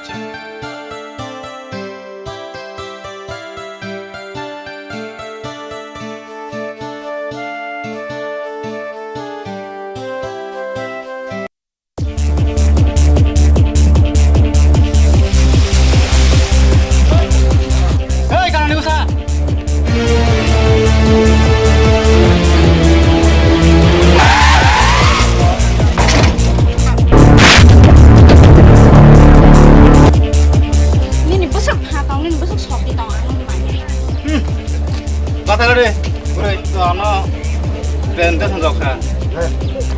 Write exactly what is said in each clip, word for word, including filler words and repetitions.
Hei, kanani usa? Nini bwswk ha tong, nini bwswk sokti tong, ang nini manya. Hmm. Bathai rw de, bwrwi, to ano presentation rok kha.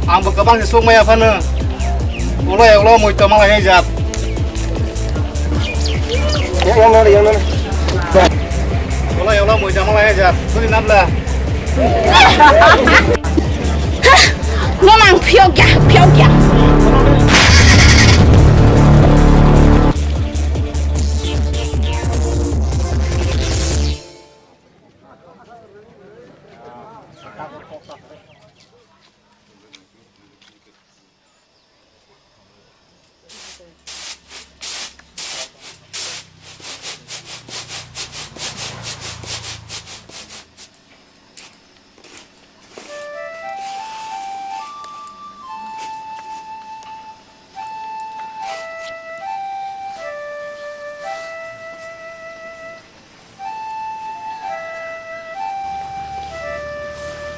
Ang bo kwbang se sukmaya phano. Ulo ulo mui tongma lai jat. Yang nari, yang nari. Ulo ulo mui tongma lai jat. Bwrwi nabla. Nonang phiok ya, phiok ya.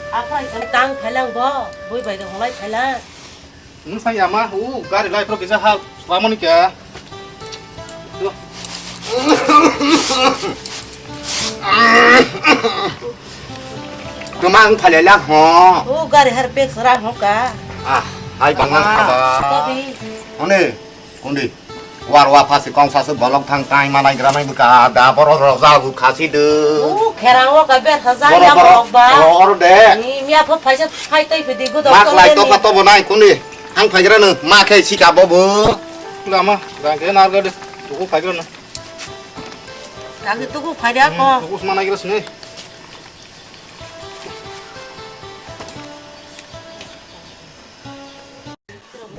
Aphai tang phailang bo, bui bai de holai phailang. Nwng sai ama, u gari lai pro kisa ha, swamoni kya. Kemang phalai lang ho. U gari har pek sara ho ka. Ah, hai banglang khaba. Kopi. One, kundi. War wa phasi kong sasu bolong thang tai manai granai bwkha da boro rok jagu khasi de. U kherang o ka ber haja ya borok ba. Or de. Ni miya pho phaisa phai tai phidi gu dok. Mak lai to ka to bo nai kundi. Ang phaigrano ma khe sika bobo. Lama, rang khe nar gade. Tuku phaigrano. Rang khe tuku phairia ko. Tuku sma naigra sini.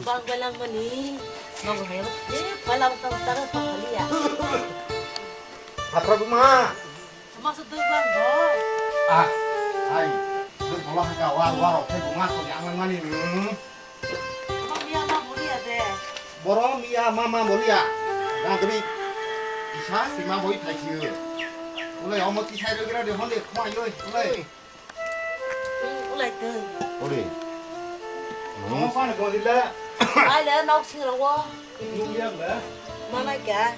Bang belang mani. Nogo hayo. Eh, palang tang tang pakhaliya. Hapra buma. Masa dui bang bo. Ah, ai, dui bola haka war war oke bunga ko yang mani. Mami ama boliya de. Boro miya mama boliya. Gagri. Isa sima boi thaisi. Ulai omo tisai rogira de honde khma yoi ulai. Ulai tei. Ori. Omo pan ko dile. Ai le nok sing ro wo. Nung ya le. Mana kya?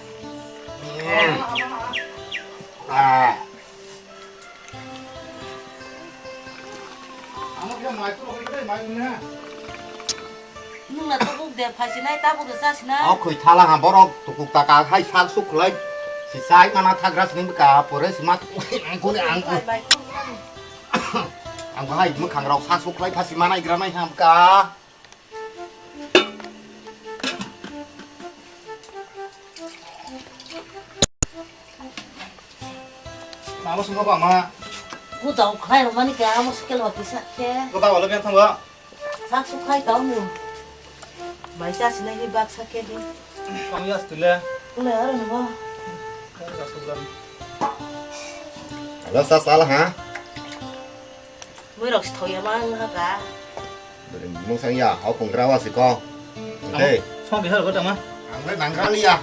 Ah. Amo khe mai puro hoi khe mai mune. Nung na tukuk de phaisinai tabuk de chasinai. O khoi thala ha borok tukuk taka hai sak suk khlai. Si chai mana thagra sini bwkha pore sima tukuk ang kuni ang kuni. Ang bahai mwkhang rok sak suk khlai phasi manai gra nai ham ka. Mama sungkha ba ma. Gudao khlai rok mani khe amo sikel ba kisa khe. Gudao lo beng thango. Sak suk khai tao ni. Bai cha sinai ni bak sa khe di. Kong yas tule. Ule aro ni bo. Kong yas tule. Alo sa sala ha. Mui rok si thoya ma wng ha ka. Mung sang ya, hau pung gra wa si ko. Ang dei. Song di hal ko tama. Ang lai nang kali ya.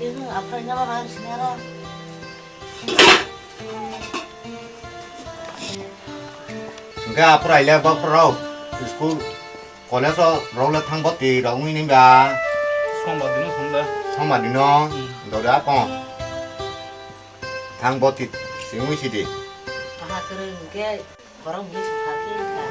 Keng aphai na ma ram si na ro. Hingke aphai le bok rok school college o rok le thang boti rok wngwi nini ba. Sombar dino song da. Sombar dino. Hmm. Dode akon. Thang boti singwi sidi. Aha kwrwng hwnkhe khorang hwnwi sokha khe wngkha.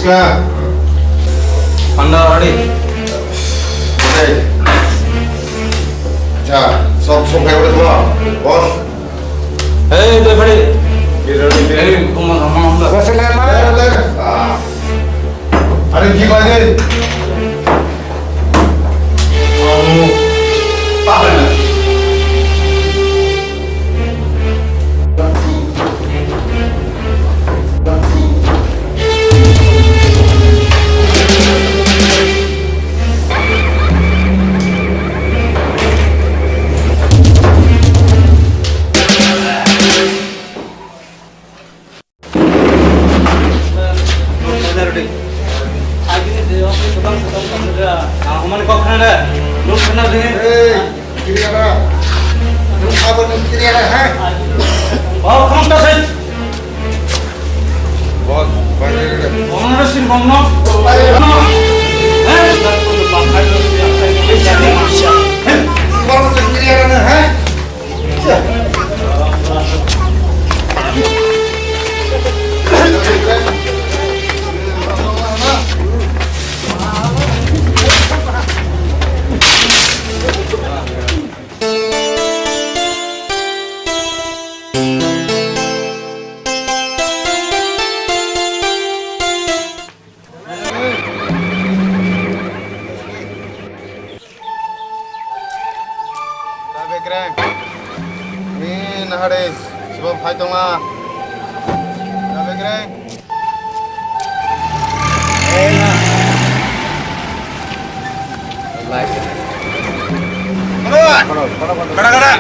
Ka. Panda ready. Hey. Acha, sok, sok hai udah tua. Bos. Hey, ready, ready. Ready, ready. Hey, kuma sama anda. Bos, le, le. Ah. Are, ki baje? Anu, tak ada. Hey, kiri ada. Kamu apa nih kiri ada, ha? Oh, kamu tak sih? Bos, balik deh. Kamu ada sih, kamu no? Balik. No. Eh? Kamu kiri ada, ha? Da bekreng. Ni nahare sibo phai tongla. Da bekreng. Kada, kada.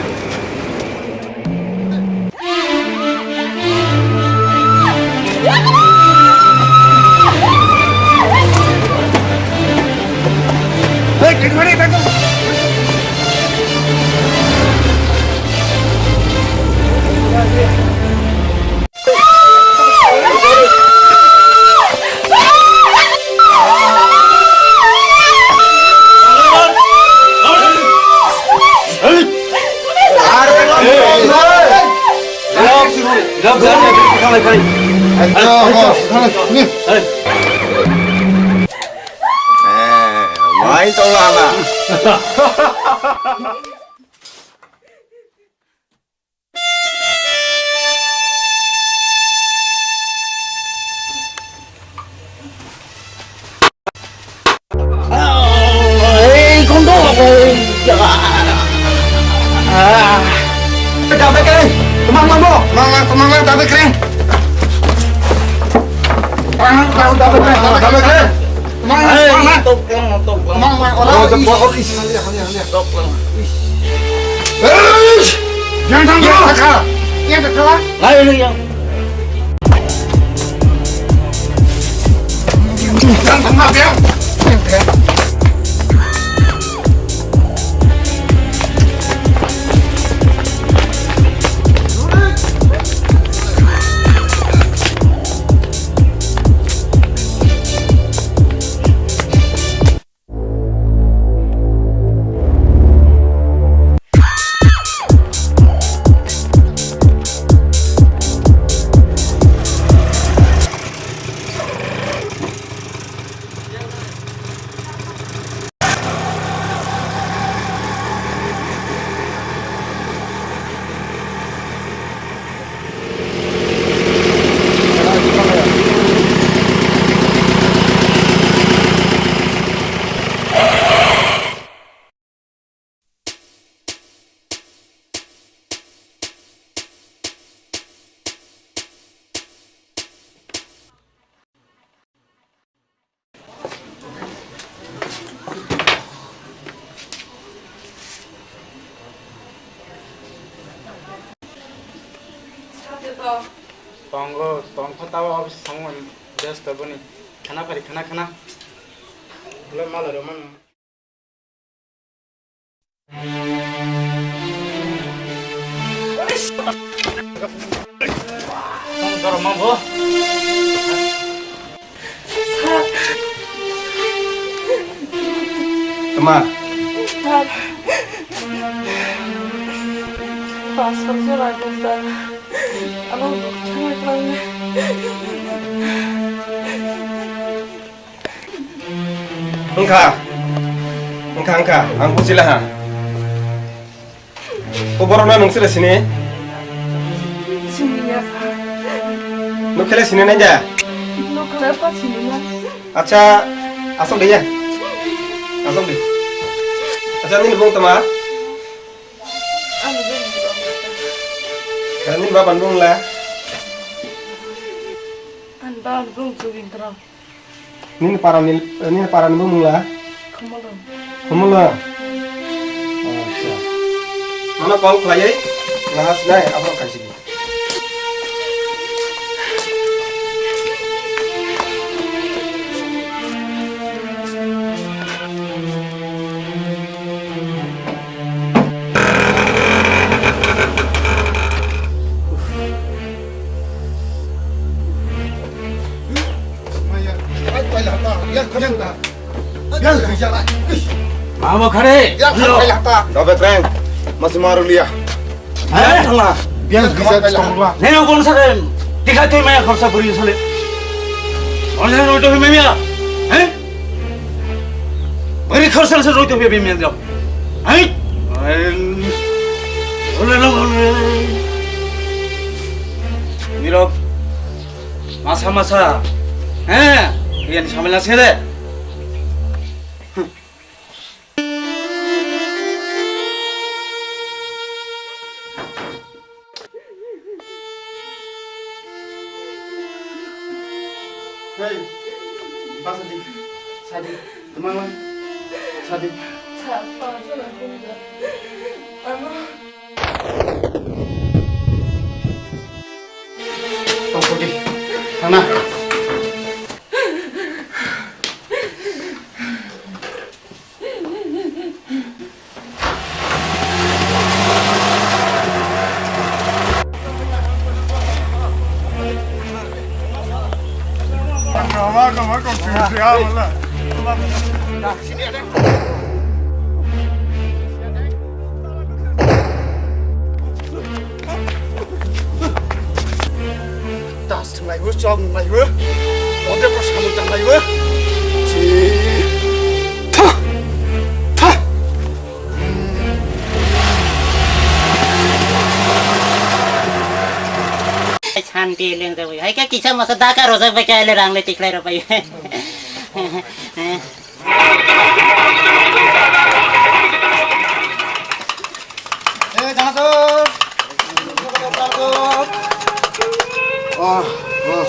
Mai tong lama. Ei, kondo, ei, ya. Ah. Dabe kere, temang lang bo, temang lang, temang lang, dabe kere. Temang lang, dabe kere, dabe kere. Mang, mang, mang. Mang, mang, ora. Oh, is. Mang, mang, ora. Is. Mang, mang, ora. Is. Yang tang, yang tang. Yang tang, yang. Ayo, yang. Yang tang, yang. Yang tang. Tongo, tongkha tabo office thangmani, just taboni. Khana phari, khana, khana. Lo malo romano. Tong jorok ma bo. Tama. Pastor jora gunda. Ano thangwi thangwi. Wngkha, wngkha, wngkha, ang bujilaha. O borokno nwng sere sini? Siniya. Nwng khe le sini nai da? Nwng khe le pa sini na. Acha, asok de ya. Asok de. Acha, nini bung tama? Ani bung tama. Ani baba nung la. Ani baba nung Jogindra. Nini parani, nini parani bumung la? Khumulwng. Khumulwng? Acha. Mano call khlaiwi naha sinai abo kaisa. Mama khare. Dobe kreng. Masih maru liya. Hah? Thangla. Biang gija tongla. Neno kon sa dem. Tikha tui maya khorsa buri sale. Onse roi to hime mia. Hah? Buri khorsa se roi to hime mia. Hah? Ole lo. Mirok. Masa masa. Hah? Iyan samela sede. Hey, basa di, sadi, teman, sadi. Sa, pa, sa, na, kung, sa. Ano? Tunggu di, sana. Das thwnglaibo, chok nunglaibo, ode bo samung tanglaibo. Si. Tha. Tha. Santi lengjagwi. Hai khe kisa masa daka rojak bai khe aile rang le tiklai rw bai. Eh, jangan tuh. Oh, oh.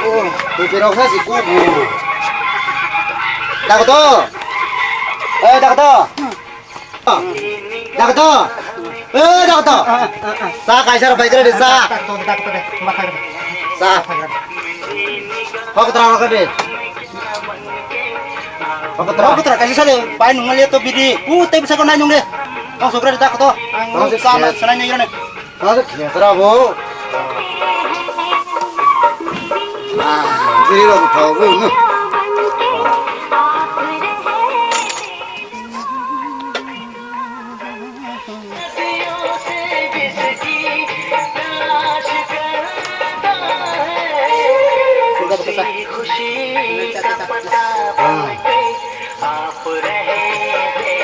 Oh, bupirok sa si kubu. Dakoto. Eh, dakoto. Dakoto. Eh, dakoto. Sa kaisa rok bai kre sa. Sa. Hok tra rok de. Hok tra. Hok tra kaisa sale pai nung le to bidi. U te bisa ko nai nung le. Hok sokra dakoto. Hok sa na sanai nai ne. Hok tra bo. Ah, bidi rok thau bo.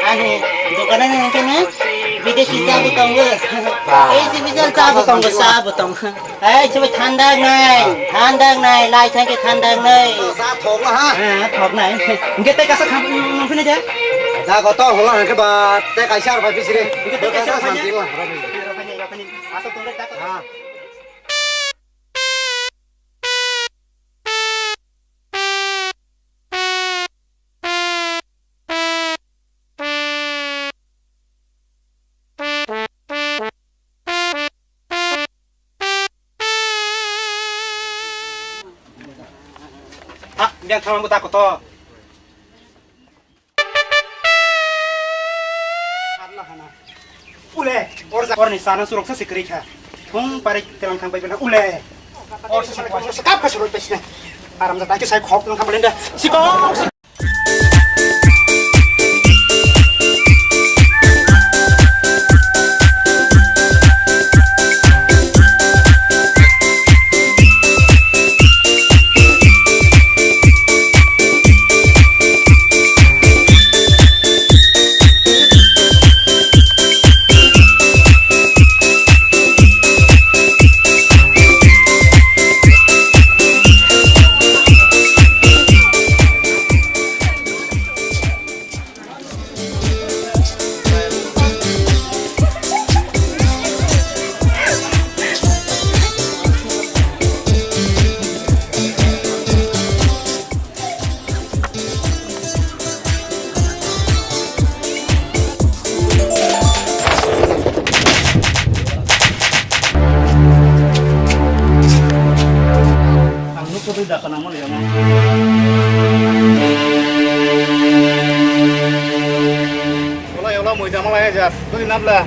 Ani dokanan yang kena bidesi cha bo tongo. Ba. Eh, si bijal cha bo tongo, cha bo tongo. Ei, chwbai thandak nai, thandak nai, lai thangkhe thandak nai. Sa thok na ha? Ah, thok nai. Hingke tei kaisa kham nung phini de? Da ko to hola hangke ba, tei kaisa ar bai bisire. Hingke tei kaisa ar bai santi ma. Asok tong da ko. Ha. Ah, biang thamang buta koto. Ule, or ja, or ni sana surok sa sikri kha. Thung pare telang thang pai bena ule. Or sa sikap ka surok pesne. Aram jata ki sai khok nang khamalen da. Sikok. Tama lai ja, tuli nabla.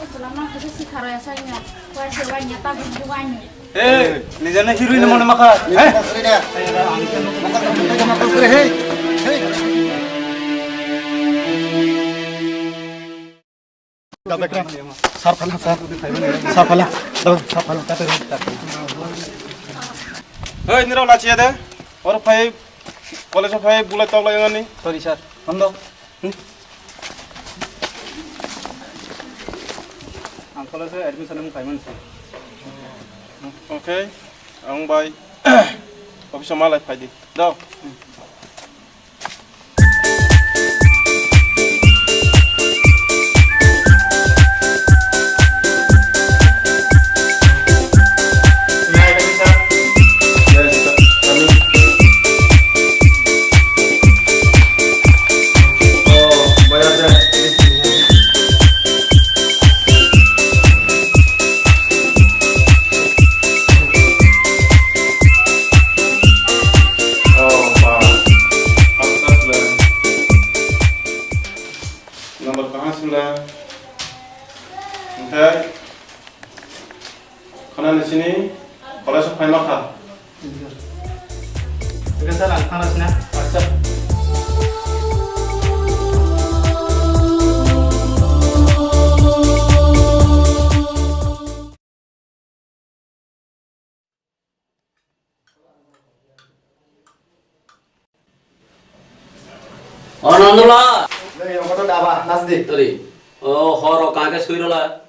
Selama kerja si kharo ya saya, kuat sewa nyata bukan. Eh, nijana hirui ni mone makha. Eh? Hey, hey. Sar phala, sar. Sar phala. Sar phala. Hey, nirok lachiya de. Or phai, college phai bulai tok lai ngani. Sorry, sir. Hondo. Hmm? Ang college admission mung kaiman si. Okay. Ang bai office malai phai di. Do. Number kaham sila. Oke. Khana ni sini, college of final kha. Oke, sir, ang khana sina. Acha. O Nondola. Nei, omo to daba, nasdi. Tori. O, horo kake suirola.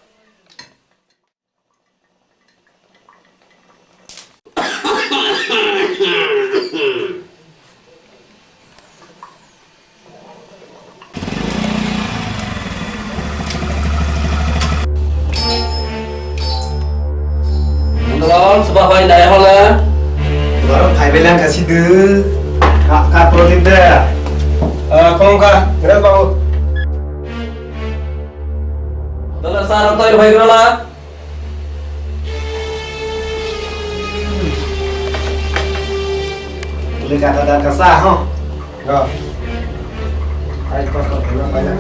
Nondola, sebab bai dai hole. Baru phai belang kasi de. Kak, kak, Prodip de. Eh, kong ka, beres babu. Nondola, sar, toi, bhai, grola. Boleh kata dan kasar, ho. Go. Hai, kos, kos, kos, banyak.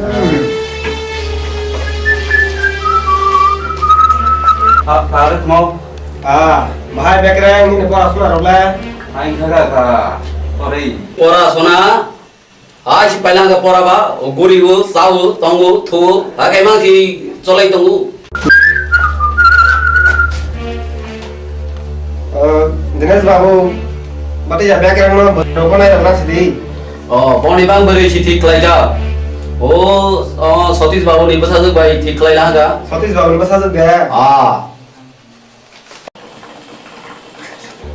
Ah, tarik mau. Ah, bahai bekereng ini pora suna role. Hai, kagak, kagak. Sorry. Pora suna. Hai si pailangka pora ba, o gurigo, sao, tongo, thuo, hakai mang si cholai tongo. Eh, Dinesh babu, bati ya bekereng no, rokona ya rok sidi. O, boni bang beri si thik khlai ja. O, o, Satish babu ni bwsajwk bai thik khlai langka. Satish babu ni bwsajwk de. Ah.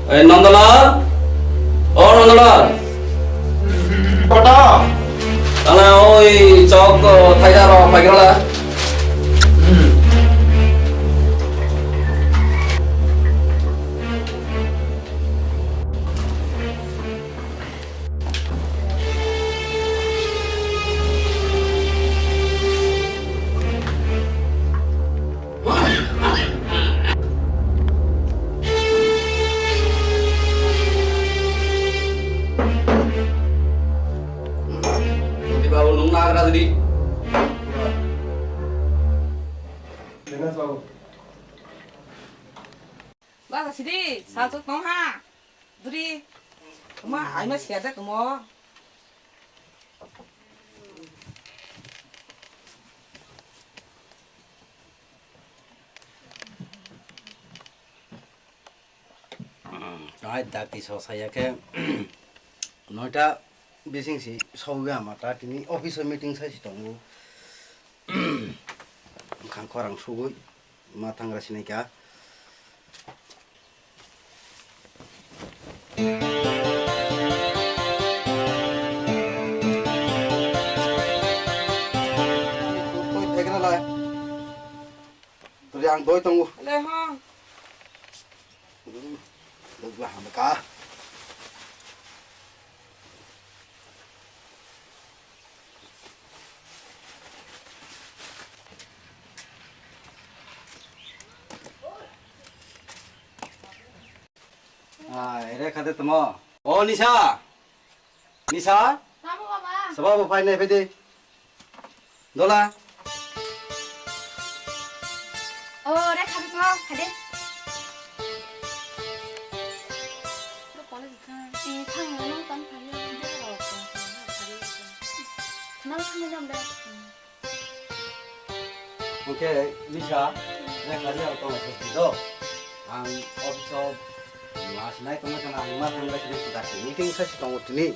Ei, Nondolal? O Nondolal? Koto? Tala oi chok, o, thaida ro, paigra la. Babu, nung nagra di. Basa sidi, salsa tong ha. Duri. Tuma, aima siya da tumo. Ai, dakti so saya ke, noita bising si so ya mata tini office meeting sai si tongo. Khang khorang sugui. Ma thangra sinai ka. Koi phaikra lai. Tuli ang doi tongo. Le ha. Dogla hamka. Ai, re khade tamo. O Nisa. Nisa. Tamo baba. Sabo bo phai nai phai de. Dola. O re khade tamo, khade. Thang no tang phai. Nang thang jam de. Oke, Lisa, yang tadi aku tahu masuk gitu. Ang office of mas naik teman kena lima tanggal sini kita meeting saya sudah mau ini.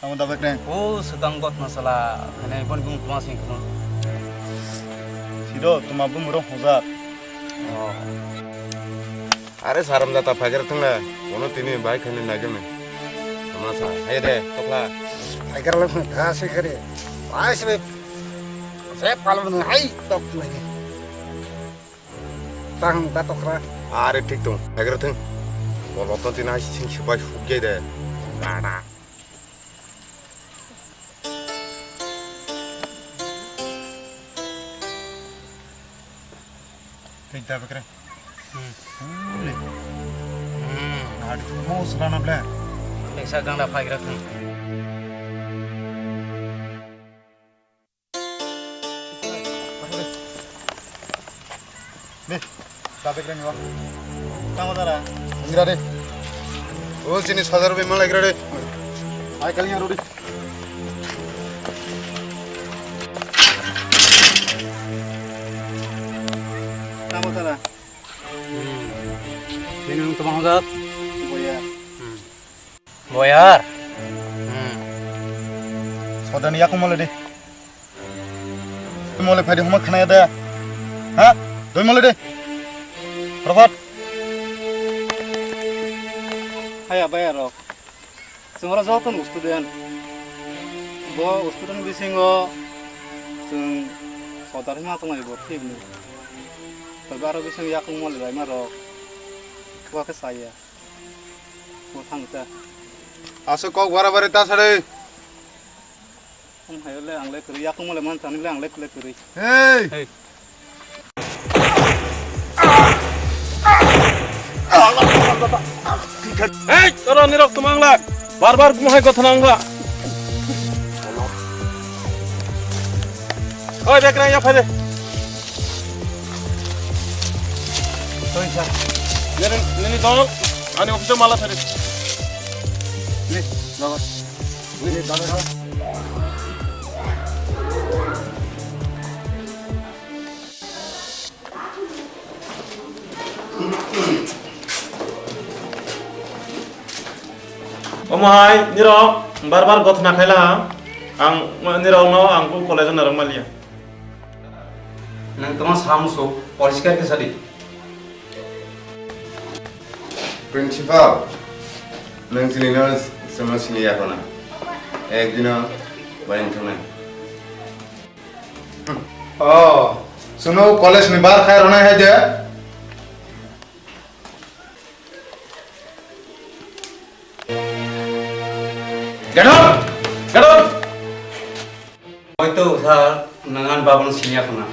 Tamo da bekreng. O swkang gotna sala, hwnwi boni bumung tuma sing khno. Sido, tuma bumung rok hojak. Oh. Are saram jata phaikar thangla, bono tini bai khani naijaknai. Tama sa, hai de, tokla. Phaikar lo da se kare. Bai se, se palo nai tok nai. Tang da tokra. Are thik tong, phaikar thang. Bolotno tini ai sing sipai sukjai de. Da da. Thik da bekre. Hmm. Hmm. Hmm. Adi mo srana ble. Leksa gangda phaigra thang. Nih, da bekreng wa. Tamo dara. Ngira de. O sini sajar be malai gira de. Ai kali yang rudi. Tamo dara. Hmm. Ini untuk Bang Hojat. Boya. Hmm. Boyar. Hmm. Sodani yakung mole de. Mole phai de huma khnaya de. Ha? Doi mole de. Prophat. Haya bayar rok. Chwng oro joto no student. Bo student bisingo chwng sodar hima tongo bo thik ni. Tobe aro bisingo yakung mole bai ma rok. Bo khe saya. Bo thang ta. Aswk kok bara bari ta sari. Ang hayo le ang le kwrwi, yakung mole man sani le ang le kwle kwrwi. Hey! Hey! Hey! Toro nirok tumang la. Bar bar gumhai gotha nang la. Oi, bek rang ya phai de. Sorry, sir. Nini, nini dol, ani office mala phai de. Ni, dol. Omo hai nirok bar bar gothna khaila ang nirok no ang bu college narwk maliya. Nang tongma samsuk poriskar khe sadi. Principal, nwng chini no chwngno sini ya khwna. Ekdino bai wngthoknai. Oh, chwngno college ni bar khai rwnai hai de? Get out! Get out! Hoito sir, nwng ani baba no siniya khwna.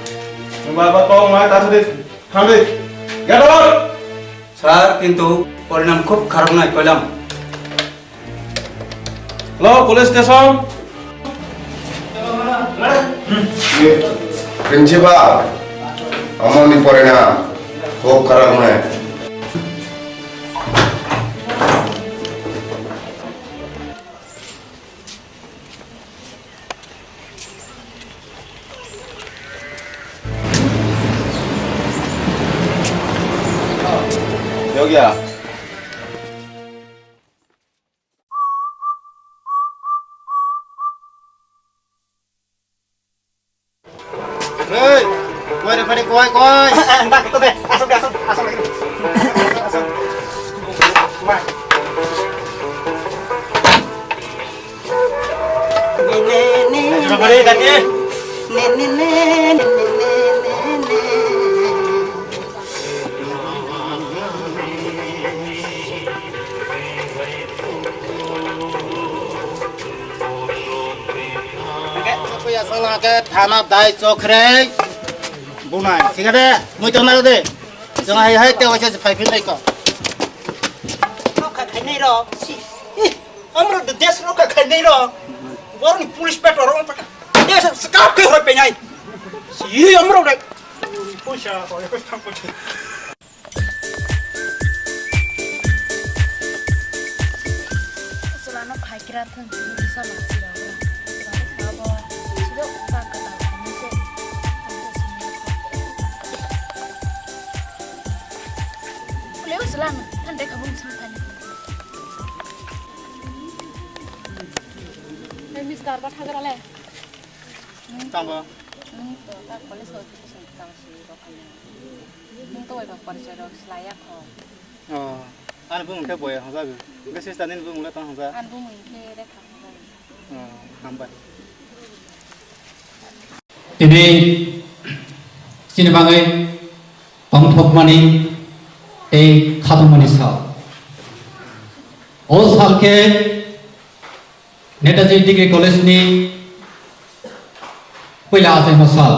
Nwng baba kok nai ta sadi thangdi. Get out! Sir, kintu porinam khub kharap nai koilam. Hello, police station. Principal, amoni porinam khub kharap nai. Yogya. Hey, koi re, koi re, koi, koi. Nda, kito de. Asok de, asok, asok lagi. Asok. Mai. Sala ke thana dai chokre bunai. Singa de, mui tong na de. Jong hai hai te wacha phai phin dai ko. Rokha khainai ro. Si. Ih, amro de des rokha khainai ro. Borni police petrol ro. Des skap ke hoi penai. Si amro de. Puisa ko ko thang ko. Chwlano phaikra thung, chwla sirok. Abo sirok ta kwtal khainai se. Leo chwla no, than dekha bung sini thani. Hey, mister, ba thagra le. Tamo. Hmm, to, ta college ko education tang si rok khainai. Nwng to bai ba porichai rok slai ya kho. Oh, ani bumung khe Boya hwnjago. Hwnkhe sister nini bumung le tang hwnjak? Ani bumung khe Rekha hwnjago. Oh, hambai. Tini chini bagwi tongthokmani tei khatungmani sal. O sal khe Netaji Degree College ni puila achaima sal.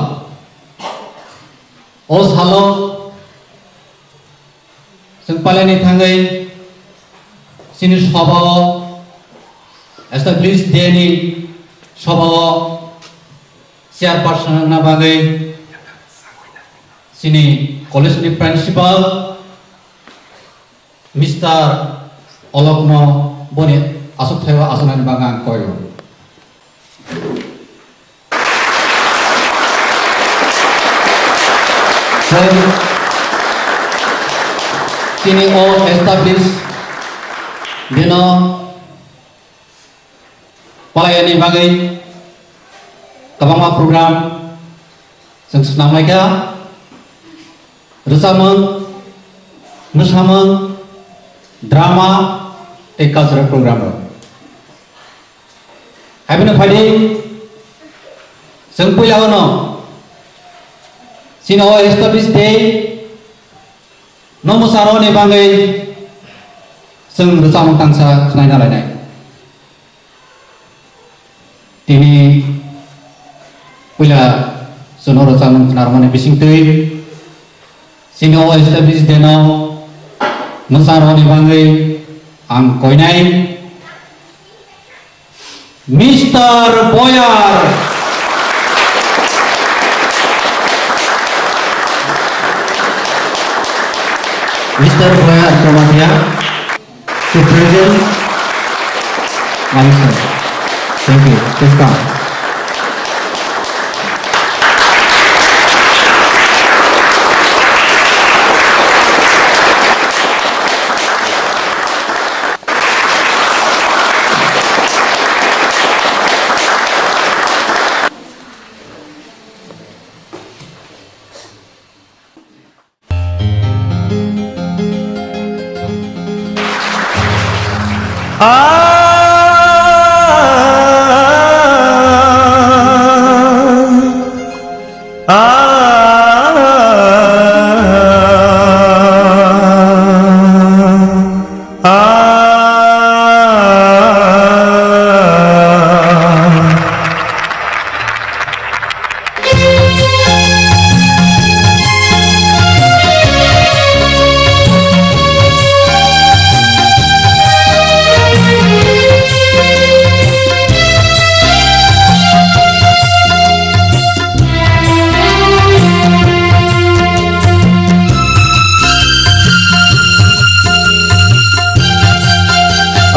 O salo chwng pailani thangwi chini sobao establish day ni sobao chairperson wngna bagwi chini college ni principal Mister Olokno boni aswk thaio aswknani bagwi ang koio. Tei chini o establish dino Palaiani bagwi kwbangma program chwng swnamlaikha, rwchapmung, mwsamung, drama tei cultural program rok. Haibini phaidi chwng puila o no chini o establish day no mwsarokni bagwi chwng rwchapmung tangsa khwnaina lainai. Tini puila chwngno rwchapmung khwnarwmani bisingtwi chini o establish day no mwsarokni bagwi ang koinai Mister Boyar. Mister Boyar Tomatia. To present Manisha. Thank you. Please come.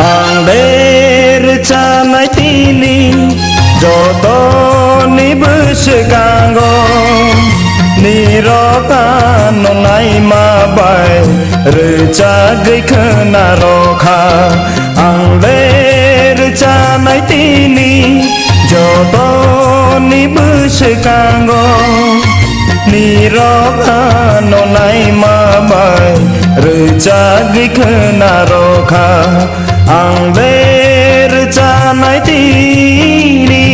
Ang le rwchanai tini jotoni bwskango, nirok ano naima bai rwchagwi khwna rokha. Ang le rwchanai tini jotoni bwskango, nirok ano naima bai rwchagwi khwna rokha. Ang le rwchanai tini.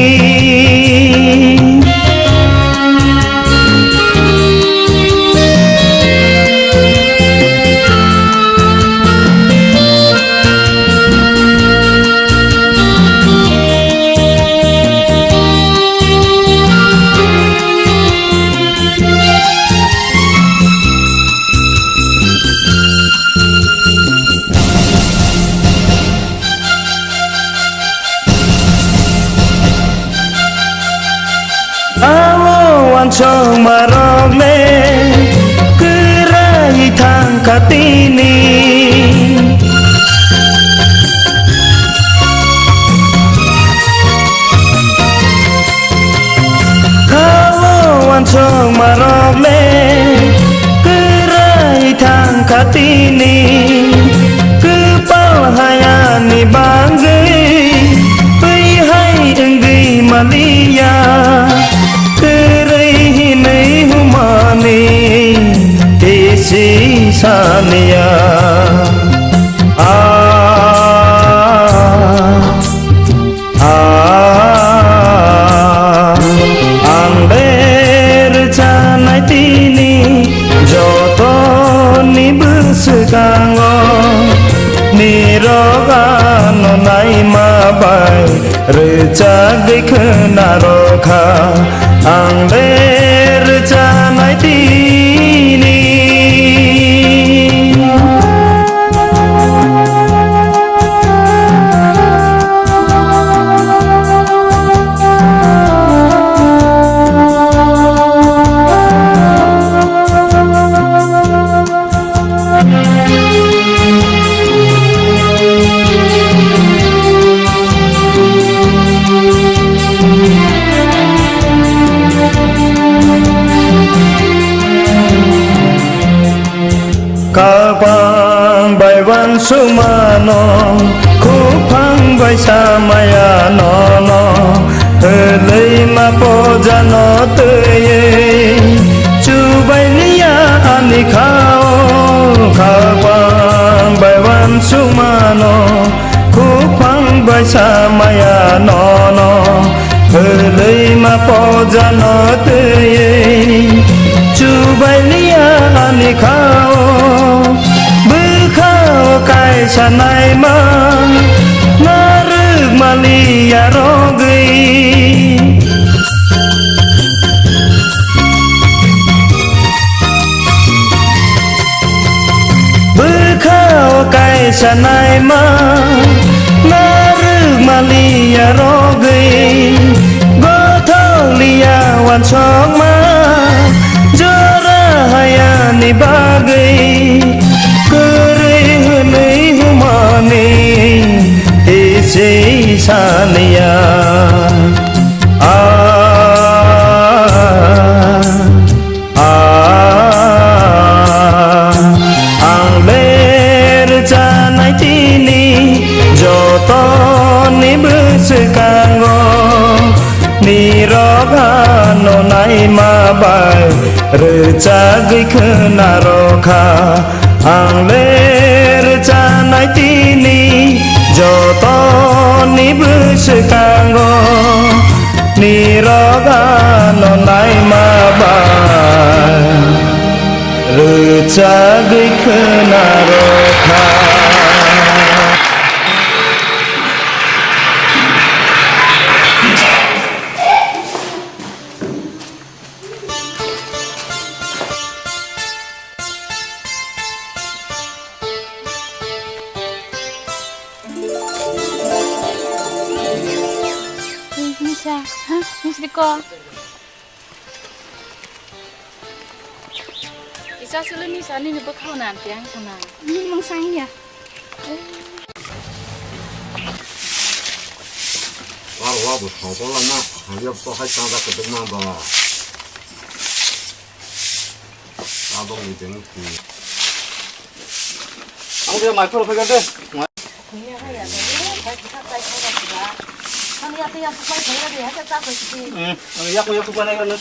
Chongmarok le kwrwi thangkha tini. Khao wansokmarok le kwrwi thangkha tini. Kwpal hayani bagwi twi hai wngwi maliya. Kwrwi hinwi humani tisi saniya. Ah, ah, ang ber chanai tini jotoni bwswkango nirok ano naima bai. Rwchagwi khwna rokha, ang le rwchanai tini. Khapang bai wansukmano, khupang bai samaya nono. Hwlwi ma pojano twiwi chubai liya ani khao. Khapang bai wansukmano, khupang bai samaya nono. Hwlwi ma pojano twiwi chubai liya ani khao. Bwkhao kaisa naima narwk maliya rogwi. Bwkhao kaisa naima narwk maliya rogwi. Gothok liya wansokma jora hayani bagwi. Kwrwi hwnwi humani tisi saniya. Ah, ah, ang ler chanai tini jotoni bwswkango. Nirok ano naima bai rwchagwi khwna rokha. Ang ler chanai tini jotoni bwswkango. Nirok ano naima bai rwchagwi khwna rokha. Nisa, ha, nisi ko. Kisa sulu nisa nini bwkhao na tiang sana. Nini mung sang ya. Wah, wah, bu thongkol lama, hanya to hai tang tak kedek ma ba. Abang ni jeng ti. Ang dia mai phol phai de. Hmm, ang yak yak pa nai kan.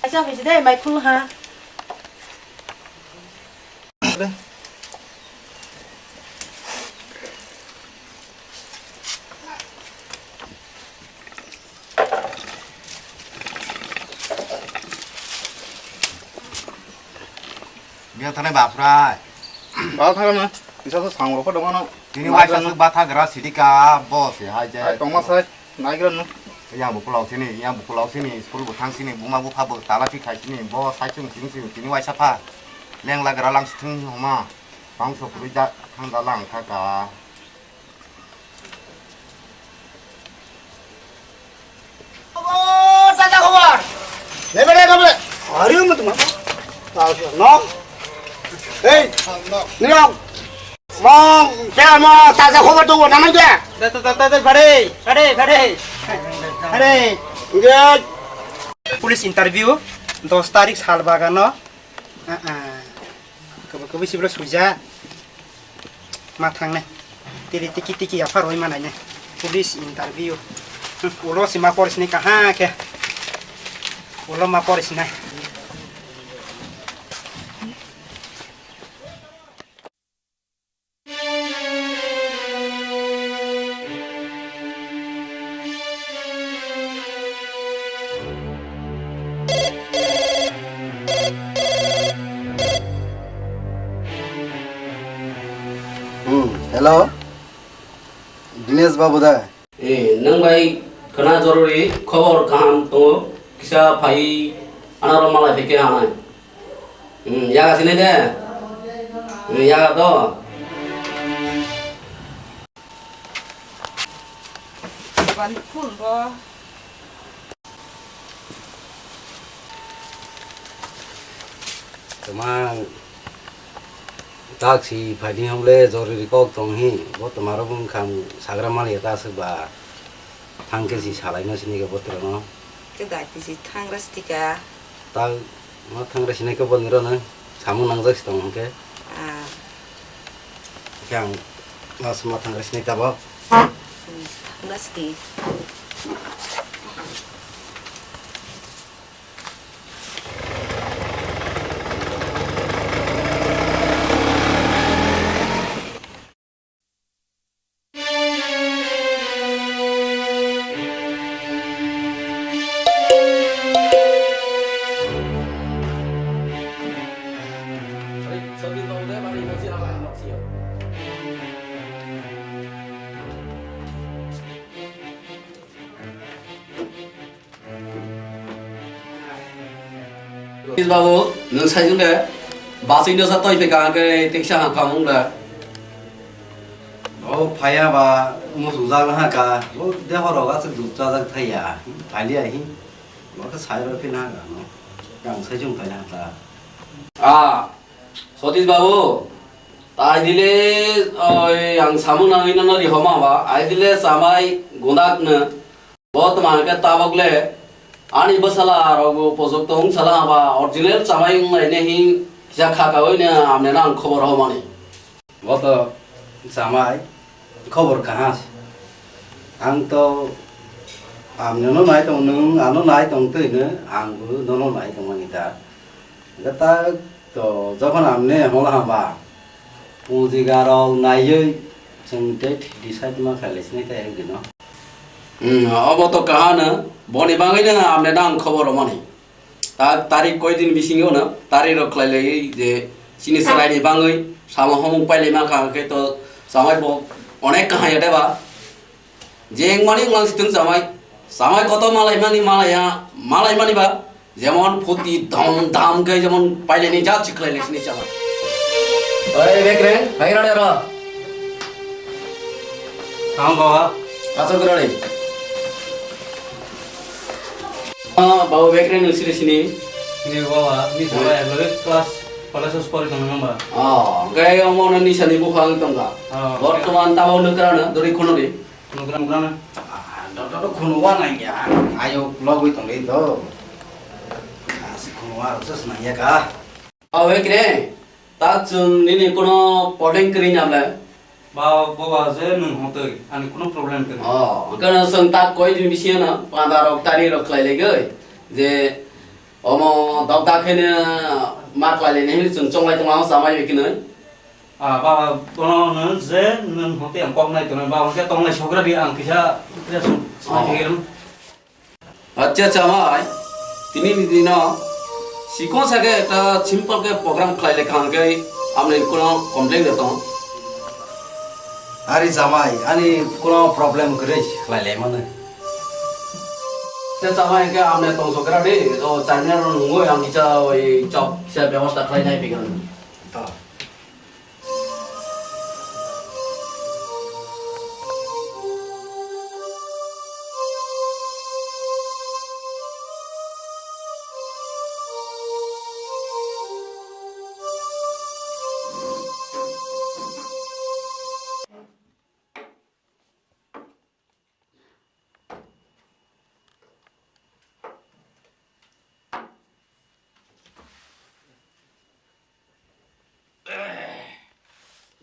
Acha, hoi de, mai phul ha. Biya thani baprai. Ba thani na. Kisa so sang rokho dong ano. Tini waisa su batha gra sidika bo se hai je. Ai tongma sai. Naigra no. Yang bu pulau sini, yang bu pulau sini, school bu thang sini, buma bu pha bu tala pi khai sini, bo sai chung sini sini, tini waisa pha. Lengla gra lang sithung homa. Bangso khurui ja thang da lang kha ka. Tata khobor. Lebele lebele. Hari mo tuma. Tao no. Hey. Nirok. Mong, kya mo tata khobor tu na na kya? Tata tata tata bade bade bade. Bade. Nge. Police interview dos tarik sal bagano. Ah, ah. Kabo kabo sibla suja. Ma thangnai. Tiri tiki tiki yapha roi manai ne. Police interview. Ulo sima poris ni kaha ke. Ulo ma poris nai. Hmm, hello. Dinesh babu da? Eh, nwng bai khwna jorori khobor kaham tongo, kisa phai anaro malai phaikhe hanai. Hmm, yaga sinai de? Hmm, yaga to? Ban phun bo. Twmang taksi phaidi hwnle jorori kok tong hi, bo twmarok wngkha sagra maliya ta swk ba thang khe si salaima sini khe botrok no. Khe dai tisi thangra stika. Ta ma thangra sinai khe bo nirok no samung nangjak si tong hwnkhe. Ah. Khe ang ma thangra sinai tabok. Hmm, thangra siti. Babu, nwng saijwng de, basui no sa toi phe kaham khe teksa ham khamung de. O phaiya ba muchung jak ha ka, o deho rok aswk duk chajak thaiya, phailiya hi, o khe sai rw phi na ka no, yang saijwng phai na ta. Ah, Satish babu, tai dile, oi, ang samung nangwi no rihoma ba, ai dile chamai gunak no. Bo tma hwnkhe tabok le ani bwsala rokbo pojok tong sala haba original chamai wng lai ne hi kisa kha kaui ne amne no ang khobor homani. Bo to chamai khobor kaha se. Ang to amne no nai tong, nwng ano nai tong twi no ang bo nono nai tong mani da. Hwnkhe ta to jokhon amne hola haba. Pungjiga rok naiwi chwng date decide ma khailai sinai ta ek dino. Hmm, obo to kahano, boni bagwi no amne nang khobor romani. Ta tarik koi din bisingo no, tarik rok khlai lai je chini chwrai ni bagwi samo homung pailai ma kha khe to chamai bo onek kaham ya deba. Jeng mani wnglang situng chamai. Chamai koto malai mani malai ya, malai mani ba. Jemon phuti dom dam khe jemon paileni jat sikhlai lesni chamai. Oi, Bekreng, hai rade ro. Ang bawa. Asok rade. Ah, bawa Bekreng nung sini sini. Ini bawa, ini sama ya, lebih kelas, kelas sepuluh itu nambah. Oh, kaya yang mau nani sani bukhang tongka. Oh, oke. Bortoman tabau nukra na, dori kono di. Nugra, nugra na. Ah, do, do, do, khunu wa nang ya. Ayo, logwi tong le do. Ah, si khunu wa, sus nang ya ka. Awe kre, ta chwng nini kono problem kwrwi nang le? Ba, boba je nwng hotoi, ani kono problem kwrwi. Oh, kono chwng ta koi din bisi na, panda rok, tari rok khlai le goi. Je, omo dok dak khe ne ma khlai le ne hin chwng chonglai tong ma, chamai bai khe nai. Ah, baba, bono hwnwi je nwng hwnkhe ang kok nai tongnai, baba, hwnkhe tongnai sogra di ang kisa, kisa sum-, sumai Oh. thangirung. Acha chamai, tini ni dino sikon sake ekta simple ke program khlai lekha hwnkhe amni kono complain de tong. Ari chamai, ani kono problem kwrwi khlai lai mano. Acha chamai hwnkhe amni tong sogra di, o chairman rok nungwi ang kisa oi chok kisa bebosta khlai nai bigan.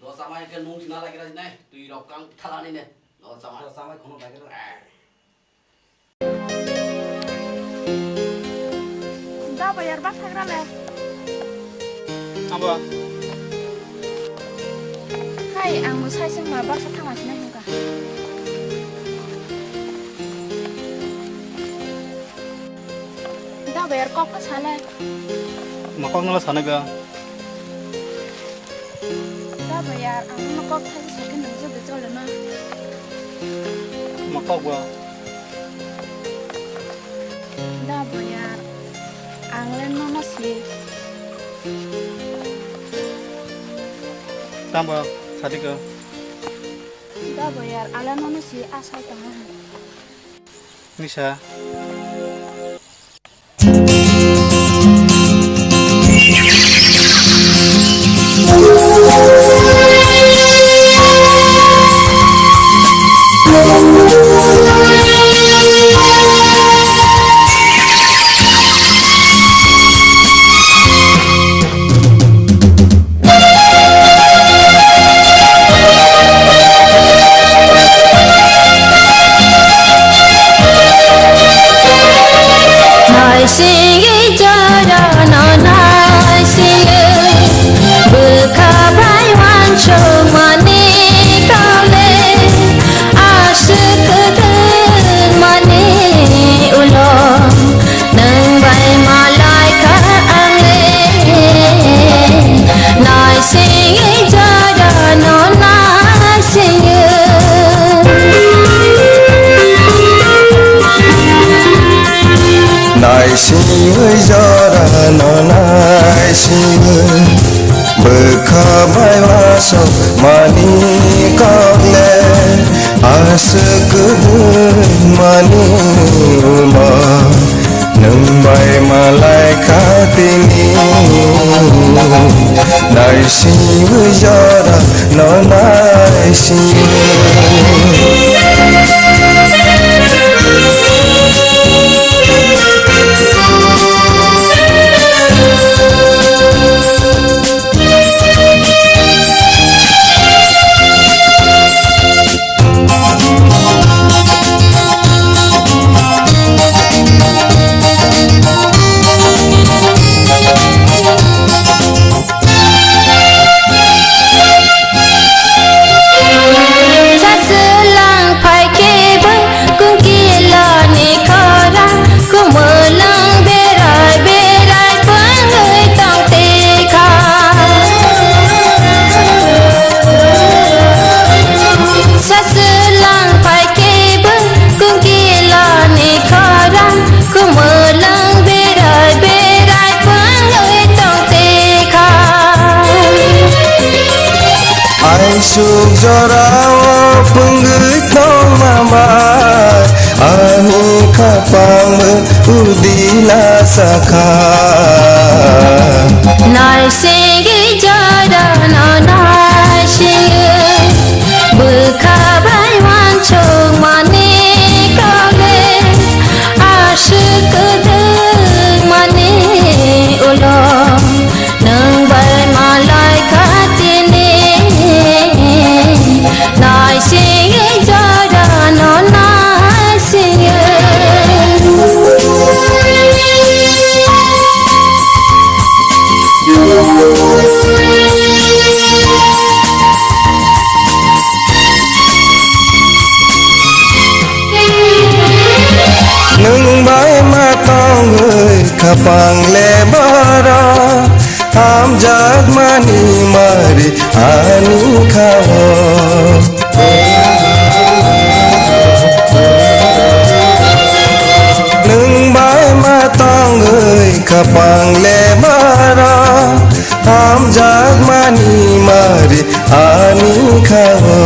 Lo chamai ke nung sina lagi rajinai, twi rok kang thalani ne. Lo chamai. Lo chamai khono lagi rajinai. Da bayar bak thagra le. Abo. Hai, ang mo sai seng ma bak sa thangma sinai hingka. Da bayar kok pa sale. Ma kok nala sanai ba. Da bayar, ang no kok thai sakhe nang jodo chole na. Ma kok ba. Da bayar, ang le no no si. Tamba, sadi ko. Da bayar, ang le no no si asai tong. Misa. Naisingwi jorano naisingwi, bwkha bai uansukmani kaule, aswk kwthwngmani ulo. Nwng bai malai kha ang le, naisingwi jorano naisingwi. Naisingwi jorano naisingwi. Bwkha bai uansukmani kok le, aswk kwthwngmani ulo, nwng bai malai kha tini. Naisingwi jorano naisingwi. Saswlang phai khe bo kungkilani khorang, kumulwng berai berai pungwi tong tikha. Saswlang phai khe bo kungkilani khorang, kumulwng berai berai pungwi tong tikha. Aisuk jorao pungwi tongma bai, ani khapang bo udila sakha. Naisingwi jorano naisingwi, bwkha bai uansukmani kaule, aswk kwthwngmani ulo. Nwng bai malai kha tini, naisingwi jorano naisingwi. Nwng bai ma tongwi khapang le borok, hamjakmani mari ani khao. Nwng bai ma tongwi khapang le borok, hamjak Ari ani khago.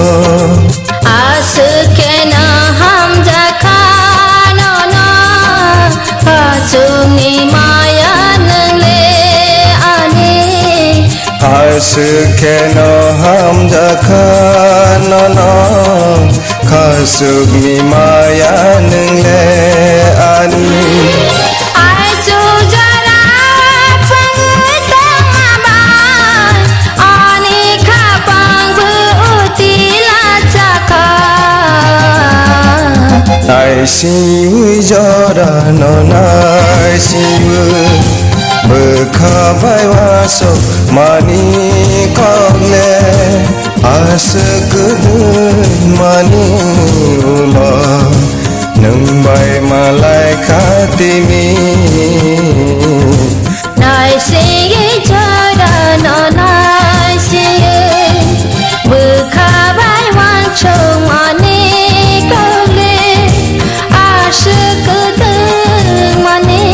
Aswk kheno hamjakha nono, khasukni maya nwngle ani. Aswk kheno hamjakha nono, khasukni maya nwngle ani. Ai chujara pung tongma bai, ani khapang bu utila chakha. Naisingwi jorano naisingwi, bwkha bai wasok mani kokle. Aswk kwdwkmani ulo nwng bai malai kha tini. Naisingwi jorano naisingwi, bwkha bai wansukmani kokle. Aswk kwdwkmani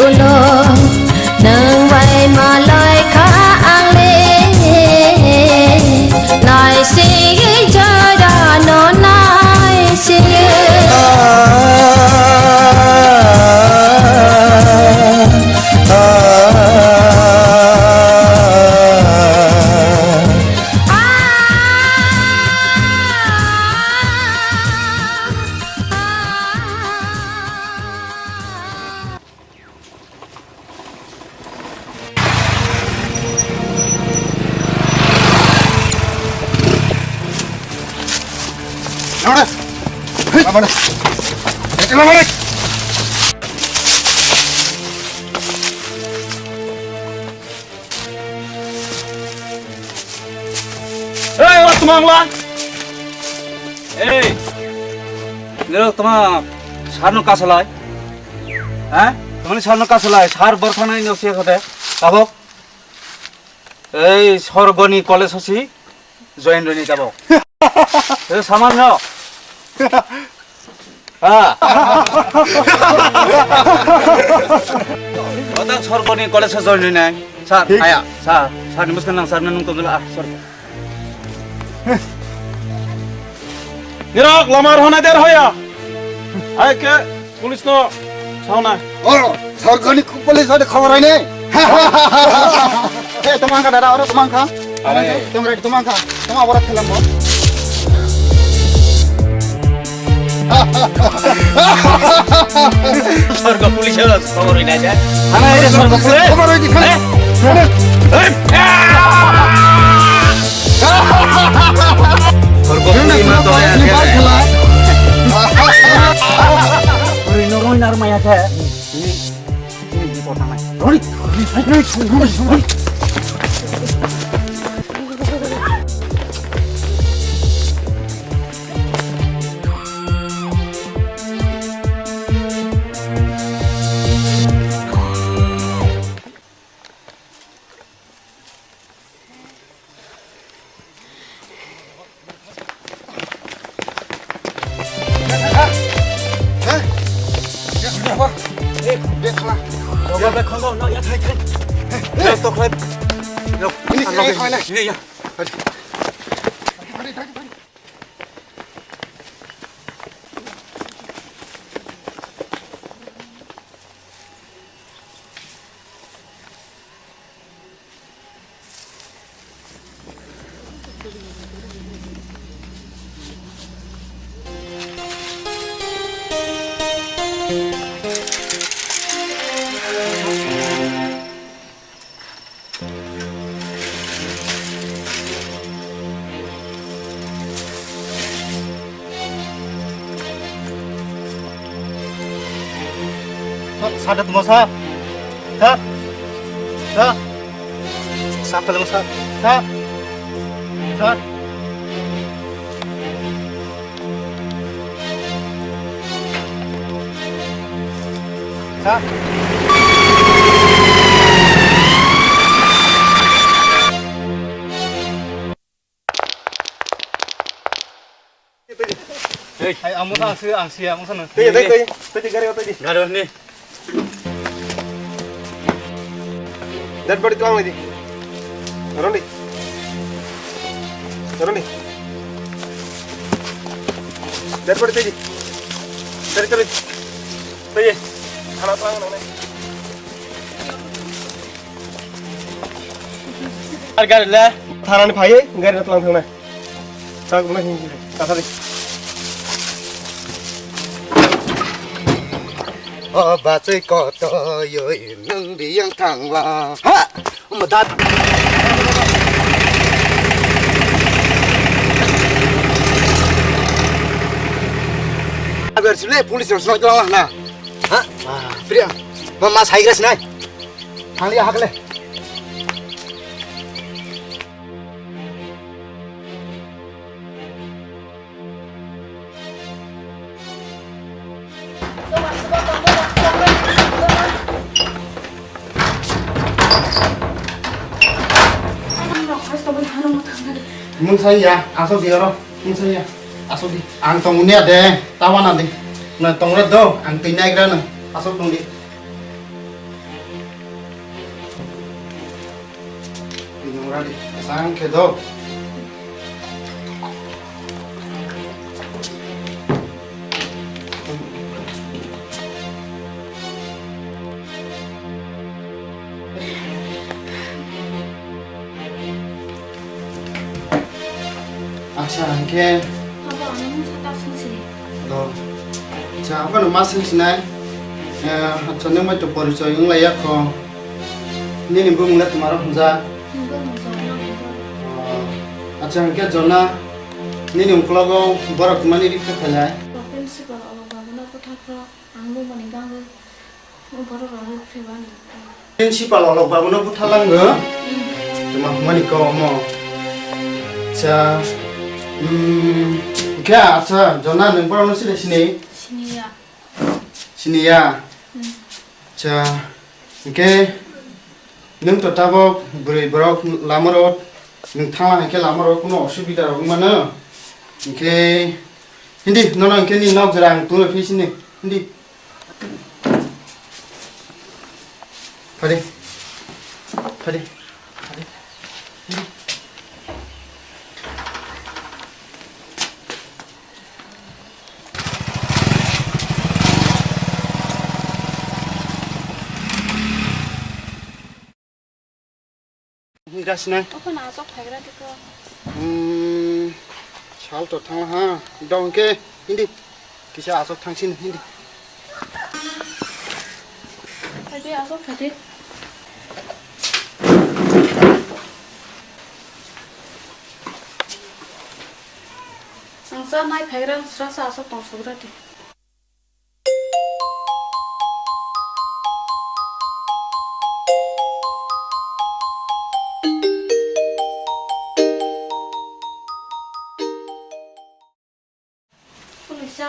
ulo nwng bai malai kha ang le. Naisingwi jorano naisingwi. Ei, o tongmangla. Ei. Nirok tongma sarno kasalai. Ha? Tongmani sarno kasalai, sar borthana ino siya kate. Tabok. Ei, sorgoni college hosi join roni tabok. Ei, saman no. Ha. Otak sorgoni college join roni nai. Sar, aya, sar, sar ni muskan nang sar nang tongla, ah, sor. Nirok, lamar hona der hoya. Ai ke, police no sauna. Oh, sorgoni police ada khobor hoine. Eh, tomang kha dada, oro tomang kha. Are. Tomang kha, tomang kha. Tomang ora khalam mo. Sorgo police ora khobor hoina ja. Hana, ere sorgo police. Khobor hoidi khan. Eh? Eh? Sorgo police ma to ya. Ni bar khala. Ori no roi nar maya the. Ni, ni, ni por tanai. Roni, roni, roni, roni. Sir, sir, sir. Sir. Sir. Sir, sir, sir. Sir. Sir. Hey. Hai, amo sa, ang si, ang si, amo sa na. Tei, tei, tei, tei, gari, tei. Gari ni. Dead body tuang lagi. Ron di. Tara ni. Dar pare tadi. Tadi tadi. Tadi. Hana tang nang. Ar gari le. Tara ni phai, gari na tang thang na. Tak mana hin. Tata di. O bachai koto yoi nang biyang thangla. Ha! Madat. Agar sule police rok snow jalan na. Ha? Priya. Mama saigra sinai. Thangli hakle. Mung saya, asok di oro. Mung saya, asok di. Ang tong unia de, tawana di. Na tong ro do, ang tinai gra na. Asok tong di. Ini murah di, sang kedo. Acha, hingke. Abo ano mungsa ta sung sini. Do. Acha, abo no ma sung sinai. Eh, acha, nung mai to porichoi wng lai ya kho. Nini bumung le twmaro hwnjak? Nini bumung Jona hwnjak. Oh. Acha, hingke Jona, nini uklogo borok twmani ri khe phailai? Principal Olok babuno bwthakro ang bumani gangwi. Principal Olok babuno buthalango. Tuma humani ko omo. Cha. Hmm. Kya acha Jona nung borok no sile sini? Siniya. Siniya. Hmm. Cha. Hingke nung to tabok bwrwi borok lamaro nung thangla hingke lamaro kuno osubida rok mano. Hingke hindi nono hingke ni nok jora ang tungla phi sini hindi. Phadi. Phadi. Phadi. Hinda sinai. Okhon asok phaigra tiko. Hmm, sal to thang ha. Dong ke hindi. Kisa asok thang sin hindi. Phadi asok phadi. Ang sa nai phaigra sra sa asok tong sogra ti. Police.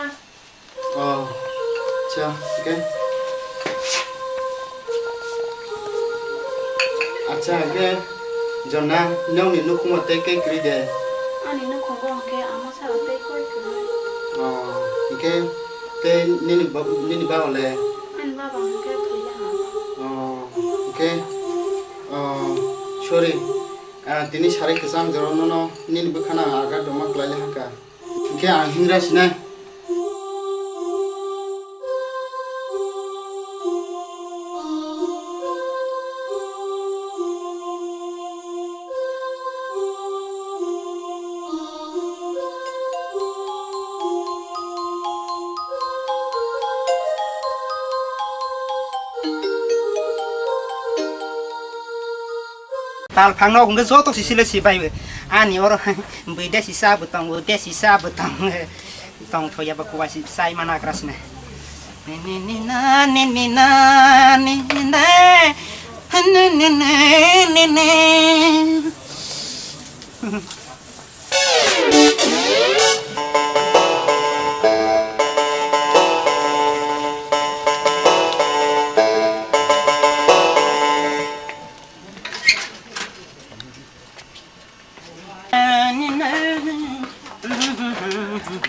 Oh, acha, okay. Acha, okay. Jonna, nokni nukhungo tei kei kwrwi de? Ani nukhungo hwnkhe ama salo tei koi kwrwi. Oh, hwnkhe tei nini ba-, nini baba le? Ani baba hwnkhe thwiya. Oh, hwnkhe, oh, sorry. Ah, tini sarai kwchang jora nono nini bwkhano agar doma kwlaile hakha. Hwnkhe ang hingra sinai. Tal phang nok hwnkhe joto sisile si bai ani oro bui desi sa bo tongo, desi sa bo tongo. Tong thoya ba kuwa si sai mana kra sine. Ni ni ni na, ni ni na, ni ni na. Ni ni ni ni.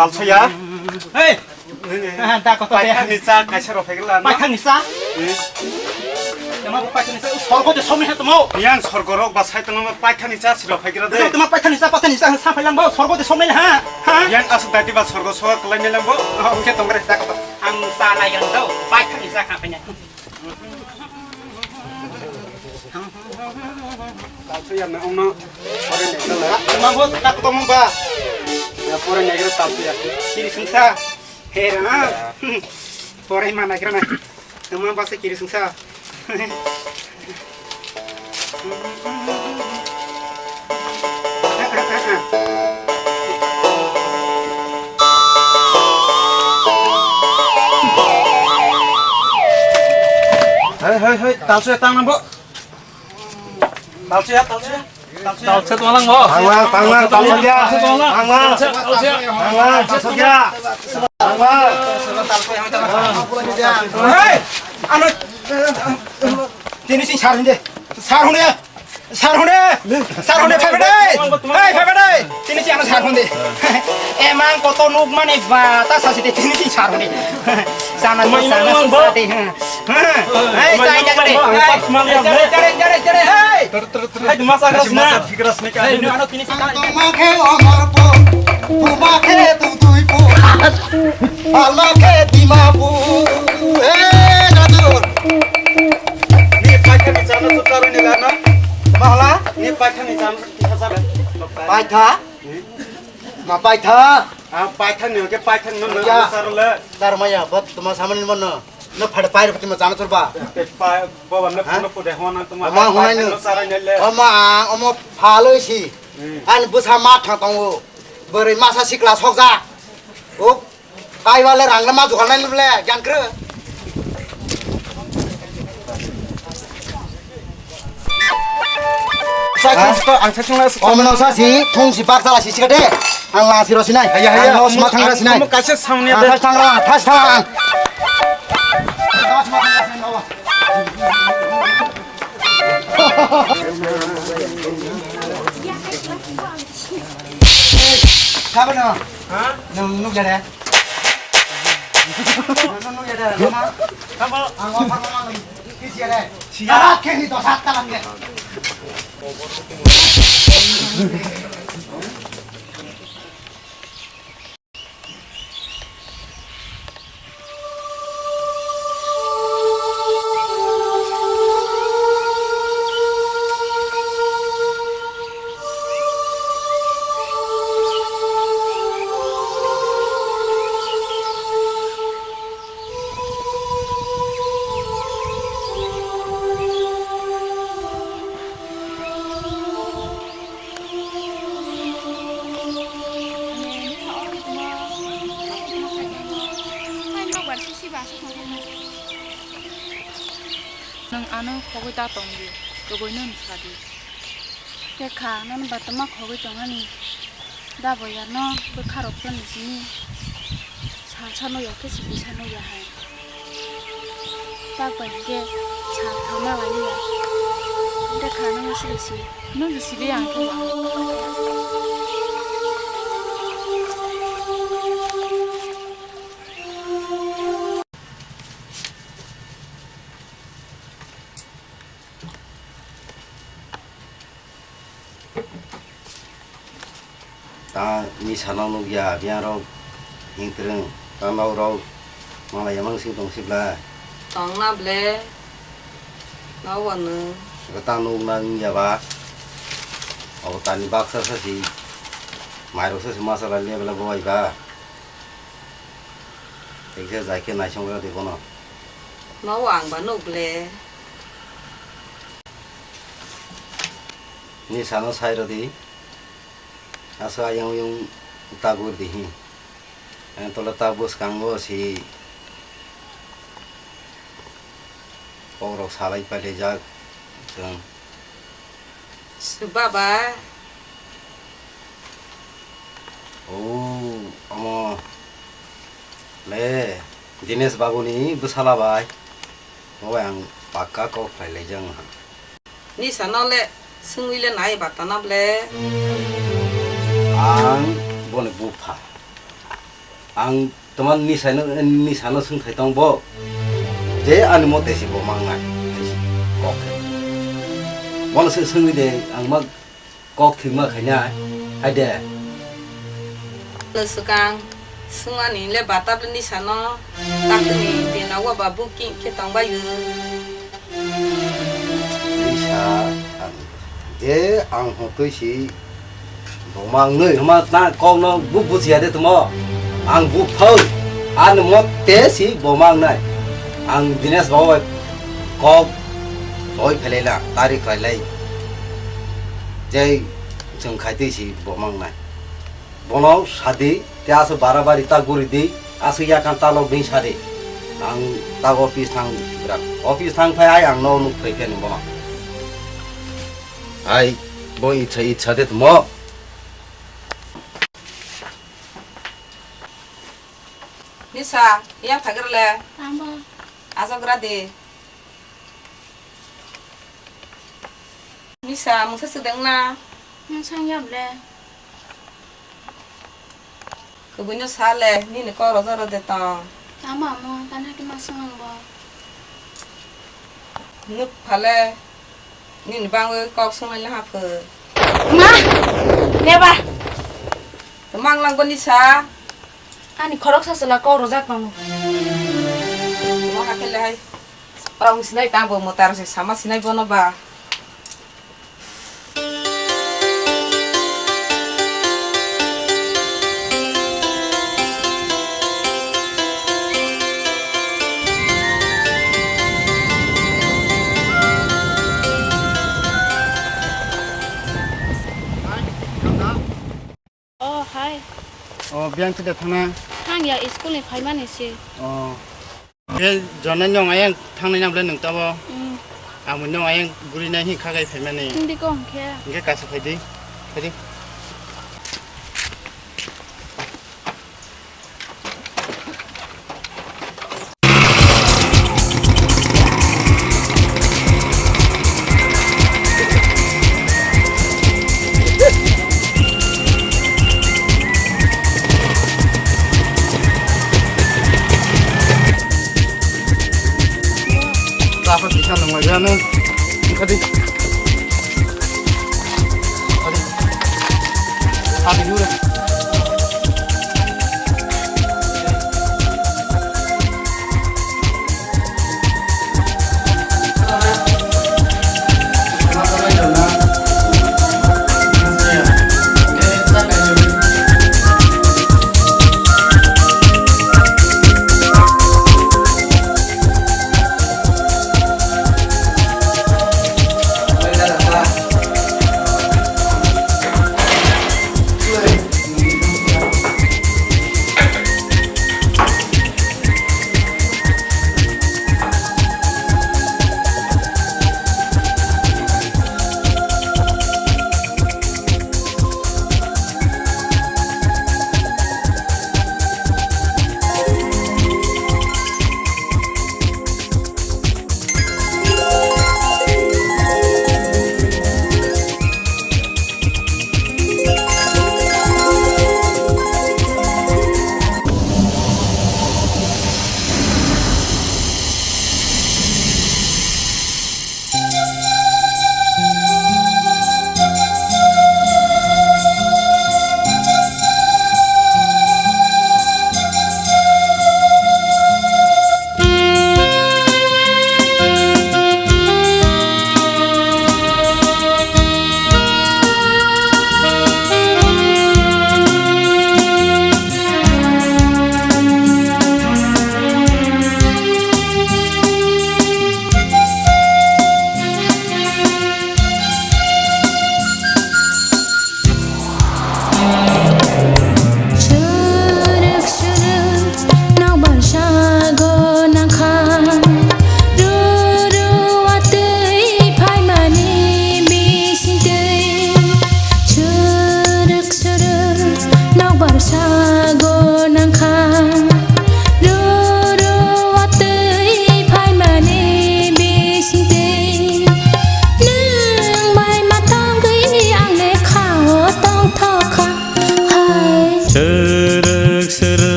Talsaya. Hey! Da ko to de. Paithak ni cha kaisa rok phegla. Paithak ni cha? Hmm. Tama paithani cha, sorgo de somni ha tamo. Yang sorgo rok ba sai tongma paithani cha siro phaigra de. Tama paithani cha, paithani cha, sa phailang bo, sorgo de somni ha. Ha? Yang asuk dati ba sorgo soga kalai melang bo. Oh, oke, tongre, tak apa. Ang sa lai yang do, paithani cha kha phainya. Talsu yang na ongno, pore negra la. Tama bo tak tong ba. Ya, pore negra talsu ya. Kiri sungsa. He ra. Pore ma negra na. Tama ba se kiri sungsa. Hei, hei, hei, talsu ya tang nang bo. Talsu ya, talsu ya. Talsu tonglang bo. Tanglang, tanglang, talsu ya. Tanglang. Tanglang, talsu ya. Tanglang. Hei, ano, tini sing sar hindi. Sar hindi. Sar hone, sar hone, phai phai dai, phai phai dai. Tini si ano sar hone. Emang koto nuk mani ba ta sa si tini si sar hone. Sana si sana si sa te. Hei, sai jang de. Jare jare jare jare hei. Hai masa gas na. Hei, ano tini si. Toma khe omor po, toma khe tu tui po. Alma khe dima po. Hei, nadur. Ni paithani chana chu charwi ni lana. Mahla? Ni paithani chana chu kisa chara. Paitha? Ma paitha? Ah, paithani ke paithani no Ya. Chara le. Char maya, bot tuma samani mono. No phad pair tuma chana churba. Te pa, baba ne Ha? Puno pude hona tuma. Ama hunai paithani no. No chara ne le. Ama ang omo phaloi si. Hmm. Ani busa ma thang tongo. Bwrwi masa sikla sokja. O Kaiwale rangna ma jugal nai ble, jangkre. Sa, ha? Sa, sa, ang sa, sa, sa. Om no sa si, thung si bak sala si sikade. Ang la si ro sinai. Haya, haya. Ang no sma thang ra sinai. Kaisa sound ni de. Thas thang ra, thas thang. Sabo no. Ha? Nung nuk jare. Nung nuk jare. Mama. Sabo. Ang offer mama nung. Kisi jare. Siya. Talat ke ni to sat talat ke. Nwng ano khogwi ta tong di, kwbwi nwng sa di. Khe kha, nono ba twma khogwi tongmani. Da boyar no bwkha rok phano simi sal sano ya khe simi sano ya hai. Tak bai hwnkhe sal thangma lai ya. Hwnkhe kha nang sile si. Nung si sile ang khe ang. Ta ni sana nukya, biyang rok hingtreng, ta nau rok malaya mang sing tong sibla. Tong na ble, nau wano. Ta nuk na nungya ba, abo tani baksa sa si, mairok sa si masala liya bela bo bai ba. Ekhe jai khe naisong ra di bono. Nau ang ba nuk ble. Ni sano sai rw di. Asa ayang uyung ta gur di hi. Ang tola ta bwskango si kok rok salai pailai jak chwng. Baba. O, omo le Dinesh babu ni bwsala bai. Obo ang pakka kok khlai laijak wngkha. Nisa no le swngwi le nai bata na ble. Ang boni bupha. Ang tama nisa no, nisa no swngthai tong bo. Je ani mote si bo mangnai. kok khe. Bono se swngwi de, ang ma kok thwima khaina, hai de. Swkang, swngmani le bata le nisa no, takni dino wa ba booking khe tong bai o. Nisa, ang, je ang hotoi si Bo mangnoi hwnma ta kokno bu bujiya de tumo. Ang bu phau. Ani mote si bo mangnai. Ang Dinesh babu bai kok soi phelai na tari khlailai. Jai chwng khaitwi si bo mangnai. Bono sadi te aso barabari ta guri di aso yakan ta lok di sadi. Ang ta office thang brak. Office thang phai ai ang no nuk phai khe ni bono. Ai, bo itsa, itsa de tumo. Nisa, yang thagar le. Amo. Aso gra de. Nisa, mungsa sedeng na. Mungsa yam le. Kubui no sa le, nini kok rojak rode tong. Tamo amo, tani hake ma swngo bo. Nuk phale, nini bangwi kok swnglai le hapho. Ma! Neba! Twmang lang boni sa. Ani khorok sa sala kok rojak tongo. Mo hakhe le hai. Parang sinai tang bo motar se sama sinai bono ba. Oh, hai. Oh, biyang tide thangna? Thang ya, school ni phaimani se. Oh. Ke jona nyong ayang thangnai nang ble nung tabo. Mm. Amo nyong ayang guri nai hi khagai phaimani. Hindi ko hwnkhe. Hwnkhe kaisa phaidi. Phaidi. Apa bisa nunggu aja nih? Tadi. Tadi. Tadi dulu.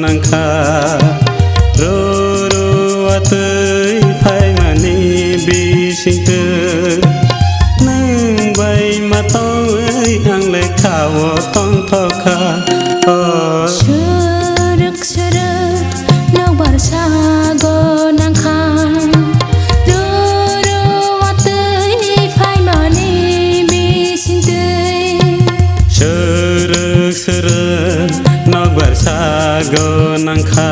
Wngkha ruru watwi phaimani bisingtwi, nwng bai ma tongwi ang lekha-o tongthokha. O suruk suruk nokbar sago nangkha, ruru watwi phaimani bisingtwi. Suruk suruk nokbar sago nangkha,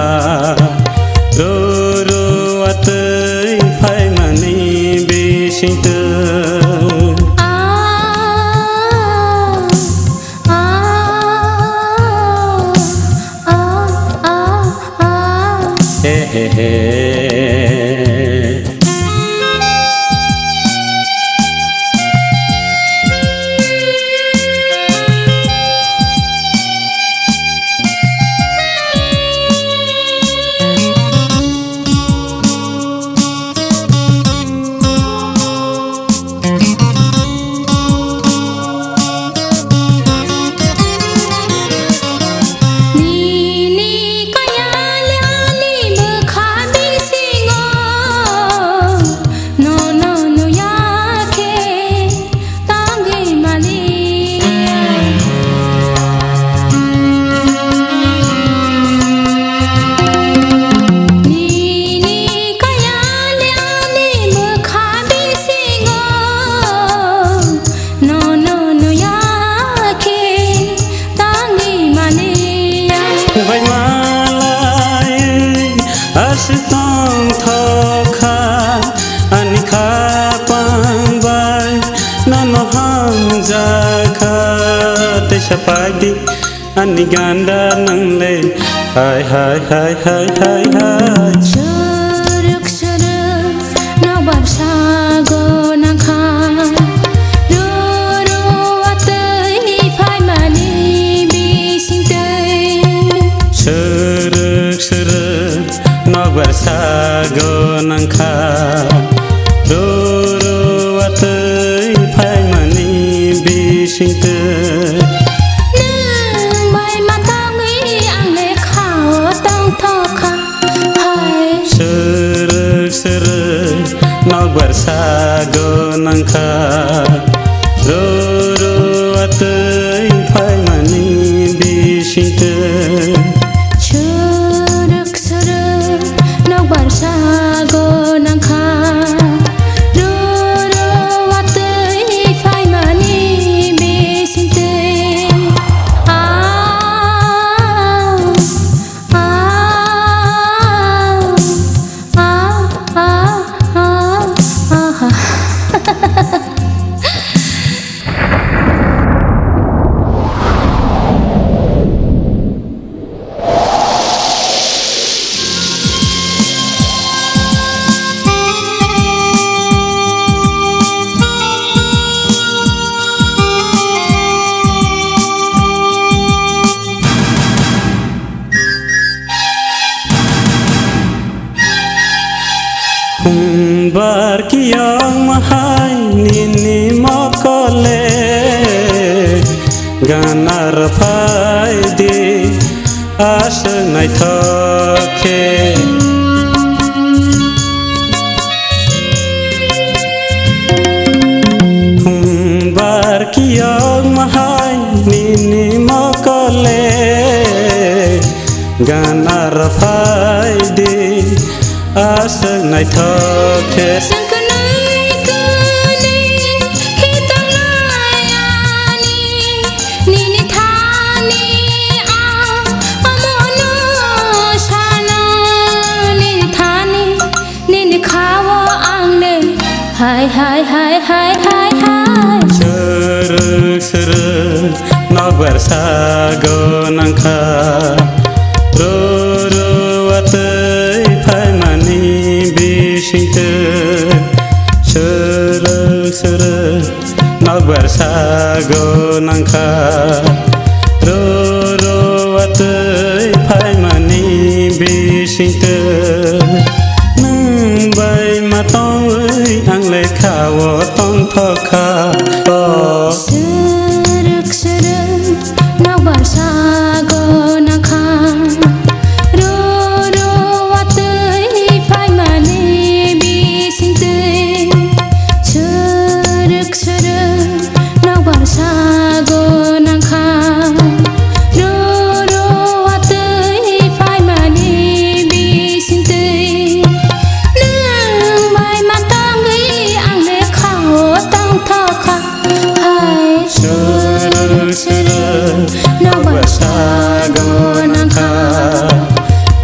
ruru watwi phaimani bisingtwi. Ah, ah, ah, ah, ah. He, he, he. Nini kaya le ani bwkha bisingo, nono nuya khe tongwi maliya. Nini kaya le ani bwkha bisingo, nono nuya khe tongwi maliya. Bai malai aswk tongthokha, ani khapang bai nono hamjakha. Teisa paidi ani ganda nang le, hai, hai, hai. Suruk suruk nokbar sago nangkha, ruru watwi phaimani bisingtwi. Suruk suruk nokbar sago nangkha, ruru watwi phaimani bisingtwi. Nwng bai ma tongwi ang lekha-o tongthokha, hai. Suruk suruk nokbar sago nangkha, ruru watwi phaimani bisingtwi. Suruk suruk nokbar sago nangkha, ruru watwi phaimani bisingtwi. Ah, ah, ah, ah, ah, ah. Khumbar kiyong mahai nini mokole, ganar phaidi aswk naithok khe. Khumbar kiyong mahai nini mokole, ganar phaidi aswk naithok khe. Sengkwnwi kwnwi khitongnai ani, nini thani ang omono sano, nini thani, nini kha-o ang le, hai, hai, hai. Swrwk swrwk nokbar sago nangkha, roro watwi phaimani bisingtwi. Swrwk swrwk nokbar sago nangkha, roro watwi phaimani bisingtwi. Nwng bai ma tongwi ang lekha-o tongthokha. O swrwk swrwk nokbar sago nangkha, Suruk suruk nokbar sago nangkha.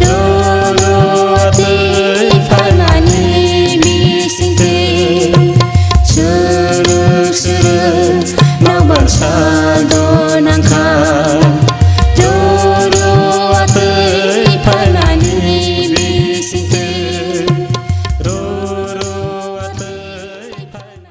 Roro atwi phaimani bisingtwi. Suruk suruk nokbar sago nangkha. Roro atwi phaimani bisingtwi. Roro atwi phaimani.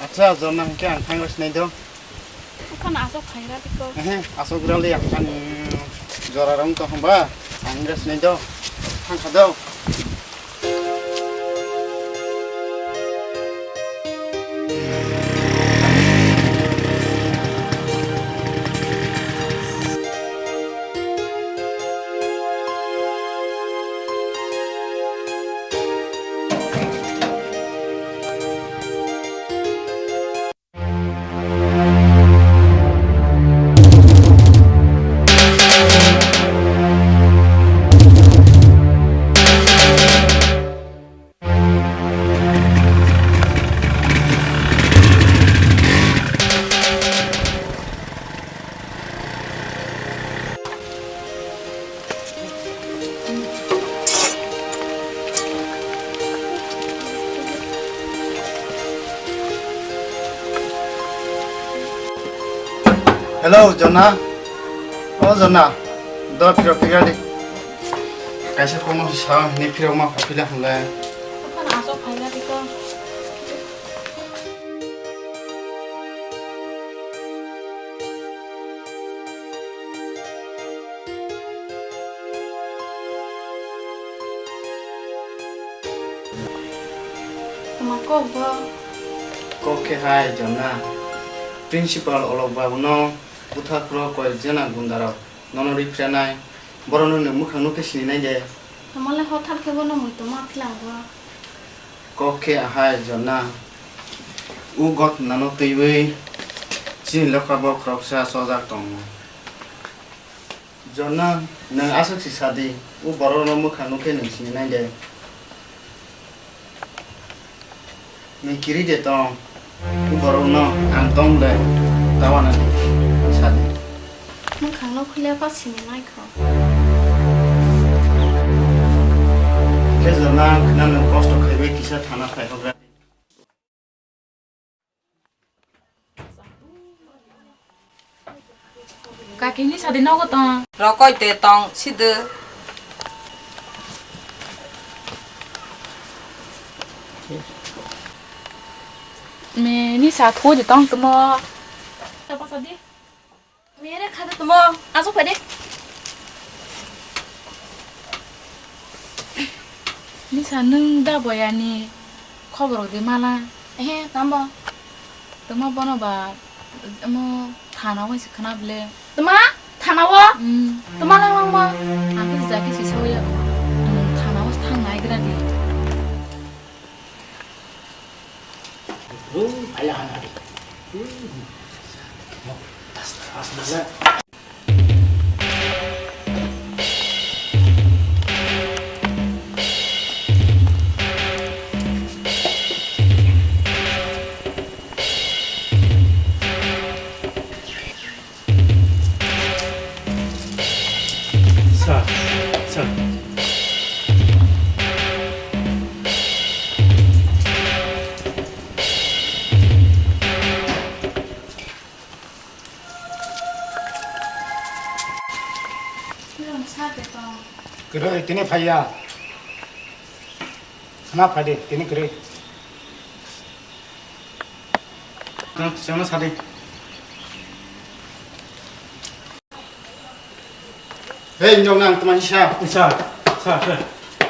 Acha, Jonna hwnkhe ang thangwi sinai do. Buphano aswk phaira dikho. Ehe, aswk rwlwi ang thani jora rwng tong hwnba, ang wngkha sinai do. Thangkha do. Hello, Jonna. O Jonna, do phirok phira di. Kaisa kokno sa hwnwi phirok ma phila hwnle. Buphano aswk phaina dikho. Tma kok bo? Kok khe hai, Jonna. Principal Olok babuno bwthak rok koi jena gunda rok nono riphiranai. Borokno nwng mwkhang nukhe sininai de. Tma le hothar khe bono muitu ma philang bo? Kok khe ahai, Jonna. O ghotnano twiwi chini lokha bo khoroksa chojak tongo. Jonna, nwng aswk si sa di, o borokno mwkhang nukhe nwng sini nai de. Nwng kiri de tong, o borokno ang tong de, ta uanani sa di. Mwkhangno khulia pa sini nai kho. Khe Jonna, ang khna nwng kosto khaiwi kisa thana phai hogra. Kaki ni sadi nogo tong. Rokoi te tong sidi. Me ni sa tho de tong tmo. Tapa sadi. Mere khada tamo, aswk phai de. Nisa nwng da boyani khobor rok de mala. Ehe, tamo. Tamo bono ba, omo thana o se khna ble. Tama? Thana o? Hmm. Tama lang lang ma? Ang khe jaki si sawi ya. Hmm, thana o thang nai gra di. Sir, sir. Kwrwi tini phaiya. Khna phai de, tini kwrwi. Tang, tang, sa de. Hei, nyok nang, tma sa. Sa, sa, sa.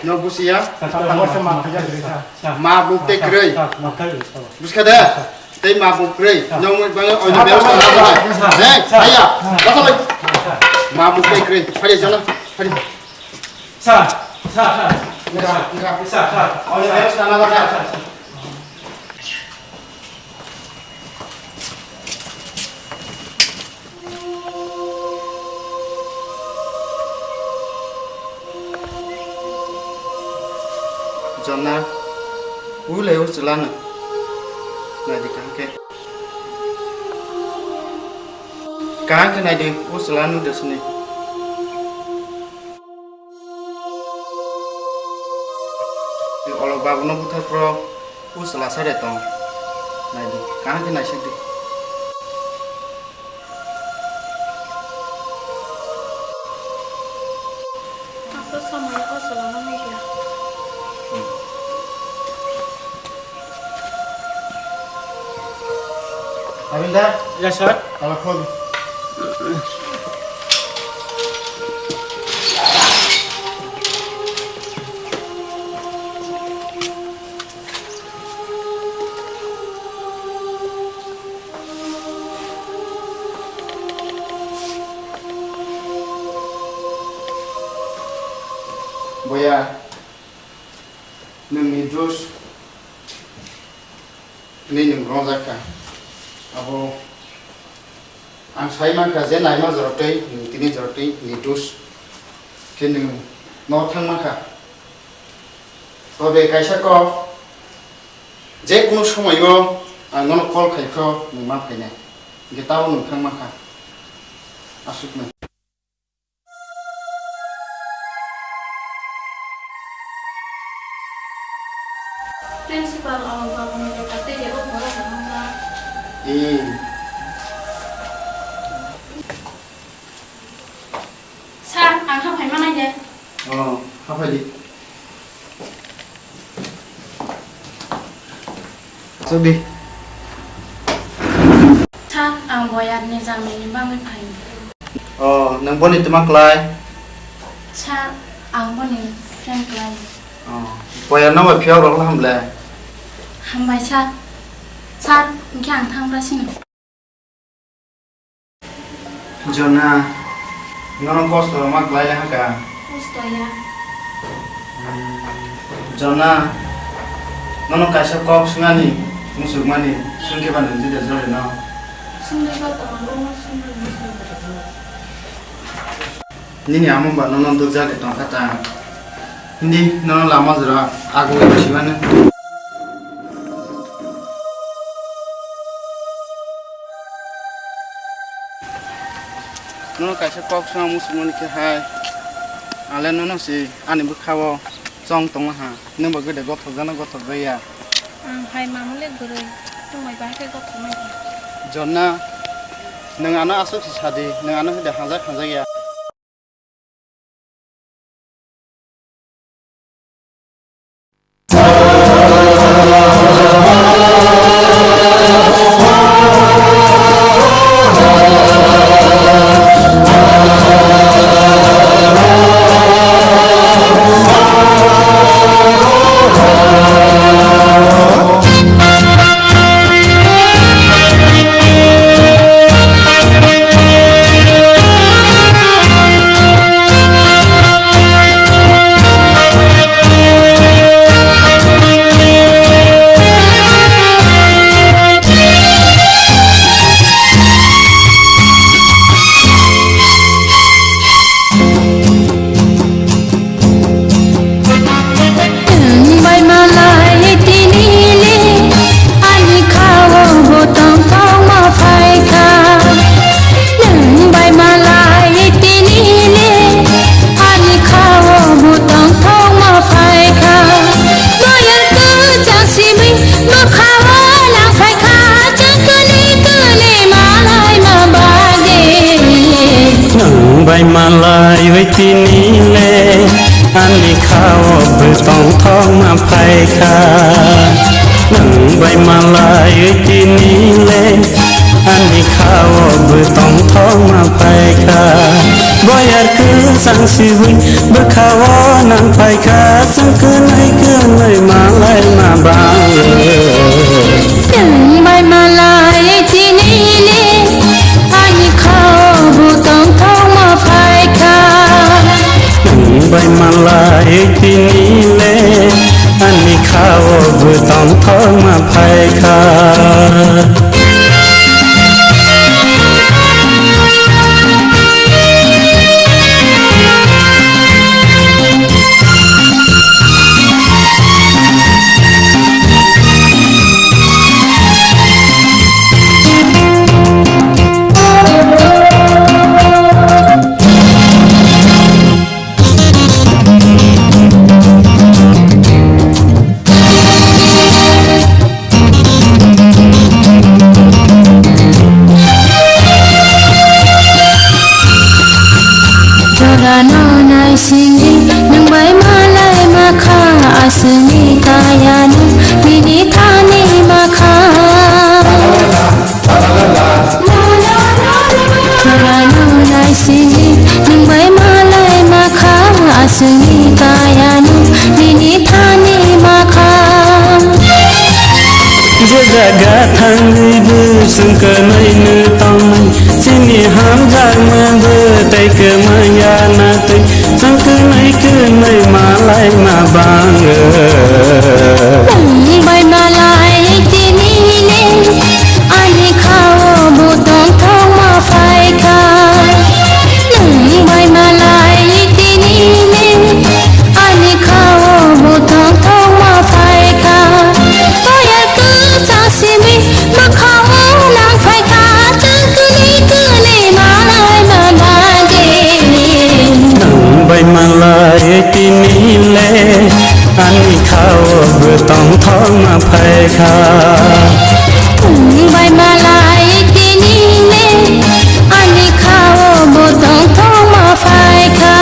Nyok busi ya? Sa, sa, sa, ma, sa, sa, sa, sa. Ma buk tei kwrwi. Sa, sa, ma, sa, sa. Buskha de? Sa. Tei ma buk kwrwi. Sa. Nyok mui bang, oi, sa, bel sa, sa, sa, sa. Hei, sa, sa, aya. Sa, sa, sa. Ma buk tei kwrwi. Phari jana, phari. Sa, sa, sa. Enggak, enggak. Sa, sa. Oh, ya, ya, sana, sana. Sa, sa, sa. Jonna, ulai o chwla no. Naidi kaham khe. Kaham khe naidi o chwla no desini. Olo babu no buthar pro o chwla sare tong. Naidi kaham khe naisik di. Ang to samaya o chwla no naiya. Abinda? Yes, sir. Kala khol. Boya, nwng ni dos ni nwng rongjak kha. Abo ang sai mankha je naima jorotwi nwng tini jorotwi ni dos khe nwng no thang mankha. Tobe kaisa kok, je kunu somoyo ang nono call khai kho nwng ma phainai. Hingke tabo nwng thang mankha. Aswkno. Principal, o babu ni lekha tei rego borok no wngkha. Hmm. Sir, ang haphai manai de. Oh, haphai di. Chuk di. Sir, ang Boyar ni jami ni bagwi phai. Oh, nwng boni twma klai? Sir, ang boni friend klai. Oh, Boyar no bai phiyok rok ham le? Hambai sir. Sir, hingke ang thang bra sini. Jona, nono kosto ma klai le haka? Kosto ya. Jona, nono kaisa kok swngnani, musukmani, swngke ba nung jide jole no. Swngde ba tong, bono swngde musuk. Nini amo ba nono dukjak tongkha ta. Hindi nono lama jora agoi simano. Nono kaisa kok swnam muchungmani khe hai. Ale nono si ani bwkhao chong tongma ha. Nwng bo gede gothok jana gothok jaya. Ang hai mamole gurui. Tongbai bahai khe gothok mai. Jonna, nwng ano aswk si sadi, nwng ano hede hanjak hanjak ya. Nwng bai malai tini le, ani khao bo tongthok ma phai kha. Nwng bai malai tini le, ani khao bo tongthok ma phai kha. Boyar kwchang simi bwkhao nang phai kha, chwng kwnwi kwnwi malai ma bagwi. Nwng bai malai bai tini le, ani khao bo tongthok ma phai kha. Nwng bai malai bai tini le, ani khao bo tongthok ma phai kha. Boyar kwchang sibui bwkhao nang phai kha, chwng kwnwi kwnwi malai ma bagwi. Nwng bai malai tini le, ani khao bo tongthok ma phai kha. Nwng bai malai tini le, ani khao bo tongthok ma phai kha. Ano naisingdi nwng bai malai makha, aswkni kayano bini thani makha. Ano naisingdi nwng bai malai makha, aswkni kayano bini thani makha. Je jaga thangwi bo chwng kwnaino tongnai, chini hamjakma bo tei kwmaya na twi, chwng kwnwi kwnwi malai ma bango. Nwng bai malai tini le, ani khao bo tongthok ma phaikha. Nwng bai malai tini le, ani khao bo tongthok ma phaikha. Toyar kwchang simi bwkhao nang phaikha, chwng kwnwi kwnwi malai ma bagwi. Nwng bai malai tini le, ani khao bo tongthok ma phaikha. Nwng bai malai tini le, ani khao bo tongthok ma phaikha.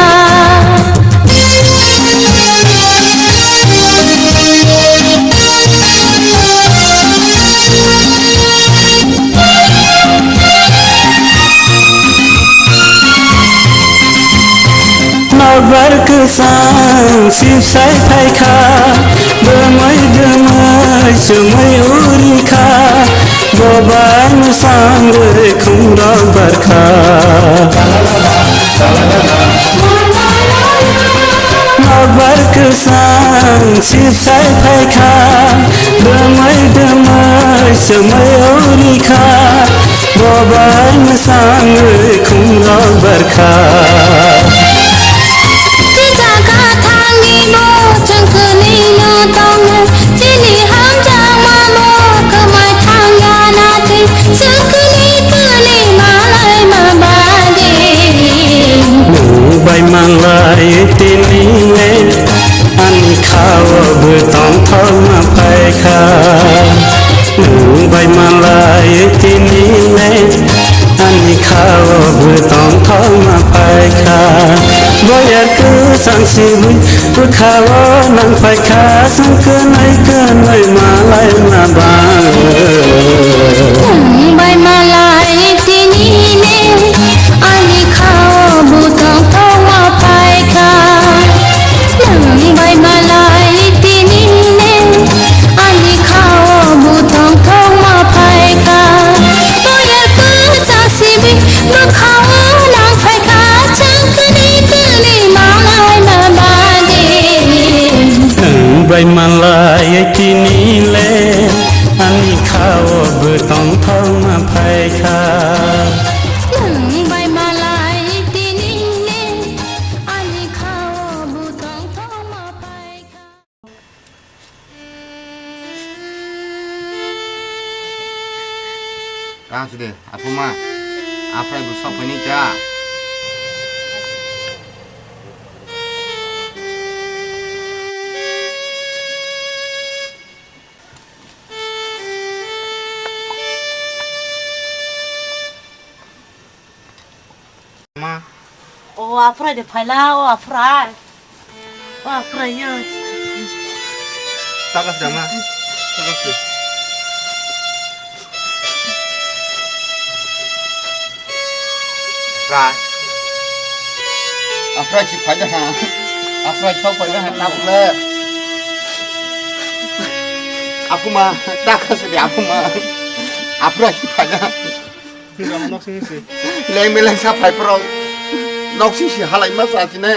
Nokbar kwchang sipsai phaikha, dwmwi dwmwi chumui urikha, bobai mwsangwi khumrok barkha. Nokbar kwchang sipsai phaikha, dwmwi dwmwi chumui urikha, bobai mwsangwi khumrok barkha. Tei jaga thangni bo chwng kwnwi no tongnai, chini hamjakma bo kwmai thangya na twi, chwng kwnwi kwnwi malai ma bagwi. Nwng bai malai tini le, ani khao bo tongthok ma phaikha. Nwng bai malai tini le, ani khao bo tongthok ma phaikha. Boyar kwchang sibui bwkhao nang phaikha, chwng kwnwi kwnwi malai ma bango. Nwng bai malai tini le, ani khao bo tongthok ma phaikha. Nwng bai malai tini le, ani khao bo tongthok ma phaikha. Toyar kwchang simi bwkhao nang phaikha, chwng kwnwi kwnwi malai ma bagwi. Nwng bai malai tini le, ani khao bo tongthok ma phaikha. Nwng bai malai tini le, ani khao bo tongthok ma phaikha. Tang sidi, apuma, aphrai bo sok phai ni kha. Ma. O aphrai de phaila, o aphrai. O aphrai ya. Takas da ma. Takas de. Ra. Aphrai si phaila ha. Aphrai sok phaila ha, tabuk le. Apuma, takas de apuma. Aphrai si phaila. Nok sing si. Leng beleng sa phai pro. Nok sing si halai ma sa sine.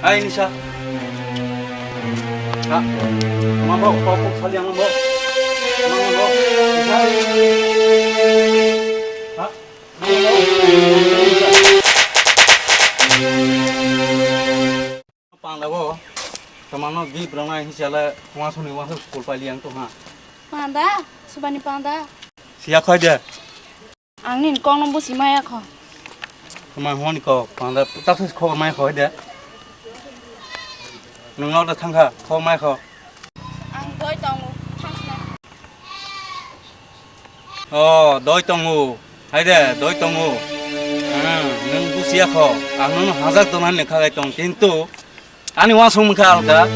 Ai nisa. Ha. Mambo, kok kok sali ang mambo. Mambo. Nisa. Ha. Panda bo, tamano gift rwnai hinwi sala, uansukni uansuk school paili ang tongha. Panda, subani panda. Siya khoi de. Ang nini kokno busi maya kho. Tama honi kok, panda, tak se khobor maya khoi de. Nwng nok da thangkha, khobor maya kho. Ang doi tongo, thangkha. O, doi tongo. Hai de, doi tongo. Ah, nwng busiya kho. Ang nwng hajak tongna ni khagai tong, kintu ani uansuk mungkha alka.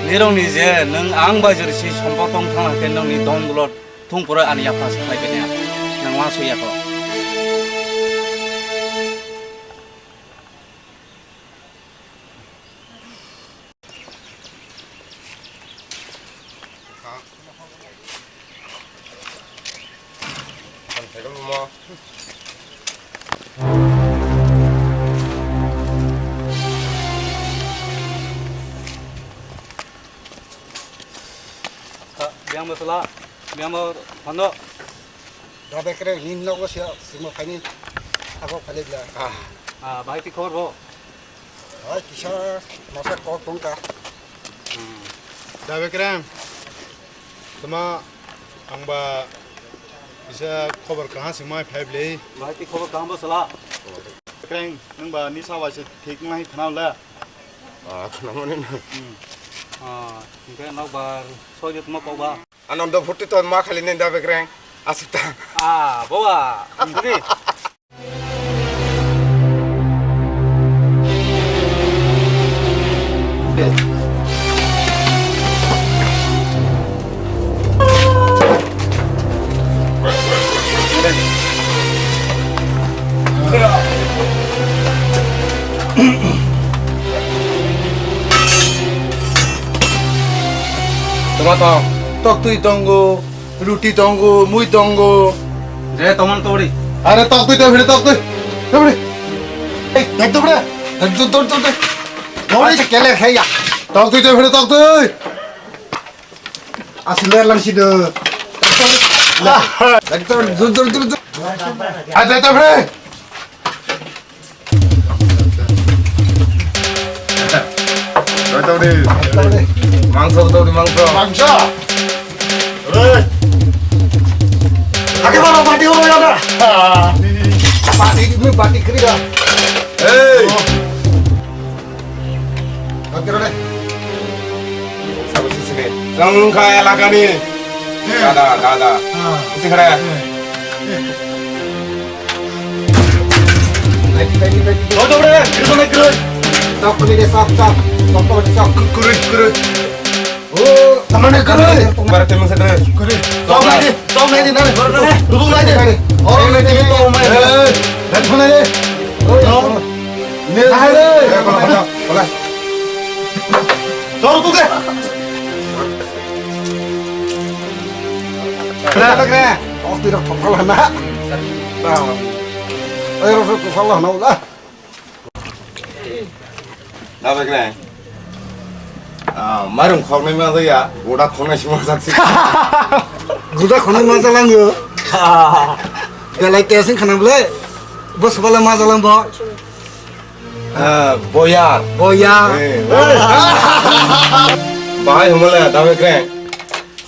Nirok ni je nwng ang bai jori si sompok tong thang khe nwng ni don dulot thung pura ani yapha se khai bini. Nwng uansuk ya kho. Biyang bwsala, biyang bo phano. Da bekreng, nini nogo siya, simo phaini, ako phali bila. Ah, bahai ti khobor bo? Hai, kisa masa kok tongka. Hmm. Da bekreng, tama ang ba kisa khobor kaha singmai phai bili. Bahai ti khobor kaham bo sala. Bekreng, nwng ba nisa waisa thik nai khana le. Ah, khana mani na. Hmm. Ah, hingke nok bar soi tama kok ba. Anando phuti ton ma khali nenda bekreng. Asita. Ah, bawa. Sini. Toma tong. Toktwi tongo, ruti tongo, mui tongo. Je, tomon tori. Are toktwi to bhire toktwi. To bhire. Ei, dek to bhire. Dek to, to, to, to. Tori. Asa keler heya. Toktwi to bhire toktwi. Asli lang sih deh. Dek to, dur, dur, dur, dur. Ada to bhire. Doi tongdi. Mangso tongdi, mangso. Mangso. Oi. Ake baro bati oro ya da. Bati, ini bati kiri da. Hei. Bati ro de. Sabu sisi ni. Sangkha elaka ni. Dada, dada. Sisi kare. Sok, sok, sok. Sok, sok. Kurui, kurui. Oh, tamane kurui. Mara temu sedre. Kurui. Sok nai di, sok nai di, nai. Duduk nai di. Oh, nai di, to mai. Eh, dan mana ni? Oh, ne. Nai. Kola, kola, kola. Sok tu de. Kena, kena. Oh, tidak, kepala nak. Nah. Ayo, kepala nak lah. Nabe kene? Ah, marung khornai ma jaya, goda khornai sima jak si. Goda khornai ma jalang yo. Belai tesing khana bole. Bos bala ma jalang bo. Ah, boyar. Boyar. Eh, eh. Bahai humale, nabe kene?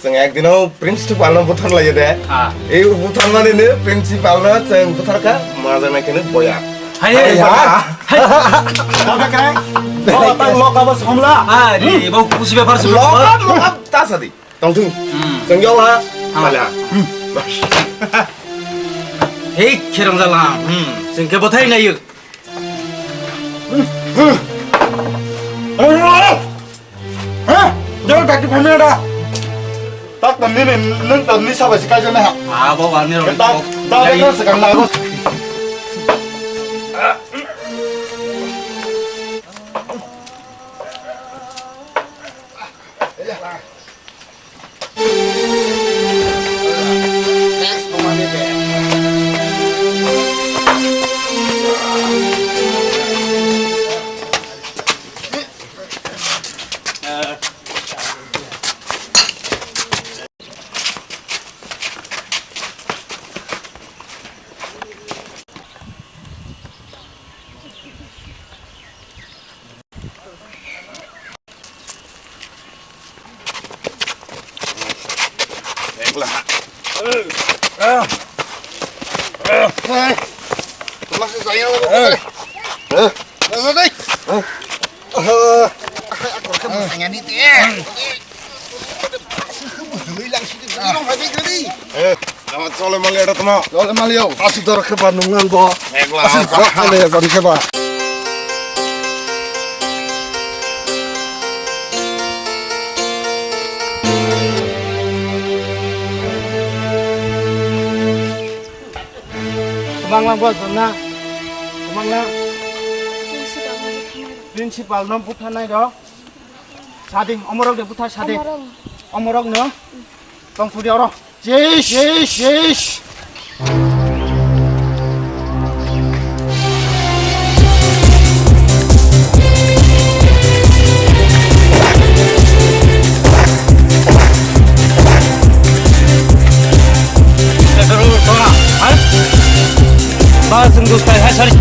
Chwng ekdino principal no buthar laiyo de. Ah. Ei buthar mani ne principal no chwng buthar kha, ma jana kene boya. Hai, hai, hai, hai. Hai. Apa kene? Loka tang loka ba somla. Ah, di, bau kusi bepar semua. Loka, loka, ta sadi. Tong thung. Hmm. Chwng yo ha. Ah. Mala. Hmm. Hei, kherang jala. Hmm. Chwng ke bothai na yo. Hah? Jangan bagi pemina dah. Tak tadi ni, neng tadi ni siapa sih kacau nih? Ah, bawa ni orang. Tak, tak ada sekarang lagu. Toma se jaya lo. Eh. Eh. Jaya dai. Eh. Ah. Aku kan masanya ni teh. Dui lang situ, dui lang habis tadi. Eh, nama chole mali ada tama. Chole mali yo. Asu dor ke ba nungang bo. Asu dor chole ya jani ke ba. Tumang lang bo jonna. Tumang lang. Principal no buthanai do. Sadi, omorok de butha sadi. Omorok. Omorok no. Tong sudi oro. Jesh, jesh, jesh. Bas, Hindustan, hai, sorry.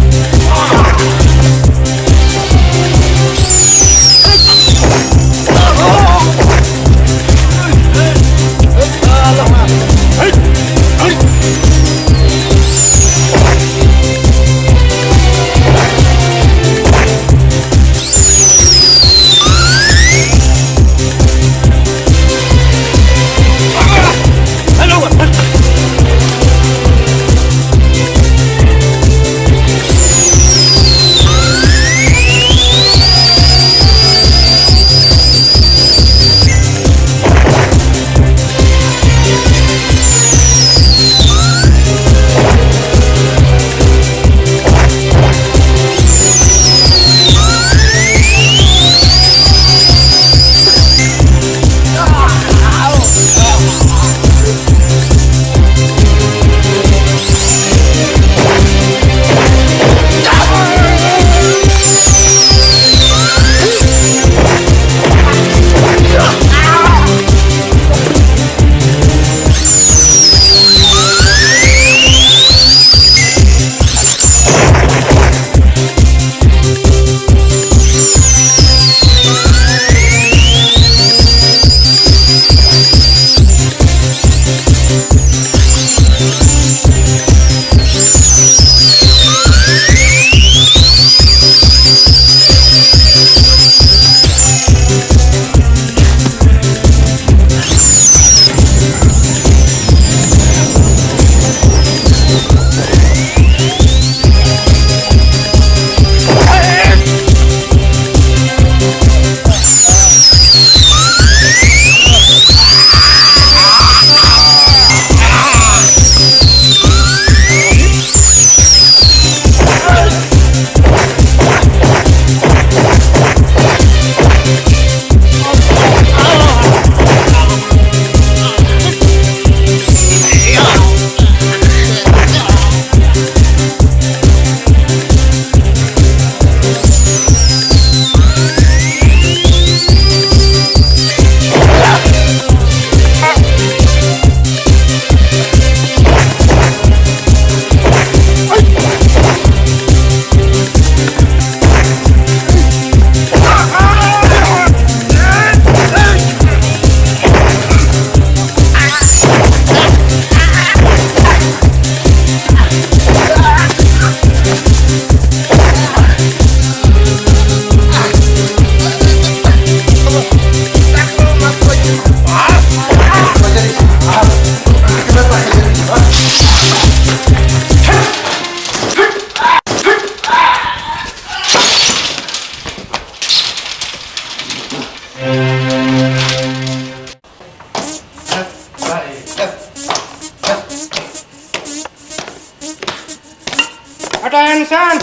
Attention!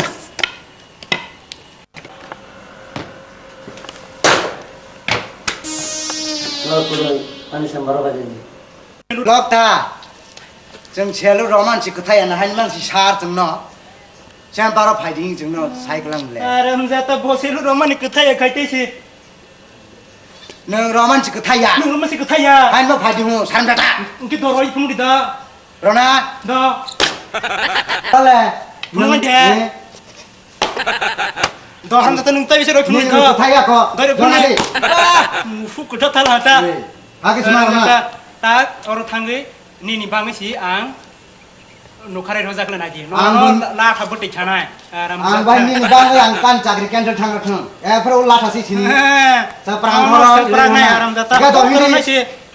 Lok ta. Chwng selu roman si kwthai ana hain man si sar chwng no. Chwng baro phai ding chwng no cycle ang le. Are hwnjata bo selu roman ni kwthai khai tei si. Nwng roman si kwthai ya. Nwng roman si kwthai ya. Hain ma phai ding hu san beta. Unki doroi phung di da. Rona. Da. Pale. Phung de. Dohan jata nung tai bisa roi phunui tho. Thaya ko. Doi roi phunui. Mufu kutha thala ta. Hake sma na. Ta, ta, oro thangwi. Nini bangwi si ang nukharai rojak le nadi. Ang no bun- la kha bwtwi chanai. Aram ang bai nini bangwi ang pan chakri cancel thang thang. E phro la thasi sini. Sa prang khoro. Prang nai aram da ta. Ga do hindi.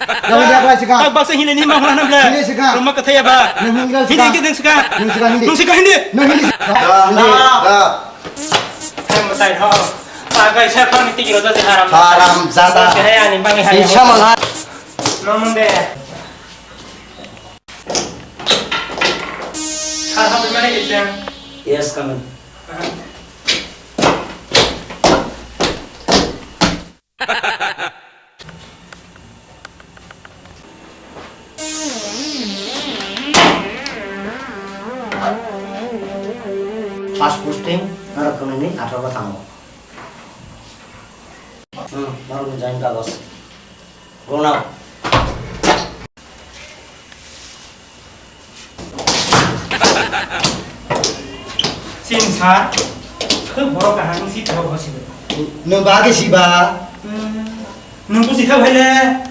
Hindi aklai sika. Tak baksa hindi ni ma hona nang le. Hindi sika. Ruma kathai ba. Hindi sika. Hindi ke ding sika. Hindi sika hindi. Nung sika hindi. Nung hindi. Da. Da. Yang betai ho. Pakai siapa ni tinggi roda si haram. Haram zada. Kaya ni bangwi hari. Insya Allah. Namun deh. Sir, how many is there? Yes, come in. First posting, narok kwnwi ni atharo thango. Hmm, narok ni join kagos. Go now. Sini sir, khe borok kaham si thok hosi. Nwng ba khe si ba? Nwng busi thok hele.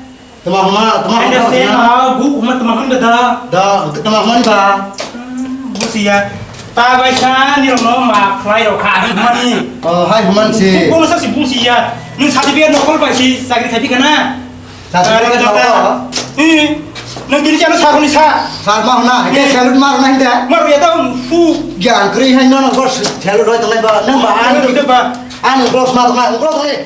Tama huma, tama huma. Understand, ah, bu huma tama huma da. Da, tama huma ni ba. Busi ya. Ta bai sa ni rok no ma khlai rok kha huma ni. Oh, hai huma ni si. Bu sa si busi ya. Nwng certificate nokol bai si chakri khai phikha na. Sir, sir, sir, sir. Eh, nang tini chano sir hwnwi sa. Sir ma hwna, hwnkhe salute ma rwna hindi. Ma rwya da, fu. Giyan kwrwi hai nono bos salute rwui tongnai ba, nang ba, ang, ang rwui ba. Ang gloves ma rwna, ang gloves rwui.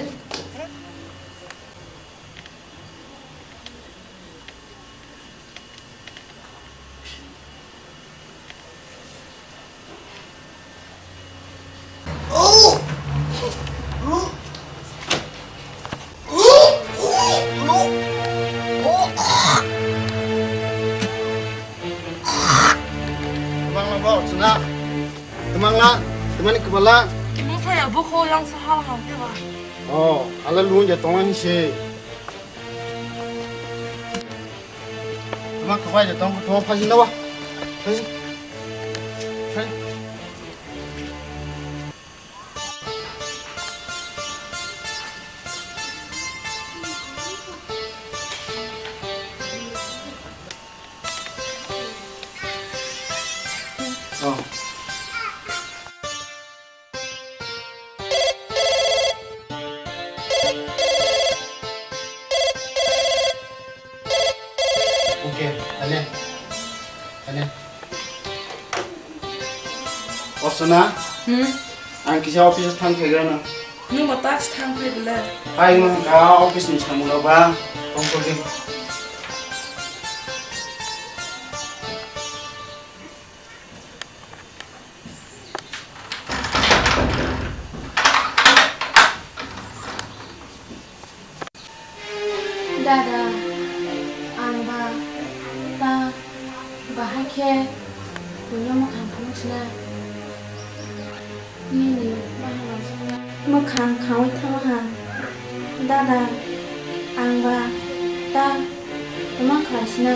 Twmang la bo, Archana. Twmang la, twmani kwbala. Mung saya buko yang sahal hang ke ba. Oh, ala lung ja tong ni se. Ama kwbai de tong, tong phaji na wa. Phaji. Phaji. Oh. Okay, ane. Ane. Archana? Hmm? Ang kisa office thang phaigana. Nwng bo task thang phai bwle. Hai, nwng ka office ni samung rok ba. Tong tong di. Dada, ang ba ta bahai khe buino mwkhang phunuk sina. Nini bahan mwkhang khaui thangma ha. Dada, ang ba ta tama khlai sina.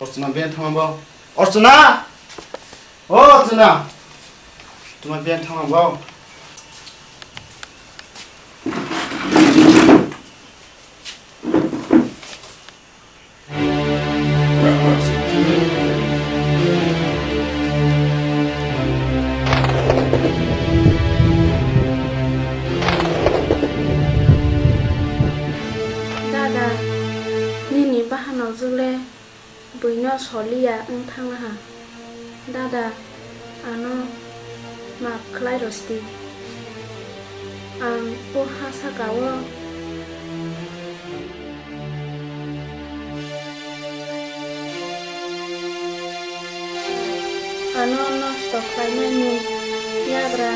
Archana, beng thangma bo. Archana! O Archana! Tuma beng thangma bo. Dada, nini bahanok jwk le buino soliya wng thanglaha. Dada, ano maap khlai rwsdi. Ang o ha saka-o. Ano nosto khlainani yagra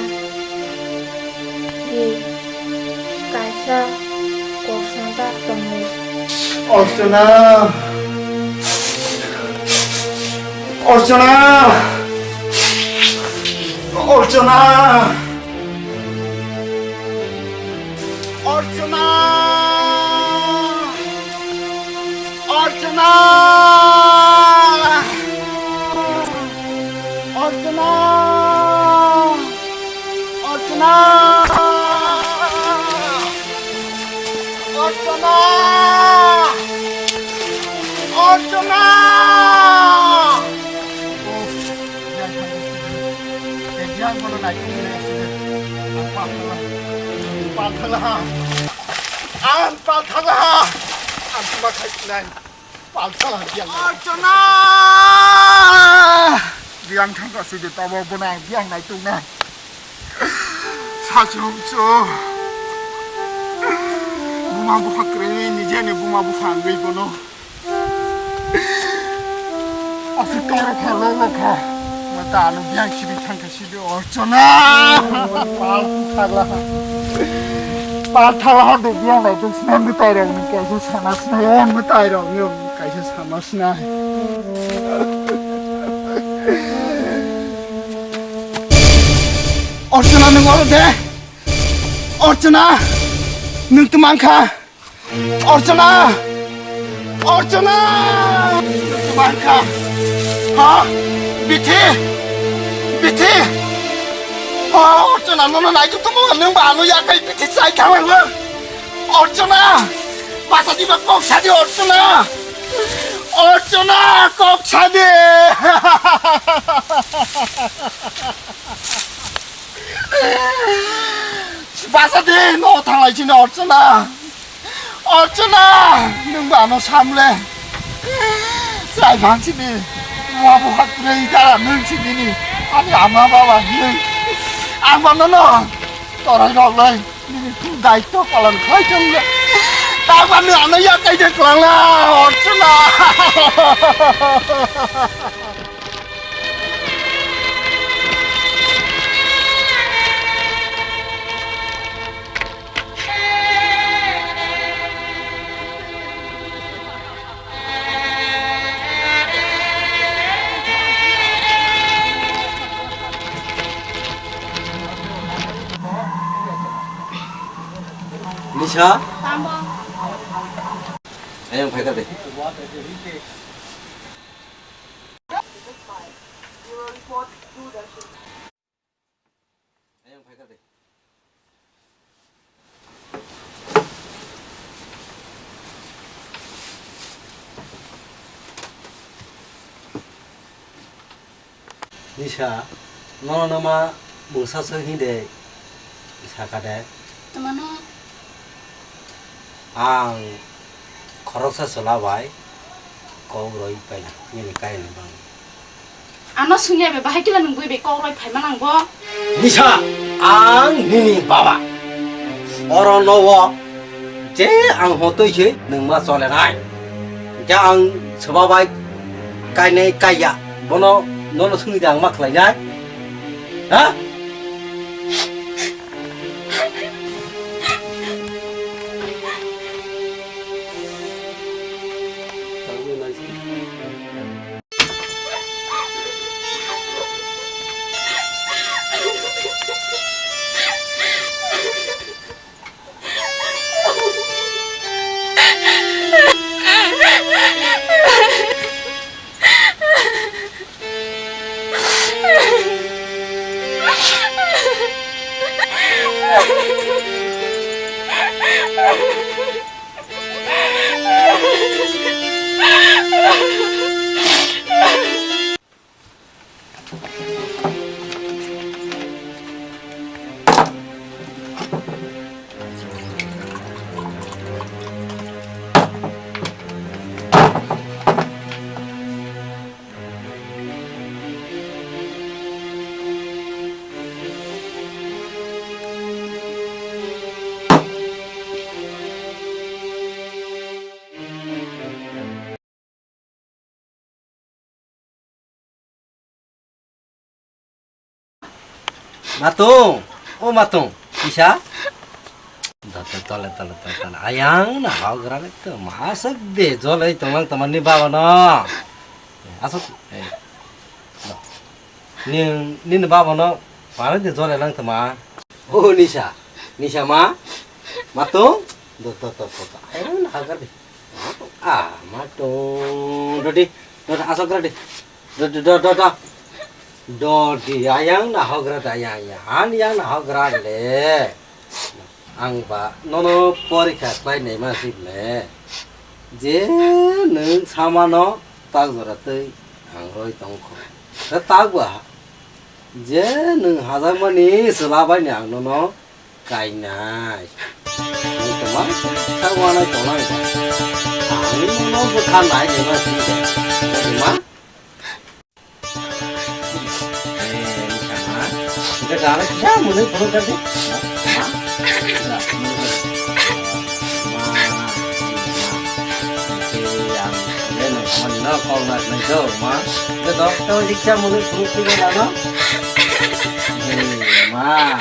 di kaisa kosa da tongo. Archana! Archana! Archana! Archana! Archana! Archana! Archana! Archana! Archana! Yang bono naitukmani accident. Ang pal thangla. Pal thangla ha. Ang pal thangla ha. Ang tuma khai nai. Pal thangla yang. Archana! Yang thangka sidi tabo bono ang yang naituknai. Sachung chu. Buma bupha kwrwi nijeni buma bupha wngwi bono. Aswk toro kha, rolo kha. Mata ano biyang sidi thangkha sidi Archana. Pal thangla. Pal thangla ha do biyang nai tung sina mwtai rok ni kaisa sana sina, o mwtai rok ni kaisa sana sina. Archana, nwng oro de? Archana, nwng twi mankha? Archana! Archana! Mankha! Ha? Bithi! Bithi! Ha, Archana, nono naituk tongmo nwng ba ano yakai bithi chai thanglang. Archana! Basa diba kok sadi Archana! Archana, kok sadi! Basa di, no thanglai chini Archana. Archana, nwng ba ano samle. Chai bang chini. Wa bo hak rei dara nwng chini ni. Ani ama baba nwng. Ang ba nono. Torai rok lai. Nini daitto palan khai chang le. Tang ba nwng ano ya kai de klang la. Archana. Nisha? Tamo. Ayang phaikha de. Nisa, nono noma mungsa se hinde saka de. Tamano? Ang khoroksa chwla bai kok rwi paina nini kainwi bang. Ano sungya be bahai kila nung bui be kok rwi phaima nang bo. Nisa, ang nini baba. Oro no o je ang hotoi se nung ma chole nai. Je ang chwla bai kainai kaiya bono nono sungwi de ang ma khlai nai. Ha? Matung, o Matung, kisa? Tole, tole, tole, tole. Ayang na hok gra le to, masuk de, jolai tonglang teman ni baba no. Asuk, eh. Ni, ni baba no, mana de jolai lang tama. O Nisa, Nisa ma, Matung, do, do, do, do, do. Ayang na hok gra de. Ah, Matung, dodi, dodi, asok gra di. Dodi, do, do, do. Dodi, ayang na hok gra da, ayang, ayang. Ani yang na hok gra le. Ang ba, nono porikha khlai nai ma sib le. Je nwng samano tak jora tei ang roi tong kho. Khe tak ba, je nwng hajakmani chwla bai ni ang nono kainai. Nwng tongma sa wanai tongnai ba. Ang nono bwkha nai nai ma sini ba. Tongma? Eh, nwng tongma? Nwng tongma kisa mwnwi phuru kha di. Ma? Ma? Ma? Ma? Nwng tongma no kok na nai do ma. Nwng tongma kisa mwnwi phuru kha di ano. Eh, ma.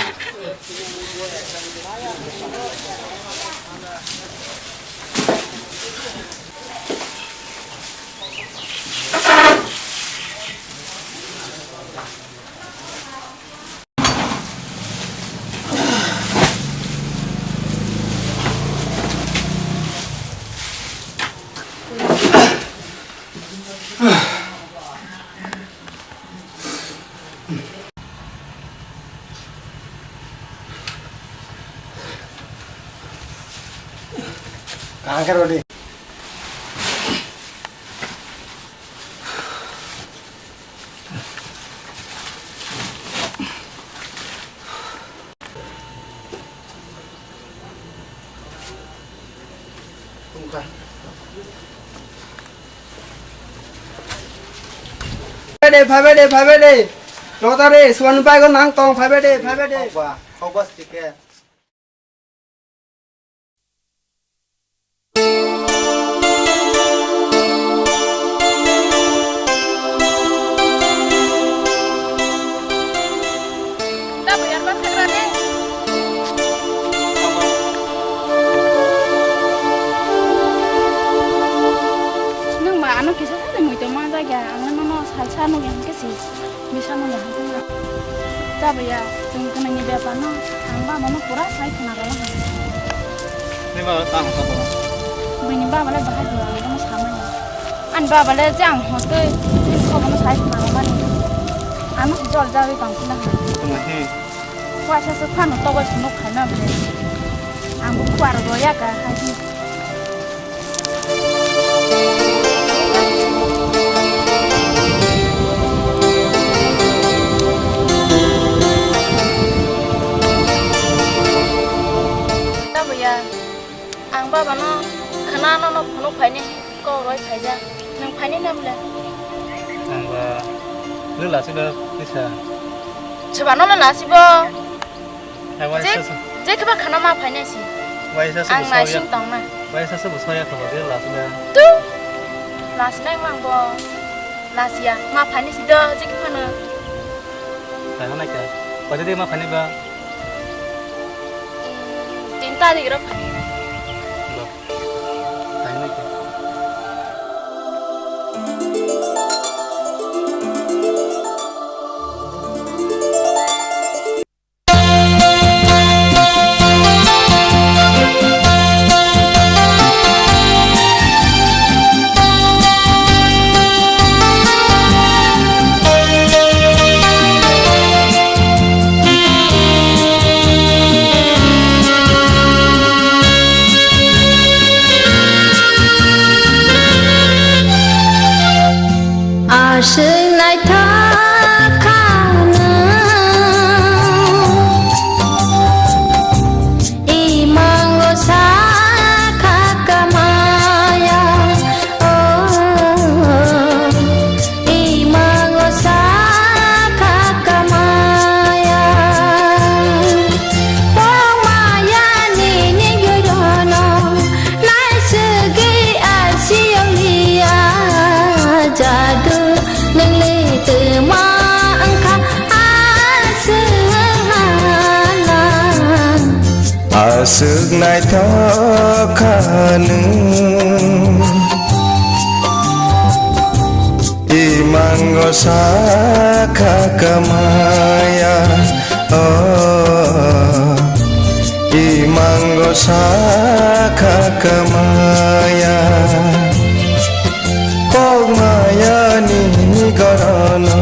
Kaham khe rw di. Phaibai de, phaibai de, phaibai de. Lotari, suan bai go nang tong, phaibai de, phaibai de. Hokba, hokba stike. Nwng ba ano kisa sa de mui tong ma jagya, ang le nono salsa nugya hwnkhe se. Bisa mano hangkhe na. Tabaya, chwng kwnwi ni bepar no, ang baba no pura sai khna rw ha. Ni baba tamo ka baba? Bini baba le bahai dua, ang no samani. Ani baba le je ang hotoi, bini khobor no sai khna rw mani. Ano jol jawi tong khna ha. Tamo he. Waisa se phano togoi se nuk khaina bele. Ang bo kuar ro ya ka hai. Tabaya, ang baba no khna no no phunuk phaini kok roi phaijak. Nwng phaini nam le? Ang ba le lasi da kisa. Soba no le lasi bo. Hai, waisa je, se. Je khe ba khana ma phainai si. Waisa se. Ang bo nai soya. Sing tong na. Waisa se bo soya kha ba de lasi da. Tu. Lasi nai mang bo. Lasi ya. Ma phainai si do, je khe phano. Hai, hana kya? Pade de ma phainai ba. Hmm, tin tarikh rok phainai. Ba. Phainai kya? Aswk naithok kha nwng, imango sakha kamaya. Oh, imango sakha kamaya. Kok maya nini gorono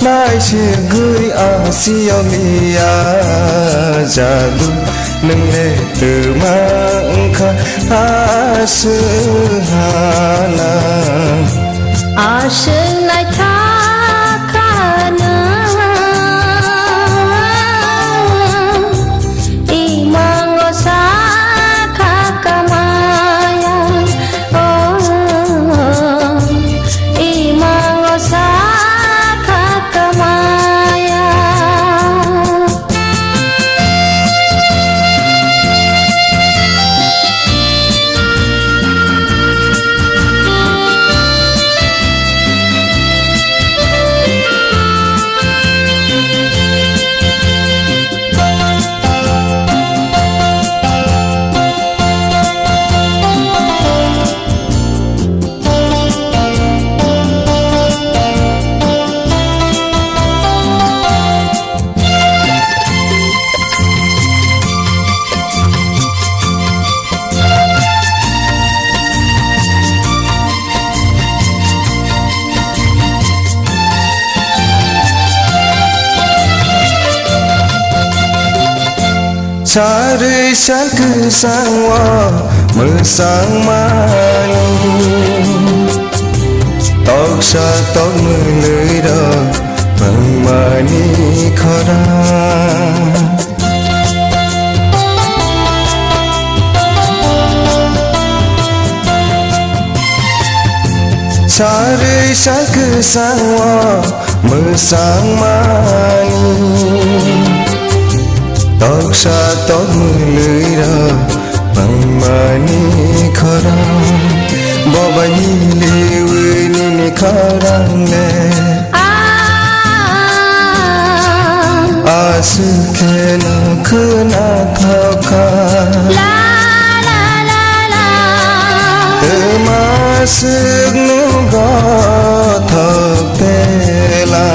naisirgwi asiyok liya jadu. Nwng le twma wngkha aswk hala. Aswk naithok kha nwng, imango sakha kamaya. Oh, imango sakha kamaya. Sarwi sal kwsang o mwsang mani, toksa tok mwlwi rok wngmani khorang. Sarwi sal kwsang o mwsang mani, toksa tok mwlwi rok wngmani khorang. Bobai nini wi nini khorang le. Ah. Aswk khe no khwnathok kha. La, la, la, la. Twma swk no gothok tela.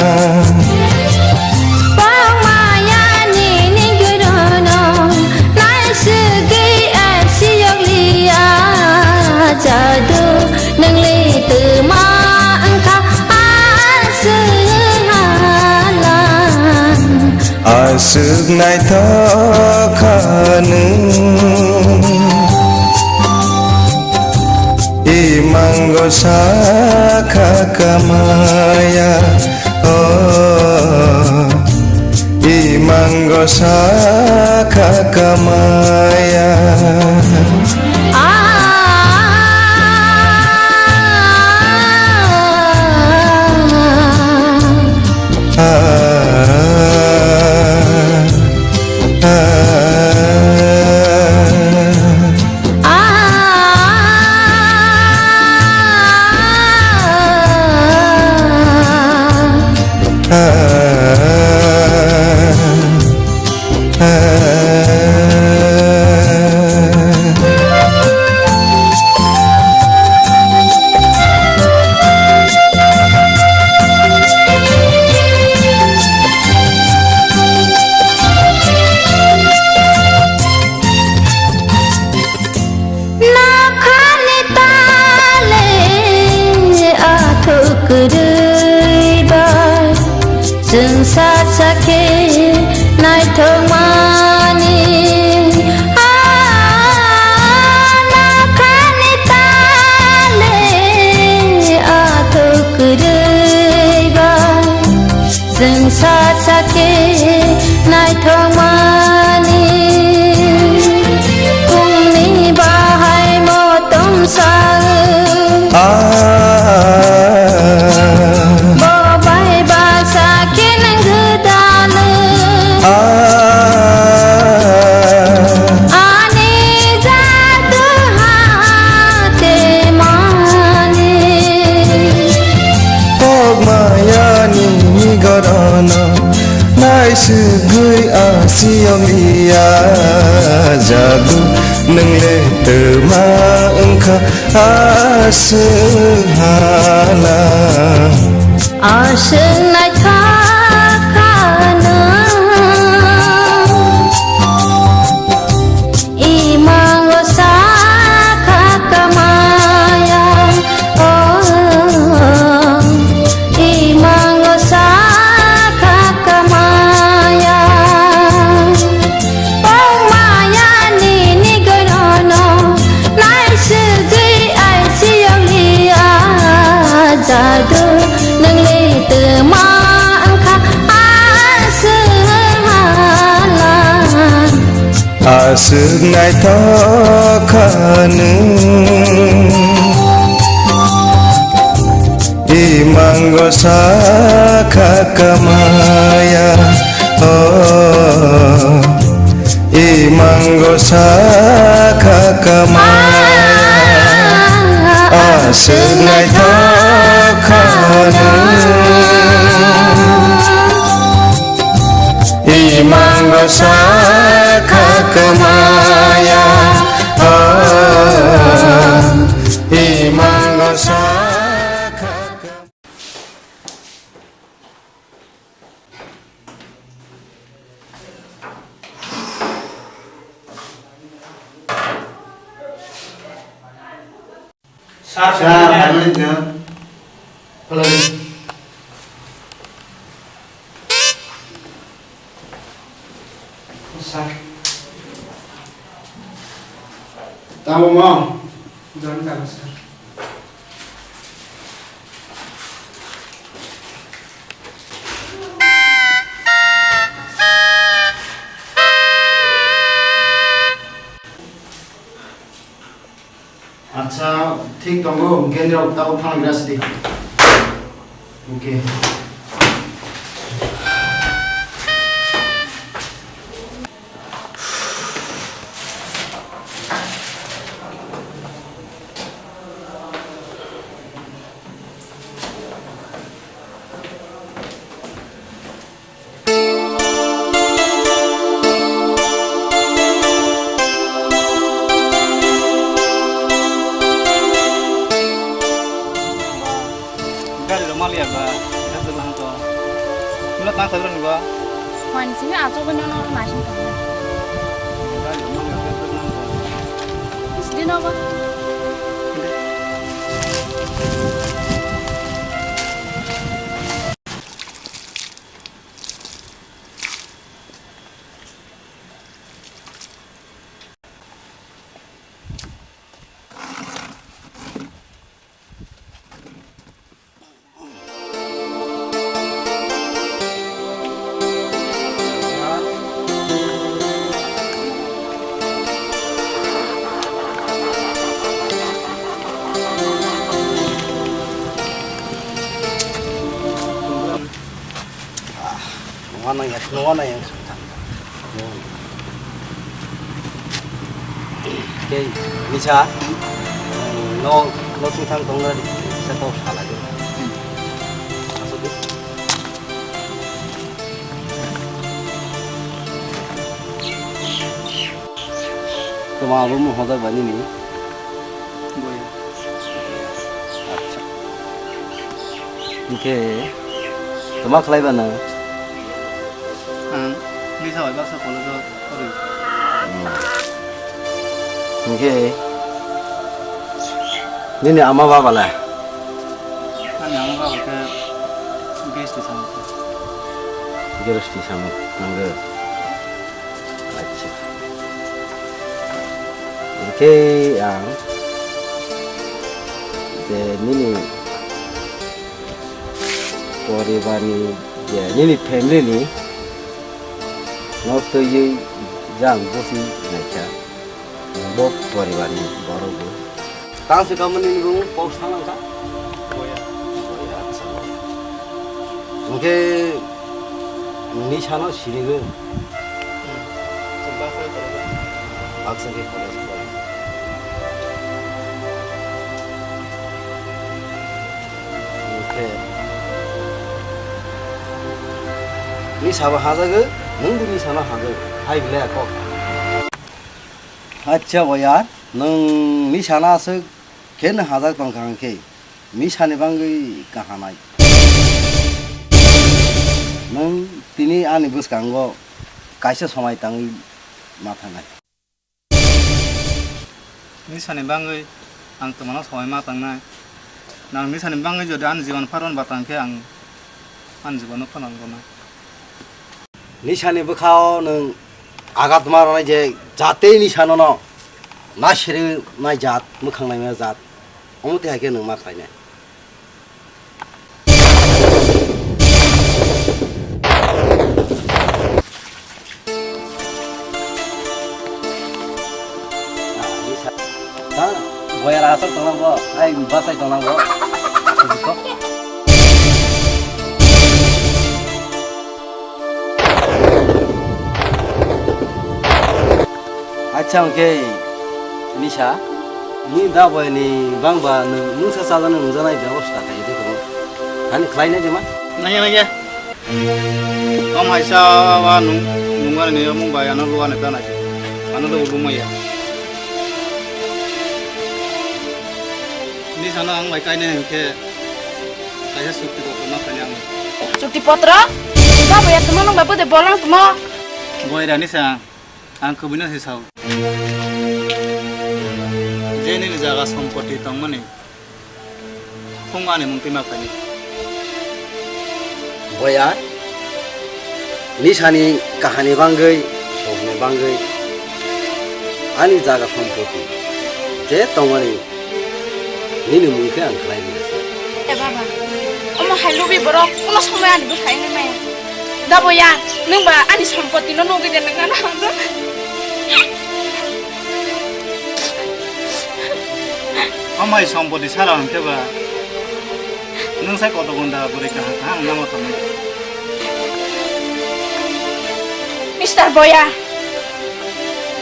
Bang maya nini gorono naisugwi asiyok liya jadu. Nwng le twma wngkha aswk hala. Aswk naithok kha nwng, imango sakha kamaya. Oh, imango sakha kamaya. Ah, ah, ah, ah. Nokhani tale athuk kwrwi bai, chwng sa sakhe naithokmani. Ah, nokhani tale athuk kwrwi bai, chwng sa sakhe naithokmani. Phungni bahai motom sa. Ah. Bo bai ba sakhe nang gwdal. Ah. Ani jadu hate mani. Kok maya nini gorono. Ai sugui asiyong iya jadu, nung le tma wngkha aswk hala. Aswk naithok kha nwng. Imango sakha kamaya, oh, imango sakha kamaya. Pokmaya nini gorono, naisugwi aisiyokni ajadu, nungli tma wngkha aswk hala. Aswk naithok kha nwng, imango sakha kamaya, oh, imango sakha kamaya. Aswk naithok kha nwng. Imango sakha kamaya, oh, imango sakha kamaya. Sir, sir, sir, family niya. Hello. Sir. Tamo mo? Jon tamo, sir. Acha, thik tongo, hwnkhe nirok tabuk thangna gra sidi. Okay. Gari rok maliya ba, gari rok hangto. Mula tang sabra ni ba? Hwan simi achuk no no masing tong. Gari rok maliya ba, gari rok hangto. Is din ba? Nungma nang ya, nungma nang ya. Tei, misa, no, no tungthang tongna di, sa to sala di. Asuk di. Tuma abo mo hoda bani ni. Boya. Acha. Hingke, toma khlai ba nang? Ang Lisa bai baksa college o porwi. Hmm. Hingke, nini ama baba le? Ani ama baba khe gas ti samung. Gas ti samung, nangkhe. Acha. Hingke ang je nini poribar ni, je nini family ni no twiwi jang busi naikha, bo poribar ni borok bo. Tang se kamani ni bo kok sana kha. Boya. Boya, acha. Hingke Nini sano sinigo. Hmm. Chwng baksa khe college. Baksa khe college khlai. Hingkhe Nisa bo hajago, nwng bo nisa no hajak, hai belai kok. Acha boya, nwng nisa no aswk khe nwng hajak tong kha hwnkhe, nisa ni bagwi kahanai. Nwng tini ani bwskango kaisa somai tangwi ma thangnai. Nisani bagwi ang twmano somai ma tangnai. Nang nisani bagwi jodi ani jiban phano ba tang khe ang ani jibanno phano ang gonai. Nisani bwkhao nwng agat ma rwnai je jatei nisa nono nasiri nai jat, mwkhang naima jat, omo twi hai khe nwng ma khlainai. Boyar aswk tongnago, ai bachai tongnago. Acha hwnkhe nisa, ni da boyani bangba nwng mungsa chalani nungjaknai bebosta khaidi tongo. Hani khlainai de ma? Nangya, nangya. Om haisa wa nung, nungani ni omung bai ano luani tanai. Ano do ulumaya. Ni sana ang bai kainai hwnkhe kaisa chukti kotor ma khainai ang. Chukti potro? Ba boya tumo nung ba bode bolang tumo. Boy rani sa. Ang kubui no se sao. Je nini jaga sompoti tongmani phung ani mung twima phaini. Boya, nisani kahani bangwi, sokni bangwi, ani jaga sompoti je tongmani nini mung khe ang khlai rwna se. E baba, omo hai lubi borok kuno somoi ani bwthai wngwi maya. Da boya, nwng ba ani sompoti no nugwi de nang ano hangno. Omo hai sompoti sara hwnkhe ba nwng sai koto gonda bwrwi kaham kaham namo tongwi. Mister Boya,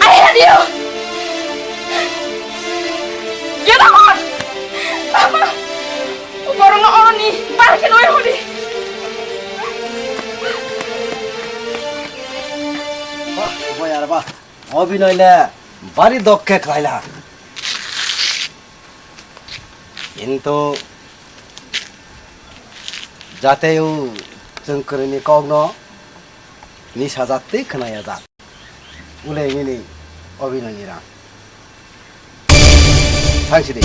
I hate you. Get out! Baba! Borokno oroni bar khe nui hodi. Bah, boy ar bah. Obinoy le bari dok khe khlaila. Kintu jate o chwng kwrwini kokno nisa jat tei khwnaya jat. Ulai nini Obinoy ni rang. Thang sidi.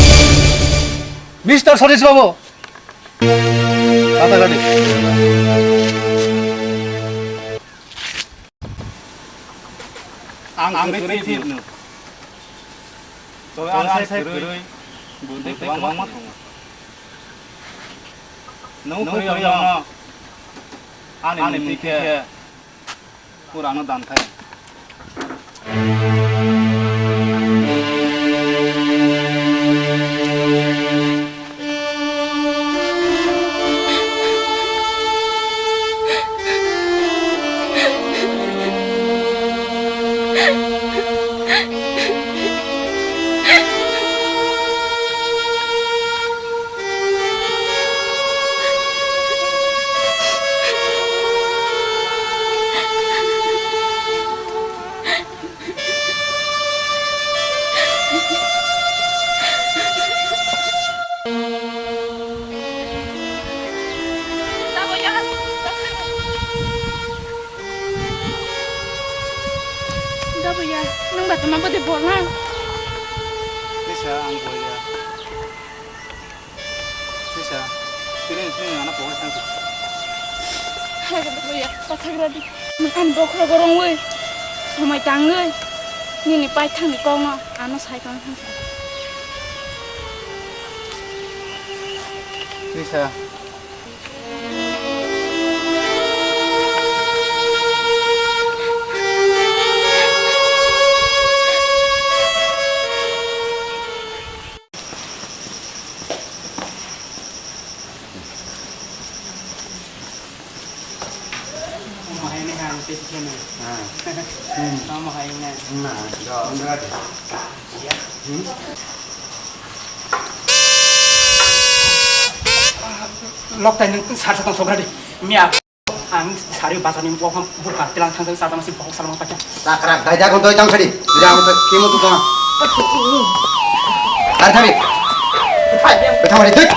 Mister Satish Babu. Kata kadi. Ang kwrwi thwipno. Tei ang sai kwrwi. Buntei kwbangma tongo. Nwng kwrwi rokno ani mungti khe. Purano danthai. Da boya, nwng ba tama bode bolang. Kisa ang boya. Sisa, tini sini ngana pokok sangsi. Hai kata boya, pathagra di. Nwng ani bokhorok rongwi, somoi tangwi, nini paithakni kokno ano sai tong sangsi. Sisa. Loktai nwng sar sa tong sobra di. Miya. Ang sari bazar ni bokong bukha tilang thang thang sa tang si bokong salong pacha. Takrak dai jagon doi tang sari. Jagon doi kimo tu tang. Dar thari. Thang sari doi.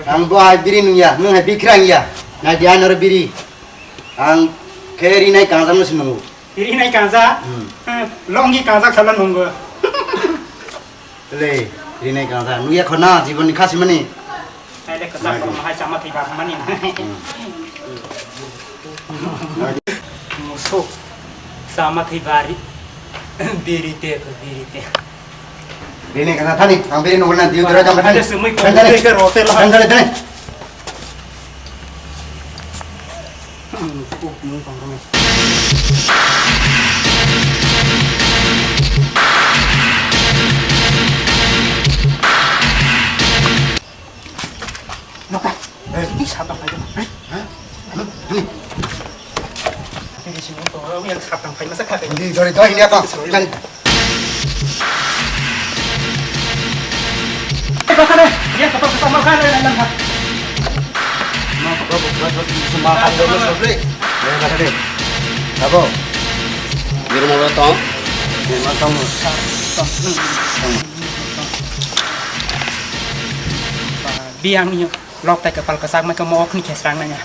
Ang bo hai biri nungya, nung hai bikra nungya. Nai dia noro biri. Ang khe rinai kangjak no sinungo. Rinai kangjak? Hmm. Hmm, longi kangjak sala nungo. Le, rinai kangjak. Nungya khona jibon ni khasi mani. Hai le kwchak kormo hai chama thwi bar mani. Hmm. Musuk. Chama thwi bari. Biri te, biri te. Bini kana thani, ang bini nunggu na diu dora jam thani. Ada semui kau Thani, thani. Ke rote lah. Thani, thani, thani. Hmm, kuk mui kong kong. Nokta. Eh, ini satang pai dong. Hah? Anu, anu. Ini si motor, yang satang pai masa kagak ini. Ini dari dari ini apa? Ini. Eh, bakal deh. Dia kotor kotor mau kan ada dalam. Mau kotor kotor semua kan dulu sebeli. Ya, bakal deh. Apa? Di rumah lo tong. Di rumah tong. Biang nyo lok tai kapal kasak mai kamo ok ni khesrang nanya.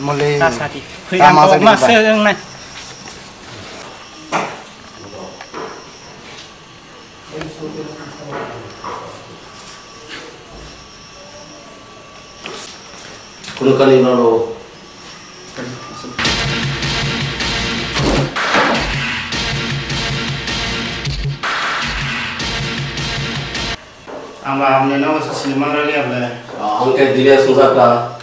Amole. Ta sati. Tama Hoi ang sati ma ba. Se ang nai. Kuno kani noro. Ang ba hamni no sa sinimang rali able. Ang ke diria sungsa ka.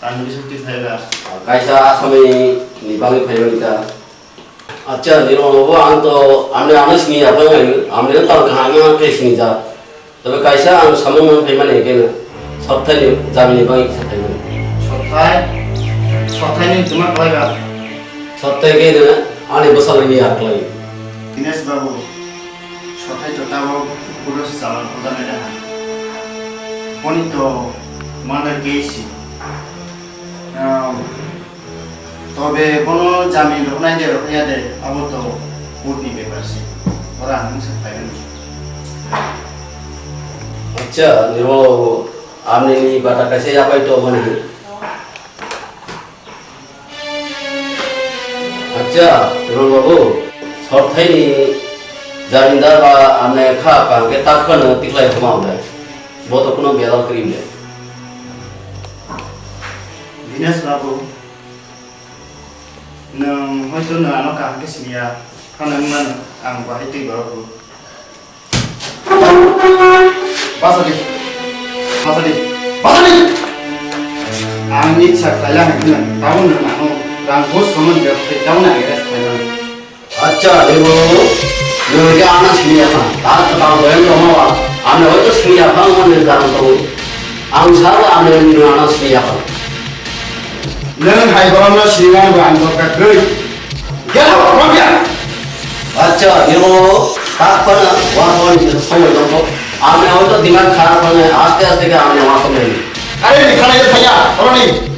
Tani bisuk ti phaiba. Kaisa asami ni bangwi phaiba ni ka. Acha, ni ro bo ang to amne ano sini ya phang ai, amne to kaham ang ke sini ja. Tabe kaisa ang samung mang phaimani kena. Sabthai ni jami ni bangwi kisa phaimani. Sabthai? Sabthai ni tuma khlai ba? Sabthai kena ani bwsal ni ya khlai. Dinesh babu, sabthai to tabo puro si saman ko jane raha. Boni to mana keisi. Tobe bono jamin roknai de rokya de, abo to court ni bepar se. Ora ang mungsa khlai mani. Acha, nirmo amni ni bata kaisa yapai to mani. Acha, nirmo babu, sorthai ni jamindar ba amne kha pa ke tak pa no tiklai homa de. Bo to kuno belal krim de. Dinesh babu, nwng hoito nwng ano kaham khe siniya, phano wng mano ang bo hai twi borok bo. Basadi, basadi, basadi! Ang ni sak khlai lang hino, tabuk nwng ano rang bo sono de, tabuk na arrest khlai mano. Acha, ebo, nwng khe ano sini ya kha. Tar kwtal boyan rok ma ba. Ano hoito sini ya kha, nwng ni karon tongo. Ang sabo ano nwng ano sini ya kha. Nwng hai borokno sini mano ba ang dorkar kwrwi. Get out from here! Acha, ebo, tak pana, wa wa ni somoi tongo. Ano hoito dimak kharap hone, aste aste khe ano wa somoi. Are ni khanai thaya, oroni.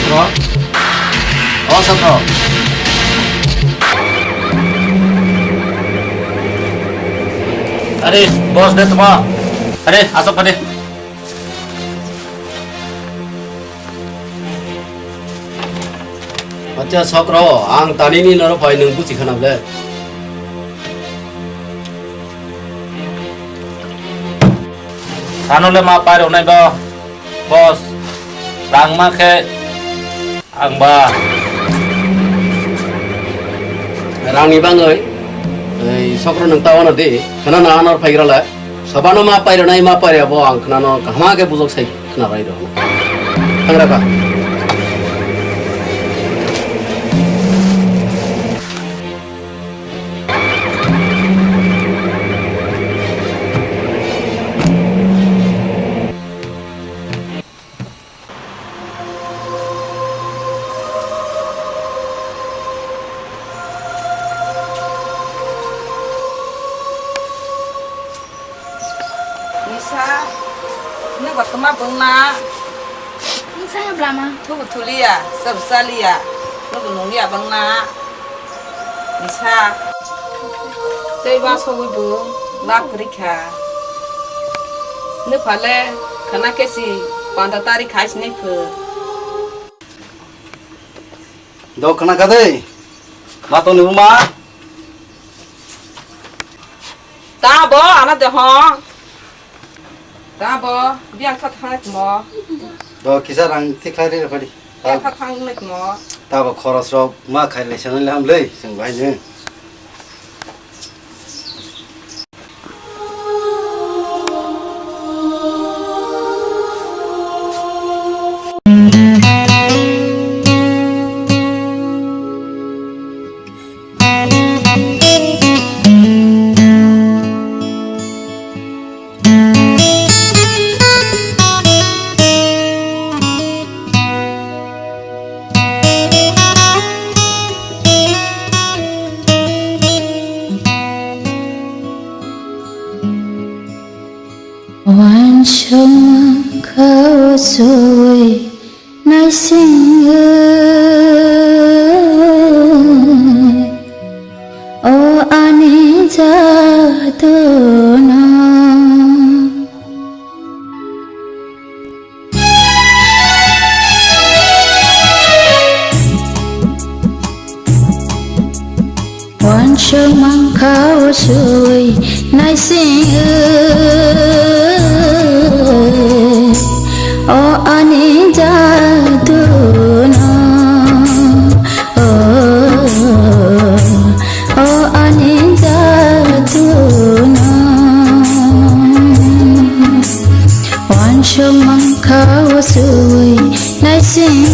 Sokro. O Sokro. Are, boss de tamo. Are, asok phade. Acha Sokro, ang tanini noro phai nwng buchi khana ble. Ano le ma pai rwnai bo, boss. Rang ma khe ang ba. Rangni bangwi, ei, Sokro nwng ta wano di, khana na anor phaigra le. Sabano ma pai rwnai, ma pai rwya bo ang khnano kaham khe bujok sai khna bai rw. Thangra ka. Nisa, nokbar tongma bwngna. Nisa ya blama. Thubu thuliya, sab saliya, nokbo nungya bwngna. Nisa, tei ba sogwi bo lab kwrwi kha. Nupha le khana kesi panda tari khai sinai phu. Do khana kha dei. Ma tongni buma. Ta bo ana de ho. Ta bo biang kha thang mo. Do kisa rang thik khlai re phadi. Biang kha thang mo. Ta bo khoros rok ma khai le sanai le ham le sing bai ne. Wansukmang kha o sui naising o ani jaduna. Wansukmang kha o sui naising o ani jaduna. O, o ani jaduna. Wansukmang kha o sui naising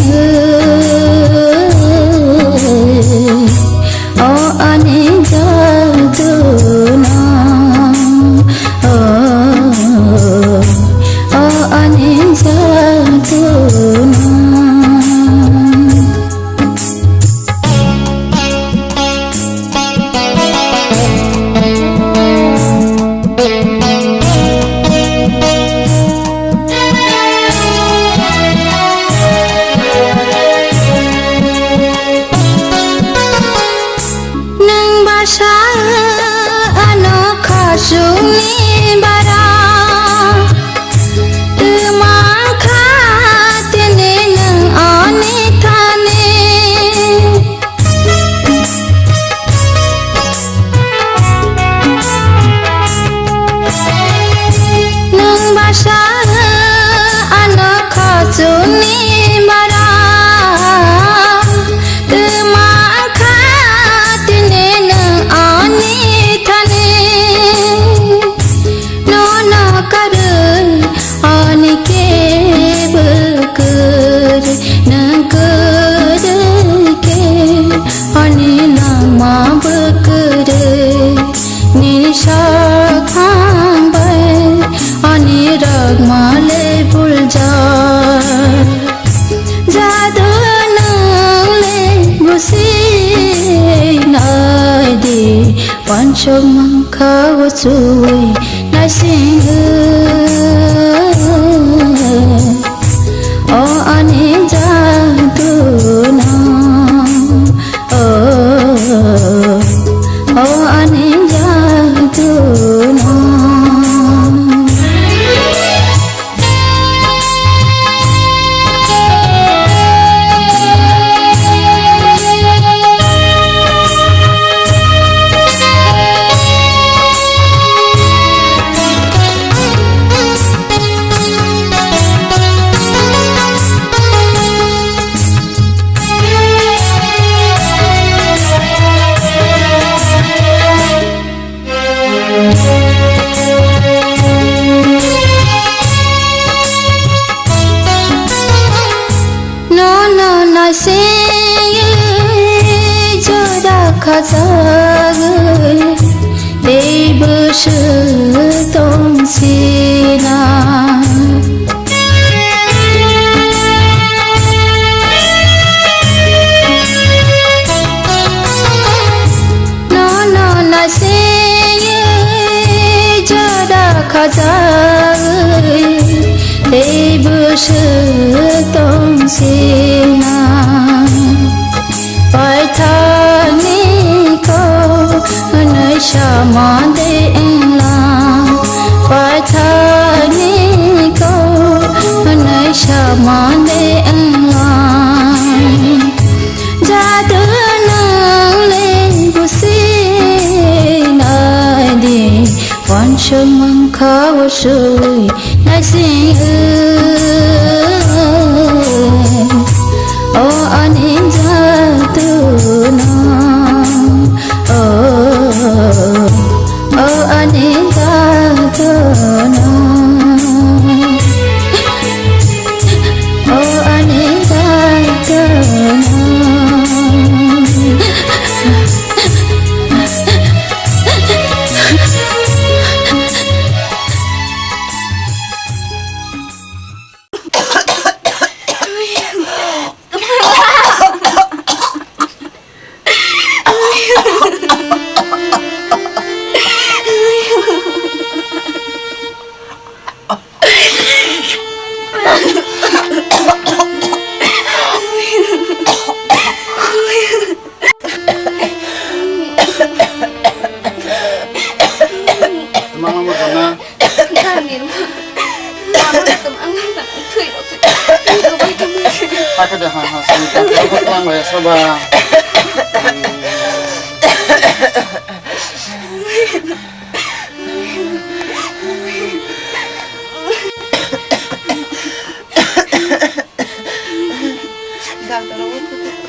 o ani jaduna. O, o ani jaduna. Nwng bwsa ano khasukni bara. Twma kha tini nwng ani thani. Nwng bwsa ano khasukni bara. Twma kha tini nwng ani thani. Nono karwi ani kebo kwrwi, nwng kwrwi khe ani langma bo kwrwi. Nini sakhang bai ani ragma le buljak. Jadu nwng le busi nai di. Wansukmang kha o sui naising o ani jadu. Kachagwi tei bwswk tong sina. Nono naisingwi jora khajagwi tei bwswk tong sina. Paithakni kok hwnwi sama de wngla, paithakni kok hwnwi sama de wngla. Jadu nang le busi nai di, wansuk mangkha usui naising o ani jadu no, o, o ani jadu no. O ani jadu no. Mama mo kana. Nani ma. Mama na tum ang na thui ro si. Thui ro bai tum. Aka de ha ha sini ka ko lang ya saba. Doctor-o,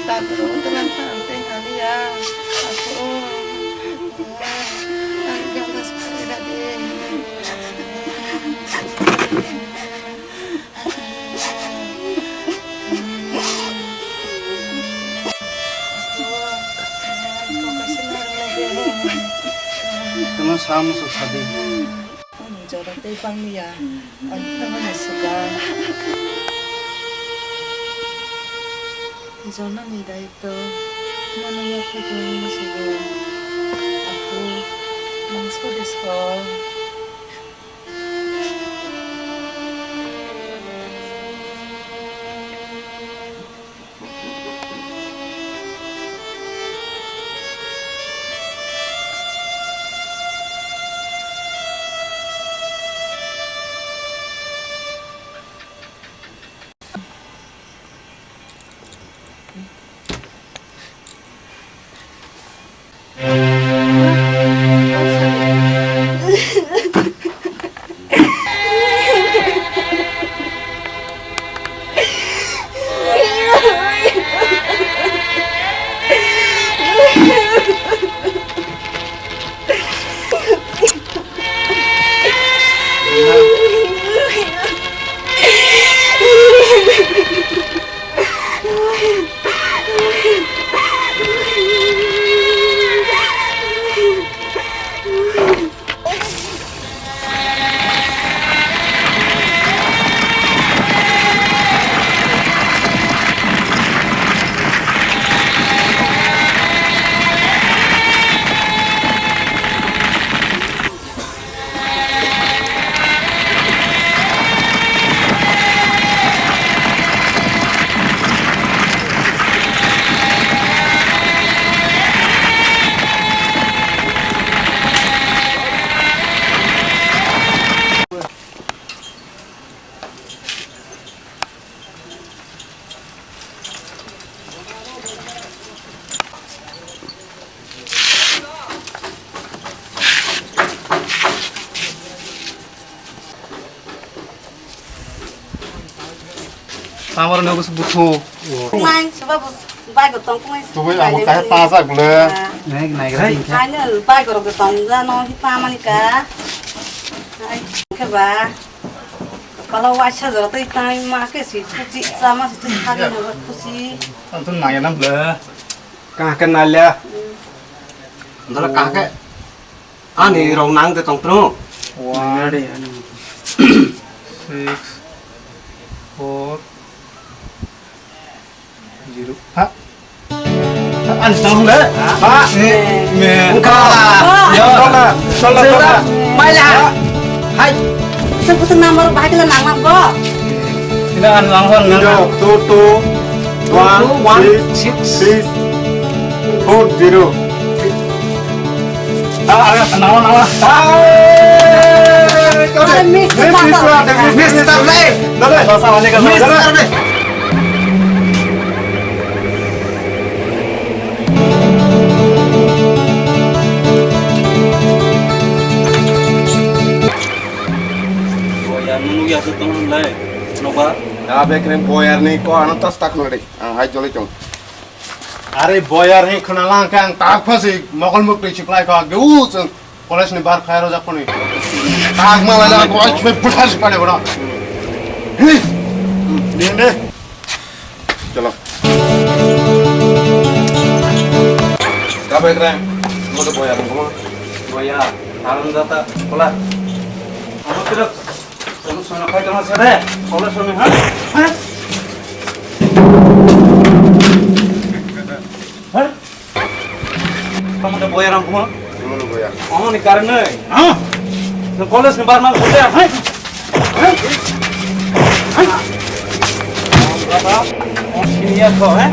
doctor-o teman pang teng haliya. Aku, ang yang das pang dadi. Tama sama sok sadi. Jora tei pangya, ang tamo ni suka. Jona ni daitw, mano ya phi tong ni sugo. Aku, nang sode so. Tamar no gusu buthu. Nai, sebab bai gotong kung. Tubui abo kahar taja gule. Nai, nai, nai. Nai, bai gorok gotong jano hita manika. Nai, keba. Kalau waisa jora tei tai ma ke si kuchi sama si tei kali no kuchi. Ang tun nai nam le. Kah ke nalya. Dala kahke ani rong nang de tong pro. One, six, four, zero. Ha? Ani tong le? Ha? Me. Engka. Ba. Tong na. Tong na. Tong na. Mai la. Hai. Kusung kusung number bahai kala nang nang bo. Ina an lang hon nang. Two two one six six four zero. Ah, ah, nang nang. Ah, eh, kau ni. Mister Mister Mister Mister Mister Mister Mister Mister. Boyar nung ya su tong lai. Noba. Ya bekrem boyar ni ko ano tas tak nori. Ang hai joli tong. Are boyar he khna lang kang tak phasi mokol muk twi chiklai ko ge u chang. College ni bar khai rojak phone. Tag ma lai la ko ai chwe puthar si pare bora. He. Ding de. Chalo. Ka bai kra. Mo to boya mo. Boya. Alam jata. Kola. Amo kira. Kamu sana khai tama sare. Kola sami ha. Ha? Ha? Tamo de boya rang kuma. Imono boya. Omo ni karon nei. Ha? Nwng college ni bar mang boya. Hai. Hai. Hai. Baba, o senior ko, hai?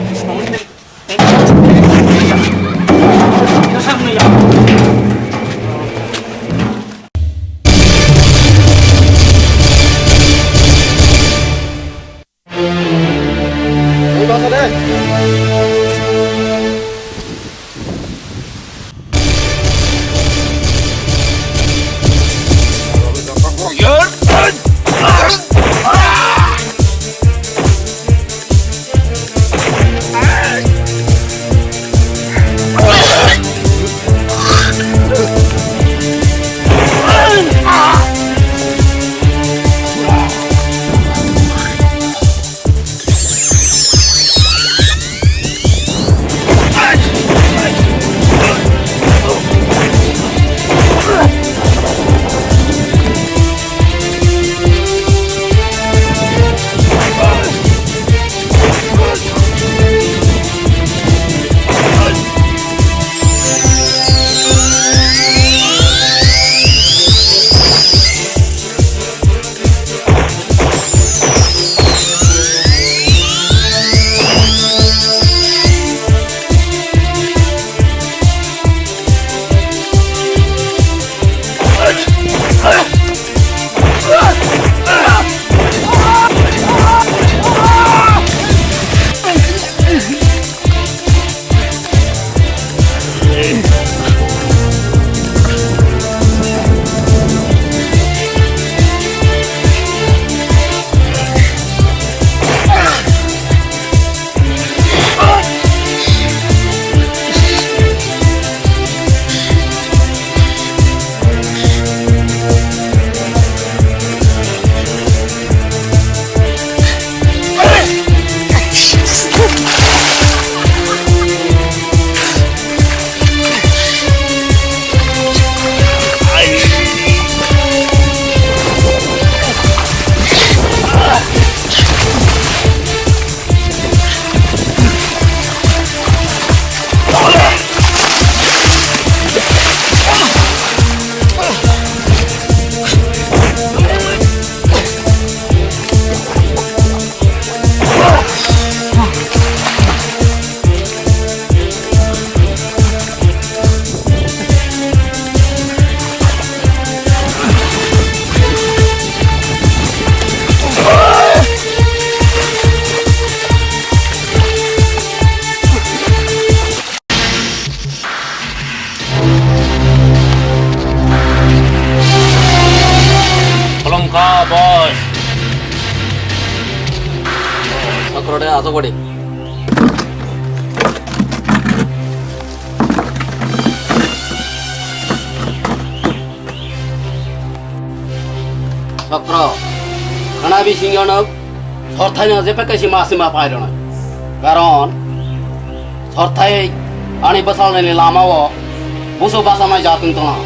Kolomkha boss. Sakrode asokbadi. Sakra, khana bisingo no sorthai no jepe kaisi masi ma pai rwnai. Karon sorthai ani bwsalni lama o Busu bachanai jatwng tongna.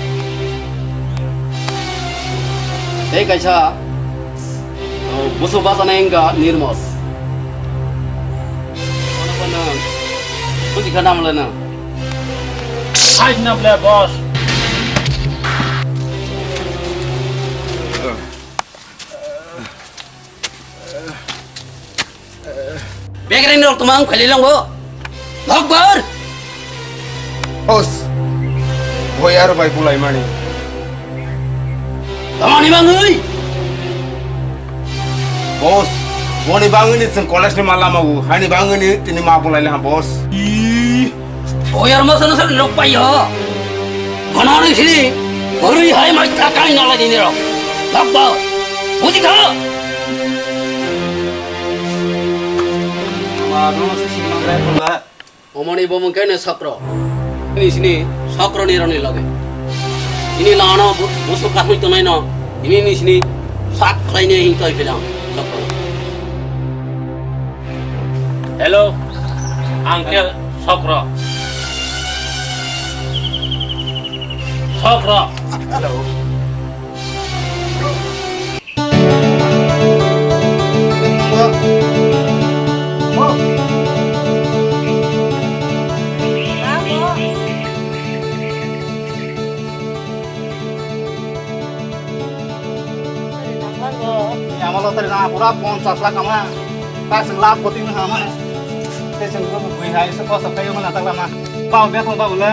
Tei kaisa, uh, busu bachanai wngkha Nirmol. Bono bono bujikha namle na. Hai na ble boss. Begreng rok toma ang khali longo. Lokbar. Boss. Boy aro bai bulai mani. Tamani bangwi. Boss. Boni bangwi ni chwng college ni malama u. Hani bangwi ni tini ma bulai le ha boss. Ih. Oyar masa nasa lok pai ho. Kono ni sini. Hurui hai mai ta kai nala dini rok. Lokbar. Buji kha. Omoni bo mungkhe no Sokro. Ni sini Sokro ni roni loge. Ini lano bu-, busuk kathoi tonai no. Ini ni sini sak khlai ne hing toi philang Sokro. Hello, Uncle Sokro. Sokro. Hello. Ama lottery na pura ponchas lakh ama. Tak sing lakh poti na ama. Te sing ko bui hai se ko sa kai ma na tak lama. Pao be ko ba bula.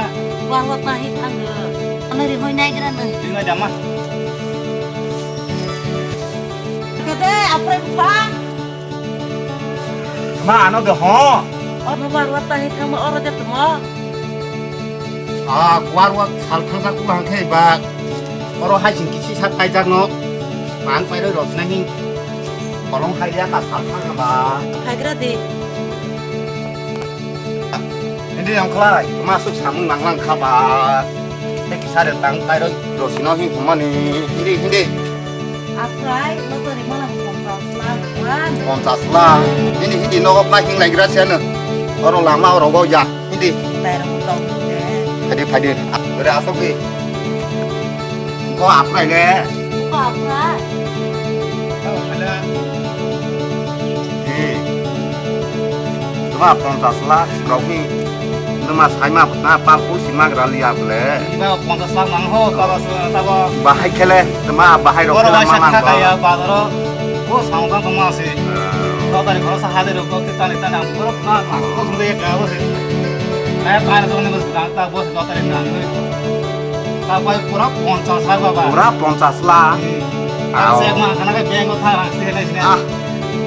Wa wa ta hi thang. Ano ri hoi nai gra na. Ri nai jama. Kade apre pha. Ma ano de ho. Ano ba wa ta hi thang ma oro de tmo. Ah, kuar wa sal thang sa ku hang khe ba. Oro hai sing kisi sat kai jak no. Mang pai roi ros na hi. Kolong khai ya ka sal thang ba. Khai gra de. Hindi yang khlai, masuk samung nang lang kha ba. Te kisa re tang tai roi ros no hi humani. Hindi, hindi. Aprai, lo to ri malang ponchas lakh wan. Ponchas lakh. Hindi, hindi nogo packing lai gra siya no. Oro lama oro go ya. Hindi. Tairok tong de. Phaidi, phaidi. Ore asok di. Ko aprai le. Ko aprai. Di. Tuma ponchas lakh rok ni. Tuma saima na pal pusi magra liya ble. Iba ponchas lakh nang ho, taba se, taba. Bahai khele, tuma bahai rok khele manang ba. Kaya bazaro. Ko samung tang tongma se. Totari khoroksa hade rok ko tani tani ang borok na na ko sumde ya ka bo se. Kaya kaya tong ni bo se dang ta bo se totari nang ni. Ta bai pura ponchas lakh baba. Pura ponchas lakh. Hmm. Ang se ma khana ka bank ko tha rang se le sine. Ah.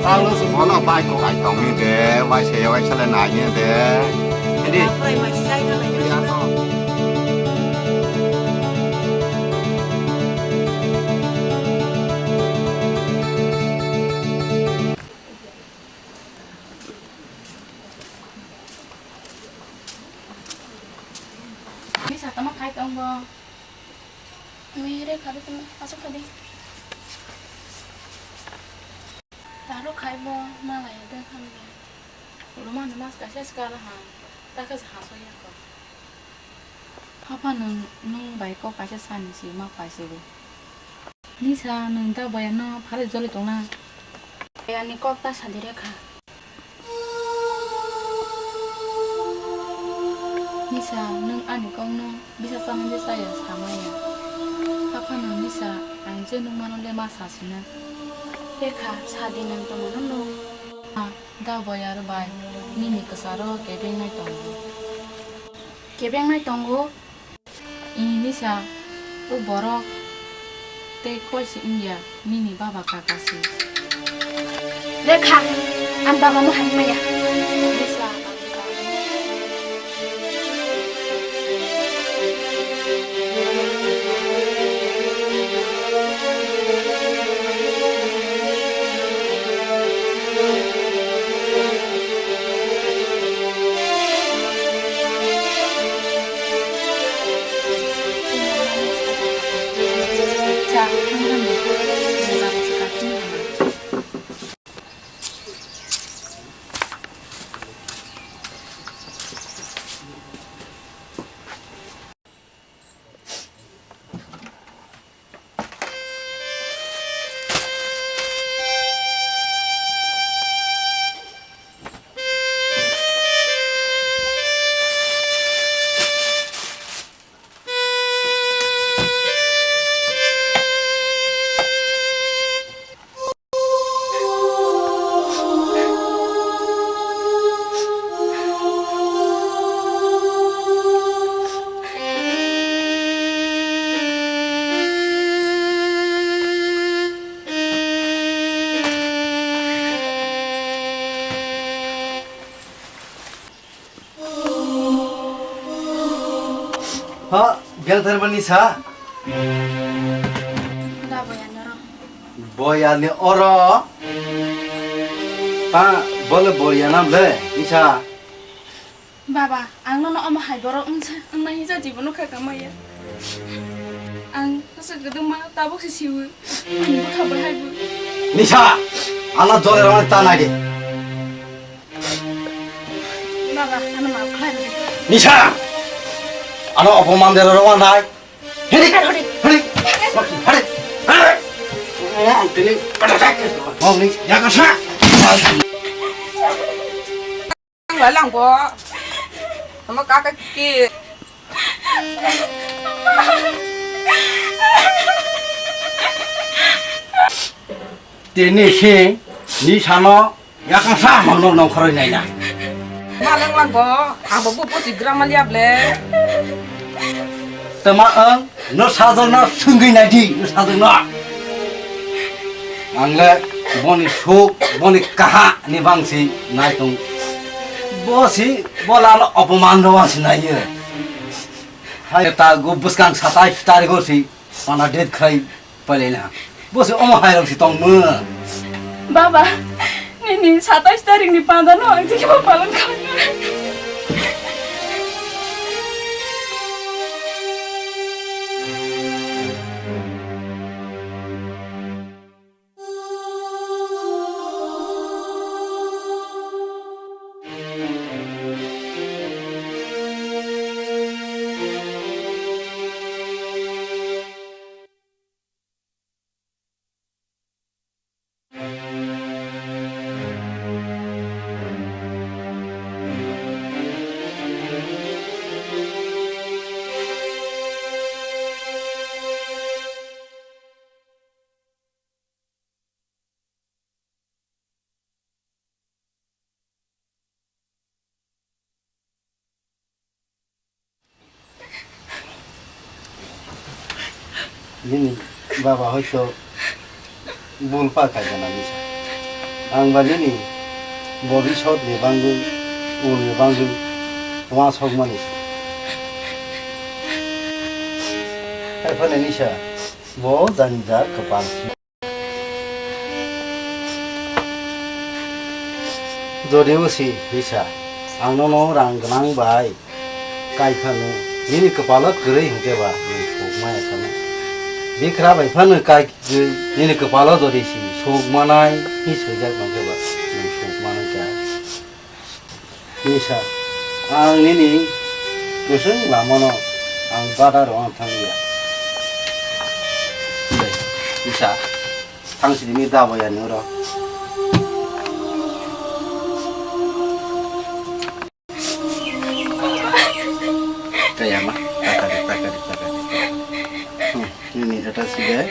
Ta lo su. Ono bai ko ai tong ni de, bai se ya bai sale na ni de. Jadi. Apa yang masih saya kan lagi. Ya, to. Misa tama khai tong bo. Mihire khadi tong asok khadi. Taro khai bo malai de khamle. Ulumani mas kaisa sikala ha. Takhe haso yako. Papa nwng, nwng bai kok kaisa sani si ma paisidi. Nisa nwng da boya no phalai joli tongna. Ani kok ta sadi rekha. Nisa nwng ani kok no bisa chama je chaya samaya. Papa nwng nisa ang je nwng mano le ma sasina. Rekha sadi nwng tongmano nwng. Da boyar bai nini kwcharo kebengnai tongo. Kebengnai tongo? Ih, Nisa, o borok tei koi se wngya, nini baba kaka se. Rekha, ang baba mo hai maya. Nisa, ang kaka. Ha, belthar mani sa. Da boya noro. Boya ni oro. Ta bole boya nam le, nisa. Baba, ang nono omo hai borok wngsa, wngna hija jibono kha kamaya. Ang kasa kwdwma tabuk se siwi, ang bwkha bahai bo. Nisa, ano jole rwna ta nai de. Baba, ano maaf khlai rwdi. Nisa, ano opoman de rwna nai. Hedi, hedi, hedi, hedi. Ang tini, ang tini, yakasa. Ang lalang bo. Tamo kaka ki. Tini si ni sano yakang sa mangno nongkhoroi naina. Malang lang bo, abo bo posi grama liap le. Tama ang no sajang no sungui naidi, no sajang no. Ang le boni suk, boni kaha ni bangsi naitung. Bosi bola no opoman no wasi naiye. Hai ta go buskang satai tarik go si mana det khai. Pale na. Bosi omo hai rok si tong mo. Baba, nini satais tarik ni panda no ang jiki ba palan kha. Nini baba hoito bul pa khai gana misa. Ang ba nini bobisot ni bangwi, uni bangwi wasok mani. Hai phone nisa, bo jani ja kwpal. Jodi usi hisa, ang nono rang gwnang bai kai phano, nini kwpalo kwrwi hwnkhe ba nwng suk maya khano. Bikra bai phano kai kwrwi, nini kwpalo jodi si suk manai hi swijak nongkhe ba nwng suk manai kha. Nisa, ang nini kwswng lamano ang bada rwna thang ya. Nisa, thang sini mi da boya nuro. Kaya ma, taka de, taka de, taka de. Hmm. Nini eta sige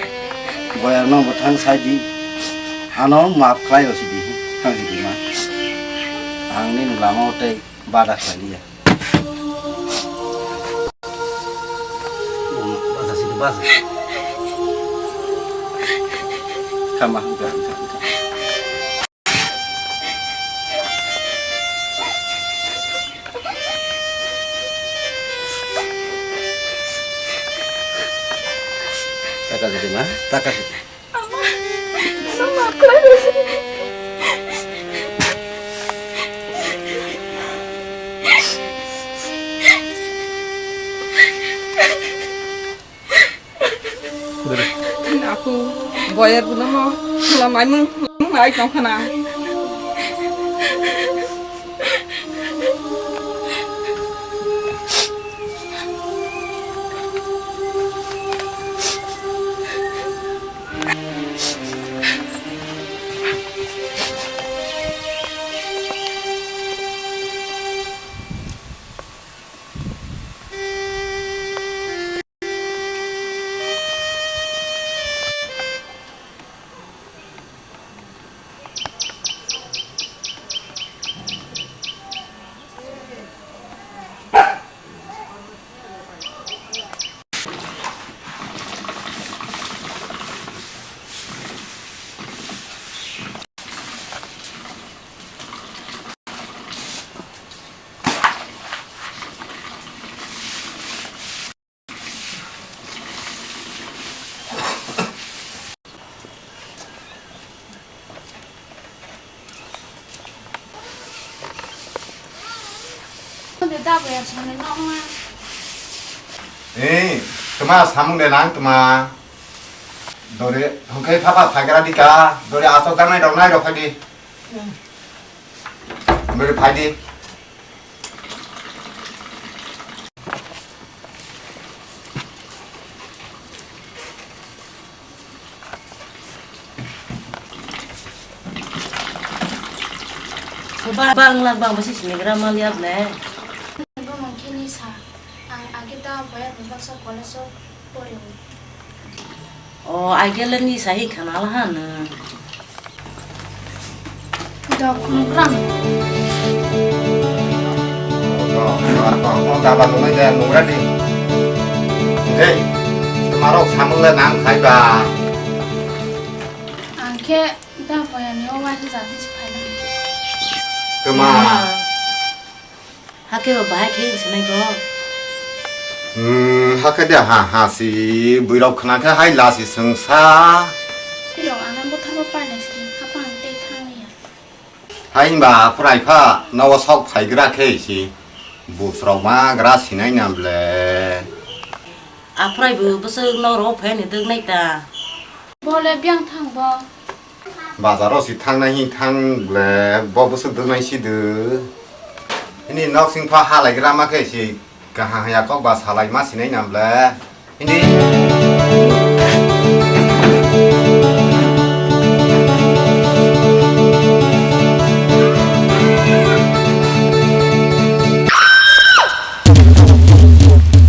boyar no bwthang sai di, hano maaf khlai rw sidi, thang sidi ma. Ang nini lama o tei bada khlai liya. Baja sidi, baja. Kama, kama, kama. Taka sidi ma, taka sidi. Aku boyar buno mo lamai mung mung ai tong khana. Daboya chwngno nokma. Eh, tuma samung de nang tuma. Dori, hwnkhe phapa phaikra dika, dori asok jangnai rok nai rok phaidi. Dori phaidi. Ba, bangla bang basi sini gra mal yap ne. Bo mungkin ni sa, ang agi ta boya ni baksa college o pori. O, ai khe le ni sahi khana la han. Dok nukram. Daba nungwi de nungra di. Dei, tuma rok samung le nang khai ba. Ang khe da boya ni o wai hwnja hwnsi phai na. Tuma. Hakhe bo bahai khe wngsinai kho. Hmm, hakhe de ha, ha si, buirok khna khe hai la si swngsa. Buirok ano bwtharbo painai si, hapang tei thangya. Hai hwnba aphuru aipha, nogo sok phaigra khe si, busrok ma gra sinai na ble. Aphuru aibo bwswk nok rogo phai ni dwk nai ta. Bo le biyang thang bo. Bazaro si thangnai hin thang ble bo bwswk dwknai si dw. Hini nok sing pha halai gra ma khe si kaham haya kok ba salai ma sinai na ble. Hini.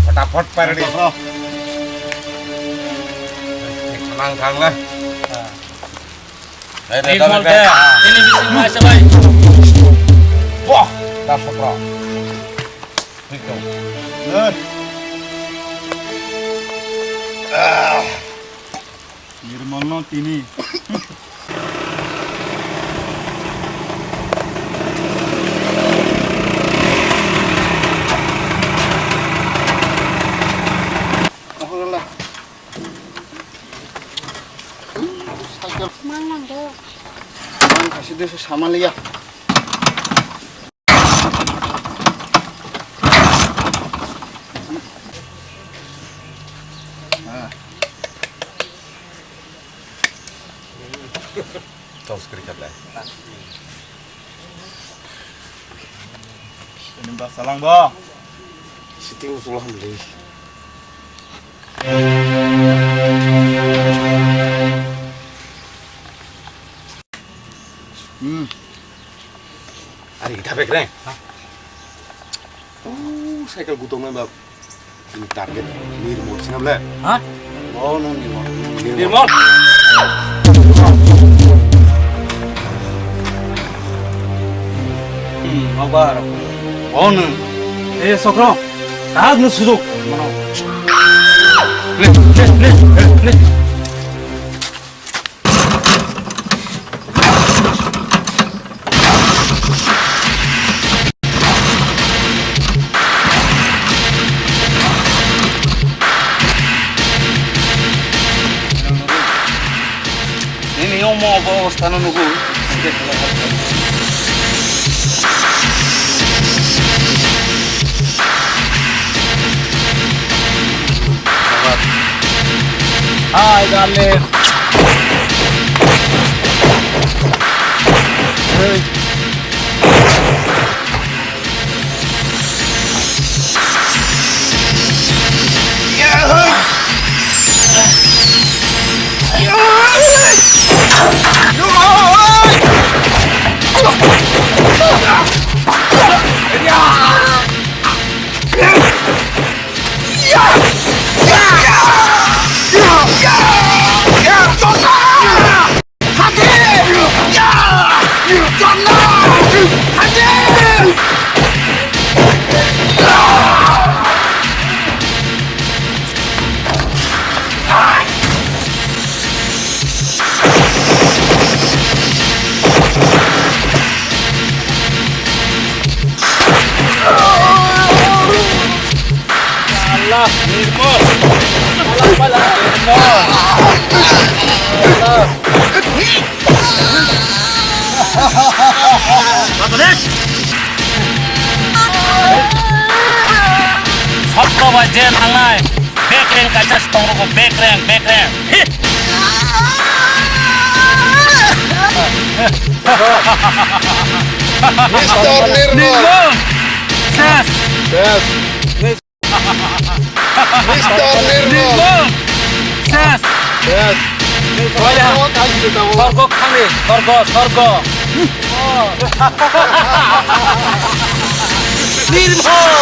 Fataphot pardi. Mang thang le. Nirmol ke, ini bisi mai sebai. Wah, dah sepro. Nirmol no tini. Cycle. Mang nang do. Mang kasi desa sama liya. Tong skri khat lai. Ini ba salang ba. Sitting pulang beli. Hmm. Ari kita bek reng. Oh, cycle gutok na bab. Ini target Nirmol sini ble. Hah? Oh, no Nirmol. Nirmol. Hmm, abar. Oh, no. Eh, Sokro. Tag no sujok. Mano. Le, le, le, le. Nini omo obo obostano nugo. Hi, darling. Hey. Allah, Nirmol. Allah, Allah, Nirmol. Allah. Apa, Nek? Bai je thangnai. Bekreng kaisa tong rwgo, bekreng, bekreng. Hi! Mister Nirmal. Nirmal! Ses! Ses! Mister Nirmal. Nirmal! Ses! Ses! Sorgo thangdi, sorgo, sorgo. Nirmal!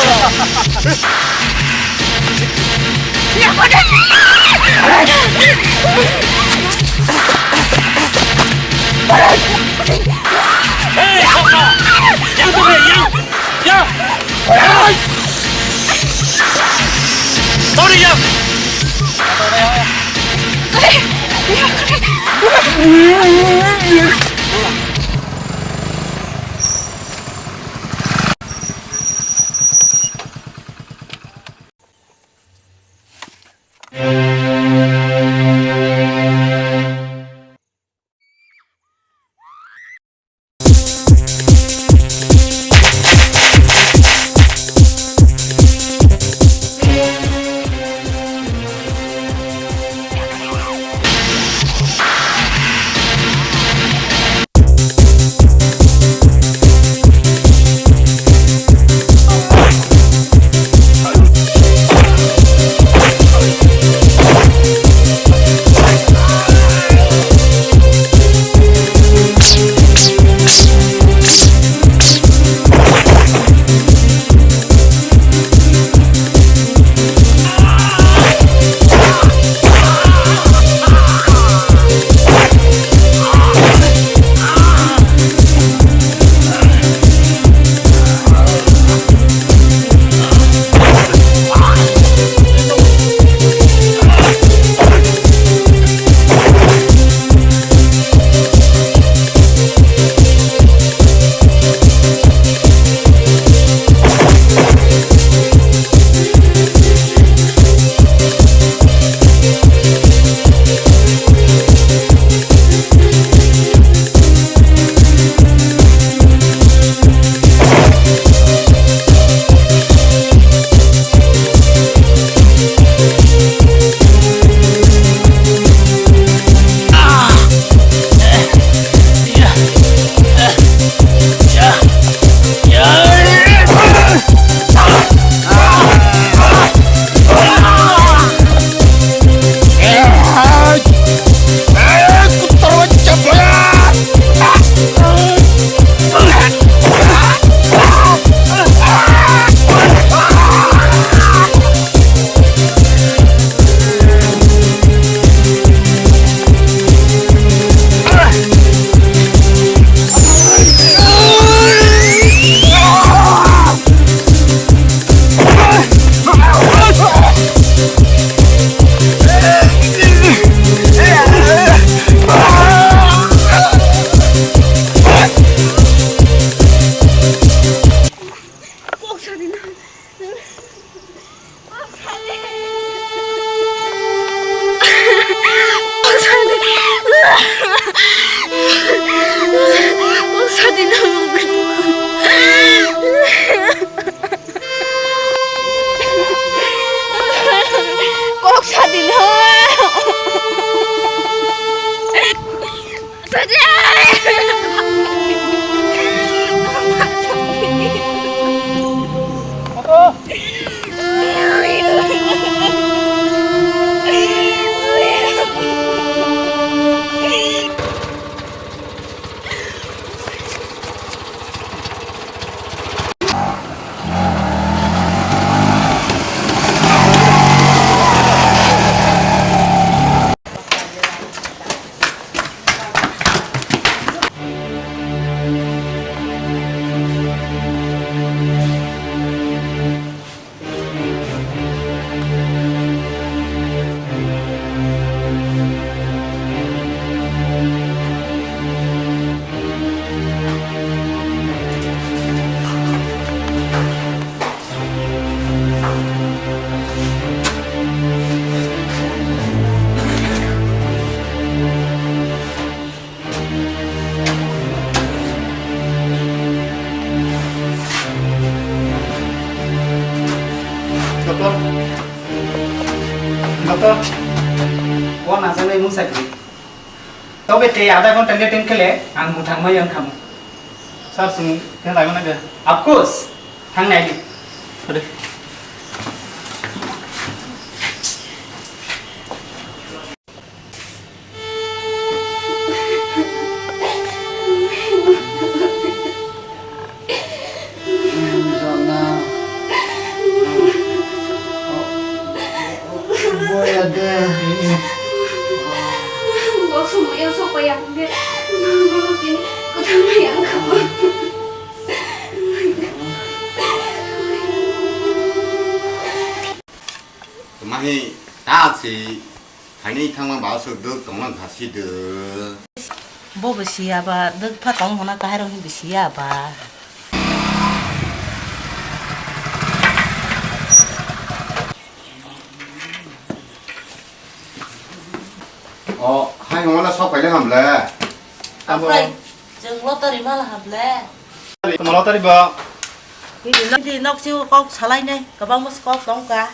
Hey, Sokra! Yang, Sokra, yang! Yang! Sorry, yang! To, bo najaknai mungsa khe. Tobe tei adha ghonta ni time khe le ang mwthangma yang khamu. Sir, chwng khe laimanai de. Of course, thangnai di. Ade. Boya de. Bo somoyo sopaiya hwnkhe, nangno tini kwthangma yang kha. Mahi ta si. Haini thangma ba swk dwk tongma kha si dwk. Bo bo siya ba, dwk pha tong hwnna kahai rok ni bo siya ba. O, hai hwnla sok paile ham le. Abo. Aphai, chwng lottery mala ham le. Tamo lottery ba. Nini nok si kok salai nai, kwbangma kok tong kha.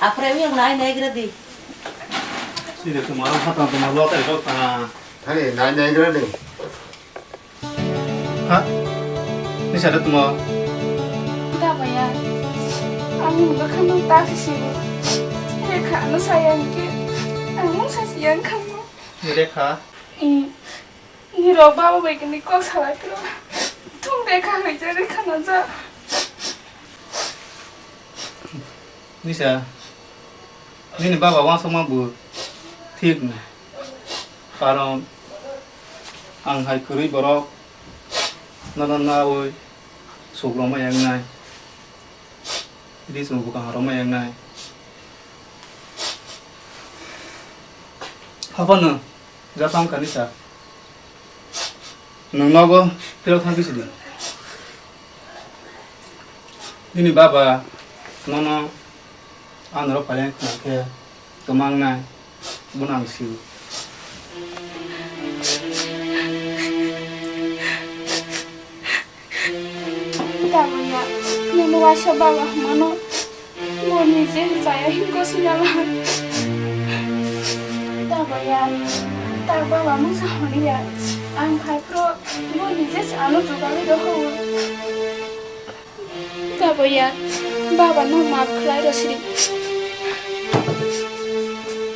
Aphre yang nai nai gra di. Sini tu malam khatang tu malam tak kau ta. Thani nai nai gra di. Ha? Ni sada tu ma. Da baya. Ani bakhan tak sini. Rekha ano sayang ke. Amo sayang kamu. Rekha. I. Nirok baba bai kini kok salai phiro. Thung de kha hoi jare khana ja. Nisa, nini baba wansukma bo thik na. Karon ang hai kwrwi borok nono nawi sukrokma yang nai. Ri chwng bwkha harokma yang nai. Haphano, ja thang kani sa. Nwng nogo phirok thang kisi di. Nini baba nono ang norok phaileng khna khe kwmang nai, bono ang sio. Daboya, nono waisa baba hwnmano, bo nije chaya hinko sinala. Daboya, ta baba mungsa honiya, ang phaiphro, bo nije ano jugali rohor. Daboya, baba no maaf khlai rosidi.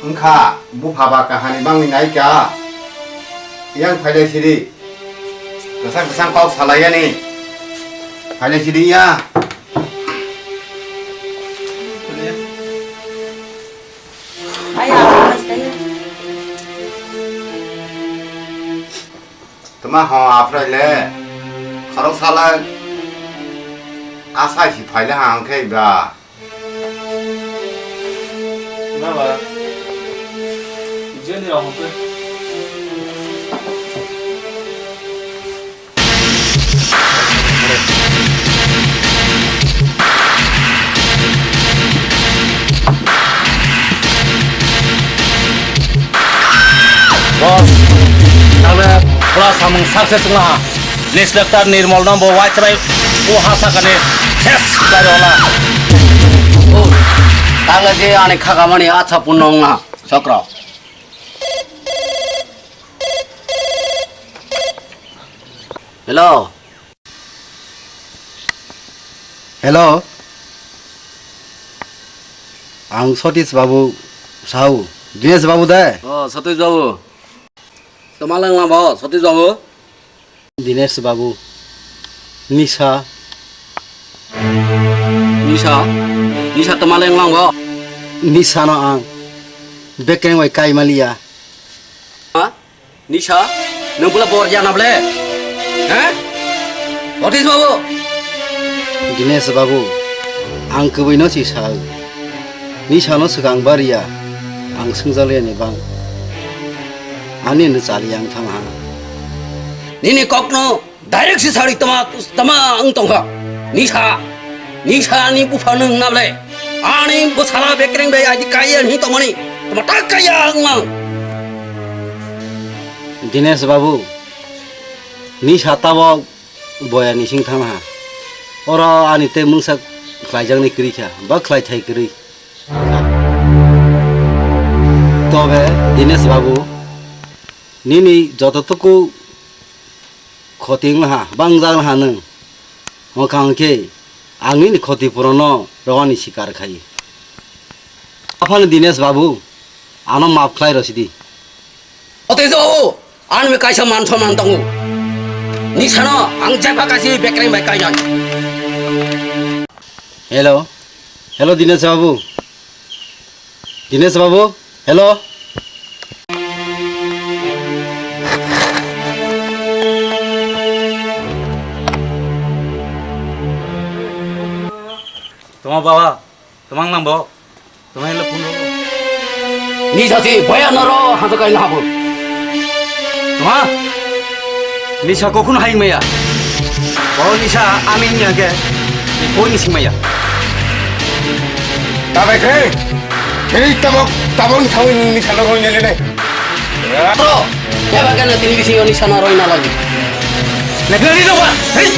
Wngkha, bupha ba kahani bangni naikha. Yang phailai sidi. Kwchang kwchang kok salaiyani. Phailai sidi ya. Ai, ai, ai, ai. Tama ho aphrai le. Khorok sala. Asai si phaile ha hwnkhe ba. Baba, jeni rok hwnkhe. Boss, tangbe pura samung success wngla ha. Inspector Nirmol no bo waichwrai o ha sakani ses khlai rwla. Tangla je ani khakamani acha punno wngna chokro. Hello. Hello. Ang Satish Babu Sahu. Dinesh Babu de? Oh, Satish Babu. Tama lang lang bo, Satish Babu. Dinesh Babu, nisa. Nisa? Nisa tama leng lang bo? Nisa no ang. Bekreng bai kai maliya. Ha? Nisa? Nung pula bor jana ble? Ha? Otis Babu? Dinesh Babu, ang kwbui no si sa. Nisa no swkang bariya, ang swngjaliya ni bang. Ani no chaliya ang thang ha. Nini kok no direct si sari tama, tama ang tong ha. Nisa, nisa ni bupha nung na ble. Ani bwsala bekreng bai aji kaya ni tongmani. Tama tak kaya ang mang. Dinesh Babu, Nisa tabok boya ni sing thang ha. Oro ani tei mungsa khlaijaknai kwrwi kha, ba khlai thai kwrwi. Tobe Dinesh babu, nini joto tuku khoti wng ha, ba wngjak ha nwng. Wngkha hwnkhe ang nini khoti purono rwani sikar khai. Aphano Dinesh babu, ano maaf khlai rw sidi. Otejo babu, ani kaisa man somman tongo. Nisano ang jeba kasi bekreng bai kainai. Hello. Hello, Dinesh babu. Dinesh babu, hello. Toma baba, tomang nang bo. Toma ilo phone ro. Ni sasi boya noro hajakai na habo. Toma. Nisa kokun haing maya. Bo nisa amin ya ke. Ni koi ni sing maya. Tabai khe. Khe tabok tabon thawi nisa noro nyele ne. Bro, ya ba kana tini bisi oni sana roi na lagi. Naglari do ba. Hei.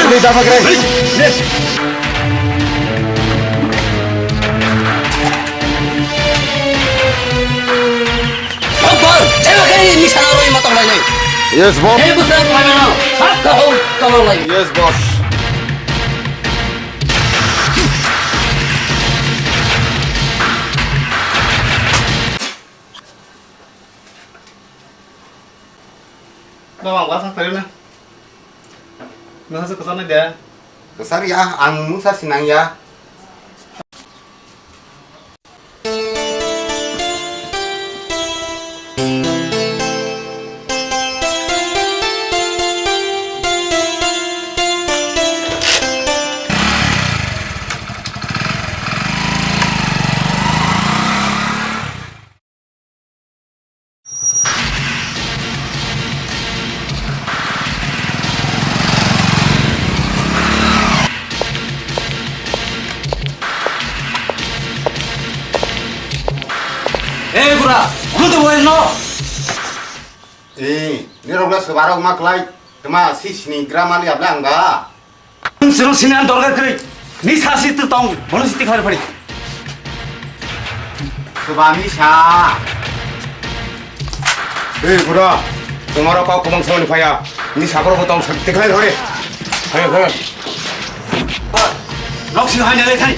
Ni tabak re. Hei. Akbar, jeba khe ni sana roi ma tong lai nai. Yes, boss. Hei, busra pai mano. Sab ka hol tong lai. Yes, boss. Baba, ang bwsa kwrwi na. Nasa se kwchar nai de. Kwchar ya, ang mungsa sinang ya. Ei, bura, kudu boy no. Ei, ni rogla sebarok maklai, tma sisni grammar ya bla ang ba. Nwng chwrwng sini ang dorkar kwrwi. Ni sa si tu tong, bono si tikhlai phari. Swbani sa. Ei, bura, tomaro kok kwbang samani phaya. Ni saborok bo tong sa tikhlai phari. Phaya, phaya. Nok sini hai nalai thani.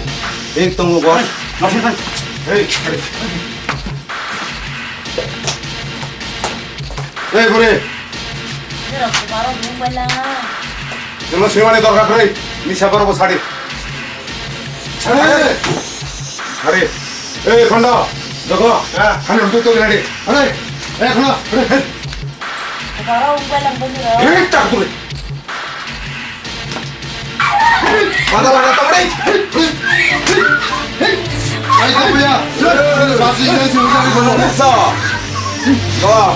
Ei, tongo, boss. Nok sini thani. Ei, phari. Ei, buri. Nirok se baro nung bai lang. Jono swimani dorkar kwrwi, nisa baro bo sadi. Sadi. Sadi. Ei, Khondo, dogo. Ha. Hani tu tu ready. Hani. Ei, Khondo. Baro nung bai lang bo nirok. Ei, tak tu. Mata mata tak deh. Ayo, kau punya. Masih ini sih, bukan di sana. Bisa. Wah.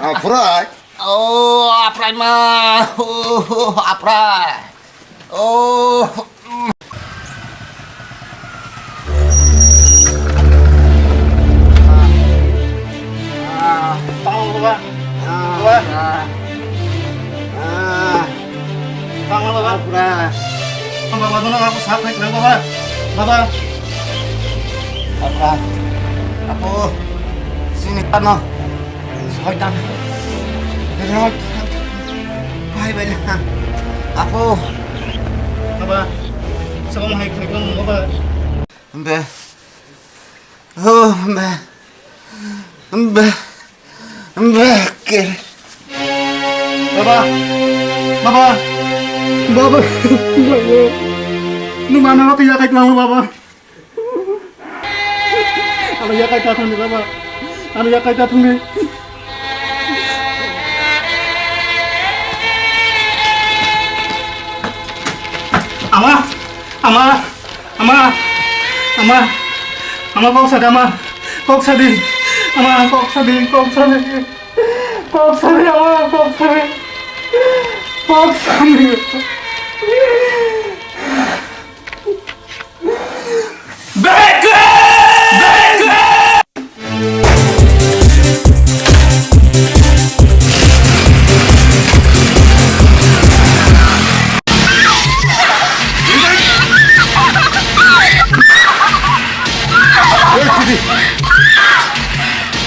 Aphrai. Oh, aphrai ma. Oh, aphrai. Oh. Ah, tang baba. Baba. Ah. Tang baba. Baba, baba, no, aku sakit lagi, baba. Baba. Baba. Aku sini, ano. Soitan. Rot. Bai bai na. Apo. Sabang hai khai kong mo ba. Be. Oh, be. Be. Be. Ke. Baba. Baba. Baba. Baba. Nung mana lo kaya kai tuang baba. Ano yakai ta thangni baba. Ano yakai ta thangni. Ama, ama, ama, ama, ama kok sadi ama, kok sadi, ama kok sadi, kok sadi, kok sadi ama, kok sadi, kok sadi.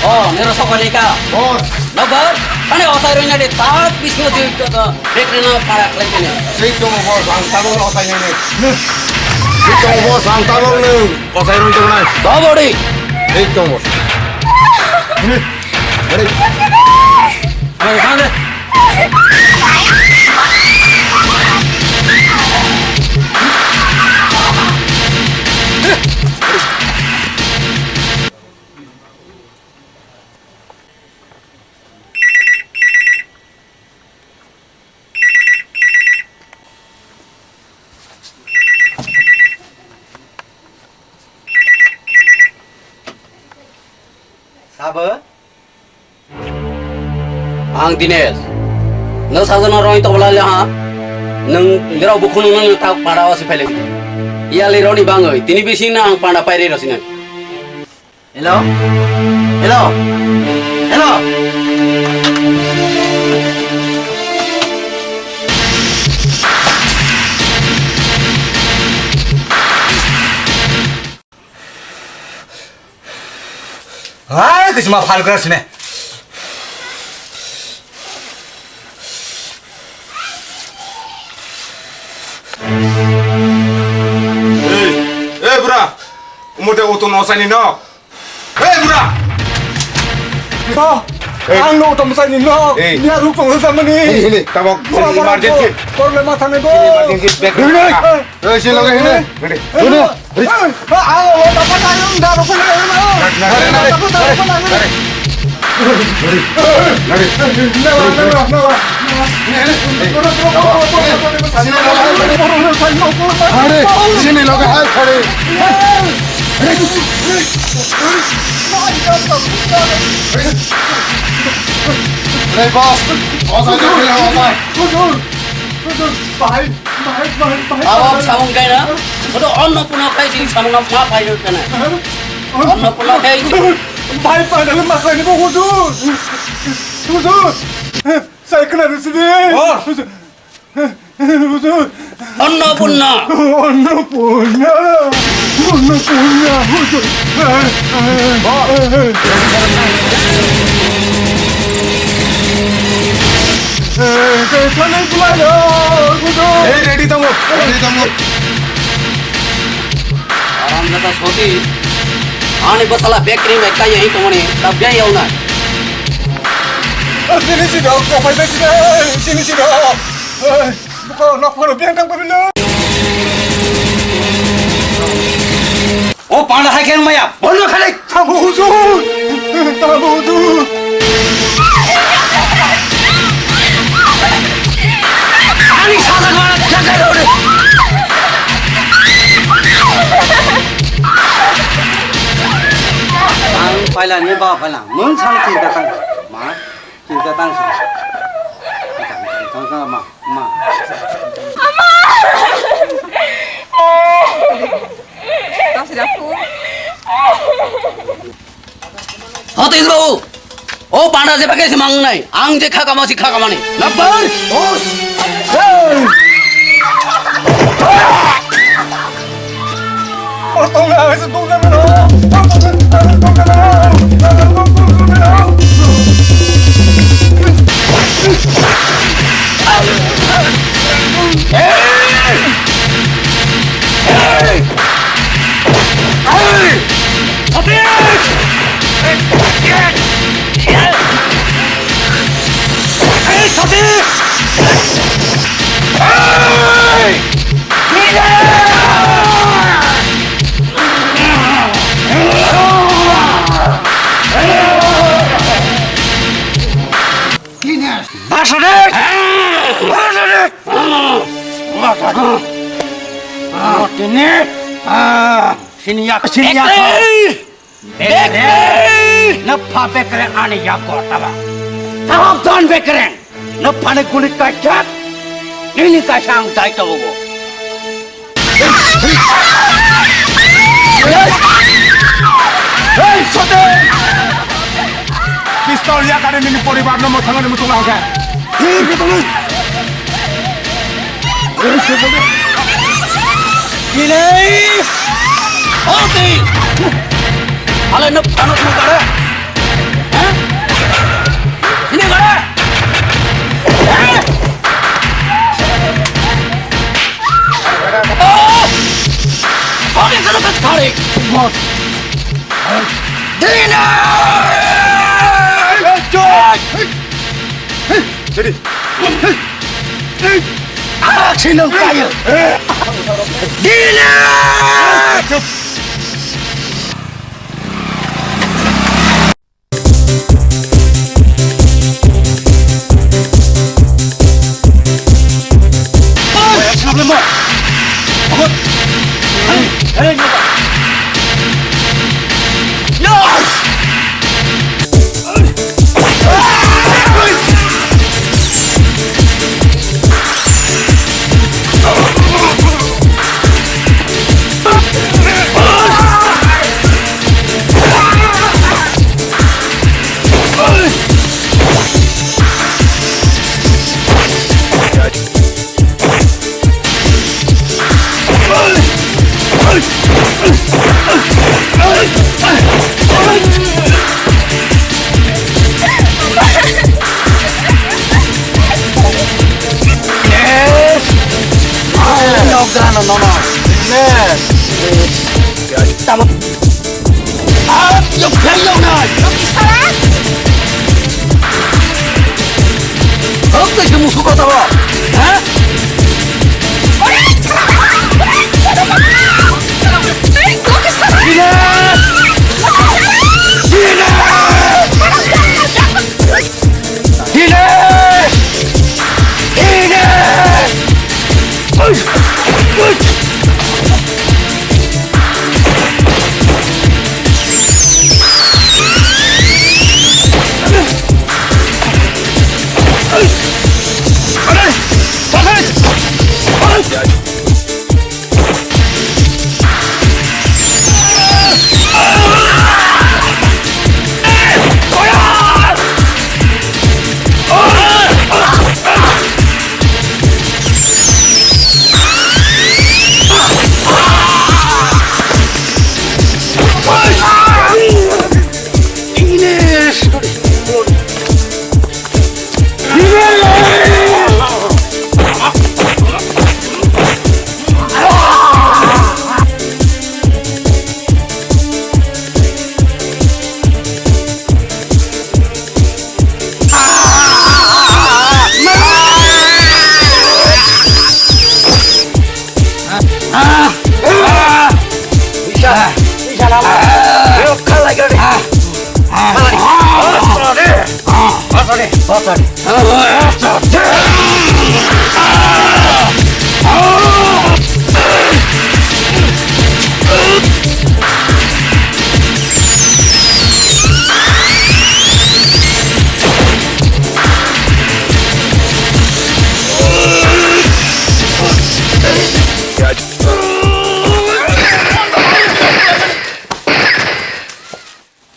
Oh, nero sokolika. Boss. Nokbar, ani osai roina de tak bismo jui to. Bekreno para khlaimani. Thik tongo boss, ang tabok no osai nai nai. Thik tongo boss, ang tabok no osai rwng tongnai. Dobori. Thik tongo boss. Ready. Ready. Ready. Sabo? Ang Dinesh. Nwng sajano roi tongla le ha? Nwng nirok bukhung nwng tak para o si phailai. Iyali roni bangoi tini bising na ang panda pairi rosina. Hello? Hello? Hello? Hai, kisima phal kra sine. Ei, ei, bura. Umute utu no sani no. Hei, bura! Oh, ang no tom sai ni no. Hey. Ni aru kong sa mani. Hey, hey, tabok. Bura, bura, emergency. Problem ma thane bo. Emergency back. Hey, hey. Hey, si loge hine. Hey. Hine. Hey. Ah, ah, oh, dapat ayam dah rukun. Nare, nare, nare. Nare. Nare. Nare. Nare. Nare. Are, sini loge hai khare. Hey, boss. Boss, aja, aja. Huzur, huzur, bahai, bahai, bahai, bahai. Abo samung kaina? Bodo onno puno khai sini samung na ma phai kana? Onno puno khai. Bahai pada le ma khai ni bo huzur. Huzur. Sai kana rusidi. Oh. Huzur. Annapurna. Annapurna. Annapurna. Hey, ready tongo. Ready tongo. Aram jata soti. Ani basala bakery mai kaya hi tongoni. Tabya yauna. Sini sini, kok pai sini. Sini sini. Buko nok phano biyang tang pabilo. O panda hai khe maya, bondo khali. Tamo huzur, tamo huzur. Ani saja kau nak jaga dulu. Ang paila ni ba paila, mun sana kita tang ma. Chinta tang si. Tang tang ma ma. Ama! Tang si daku. Hotis babu. O panda je pakai si mangnai. Ang je khaka masi khaka mani. Nabar. Bos. Hey! Hey, Sati! Hey! Basari! Basari! Basari! Sini yak, sini yak. Bekre! Nopha bekre ani yago taba. Sabdhan bekre! Nopha ni guli kaisa, nini kaisa ang dai tabo. Hey, Sote! Pistol yakari nini poribar no mothangani mutung langka. Dinai! Oti! Ale no phano no kare. Ha? Ini kare. Ha? Oh! Kau ni kena tarik. Dinai! Jadi. Ah, sinong kayo. Dina! Yes! Ah, no grano, no, no. Yes! Tamo. Ah, yo, yo, yo, no. Yo, ¿qué está? ¿Dónde se musó con la voz? ¿Eh? ¡Dile! ¡Dile! ¡Dile! ¡Dile! ¡Uy! ¡Uy!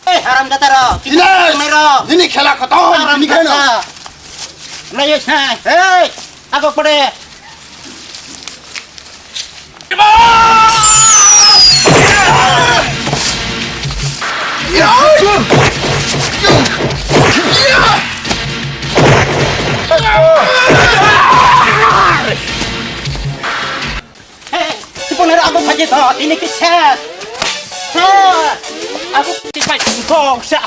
Ei, haram jata rok. Ines! Nai rok. Nini khela khotom, haram nini khela. Jata. Nai, ei, nai. Ei, agok pade. Hey, si ponero aku saja to, ini ke ses. Ses. Aku tiba kong sa.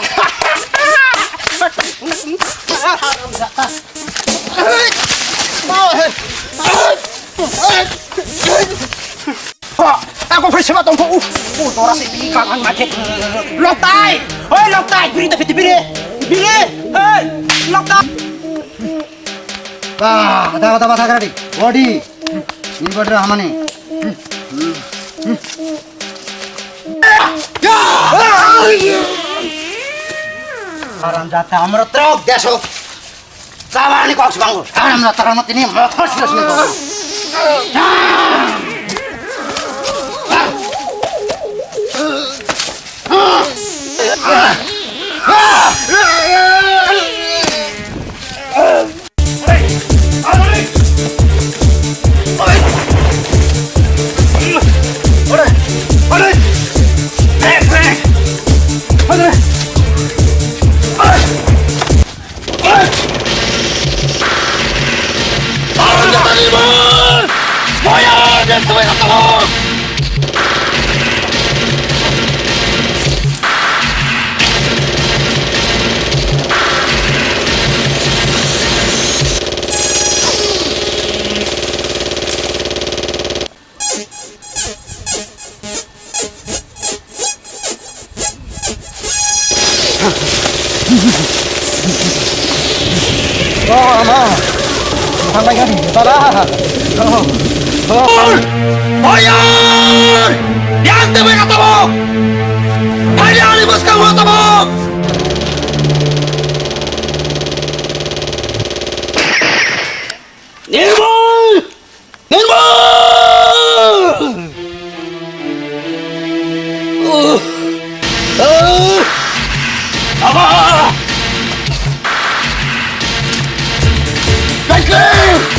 Ora se bi ka ang ma khe. Loktai! Hoi Loktai! Biri ta fiti biri! Biri! Hei! Loktai! Ba, da da ba thagra di. Body. Ni body hamani. Haramjada, amra trok deso. Tabani kok sibang. Haramjada, tarano tini motor sila sila. Oh, ama. Bukan lagi kan? Baba. Oh. Oh. Fire! Yang tebe kata mo! Fire ni bos ka mo tabo! Nirmal! Nirmal! Uh. Uh. Aba! Baiklah!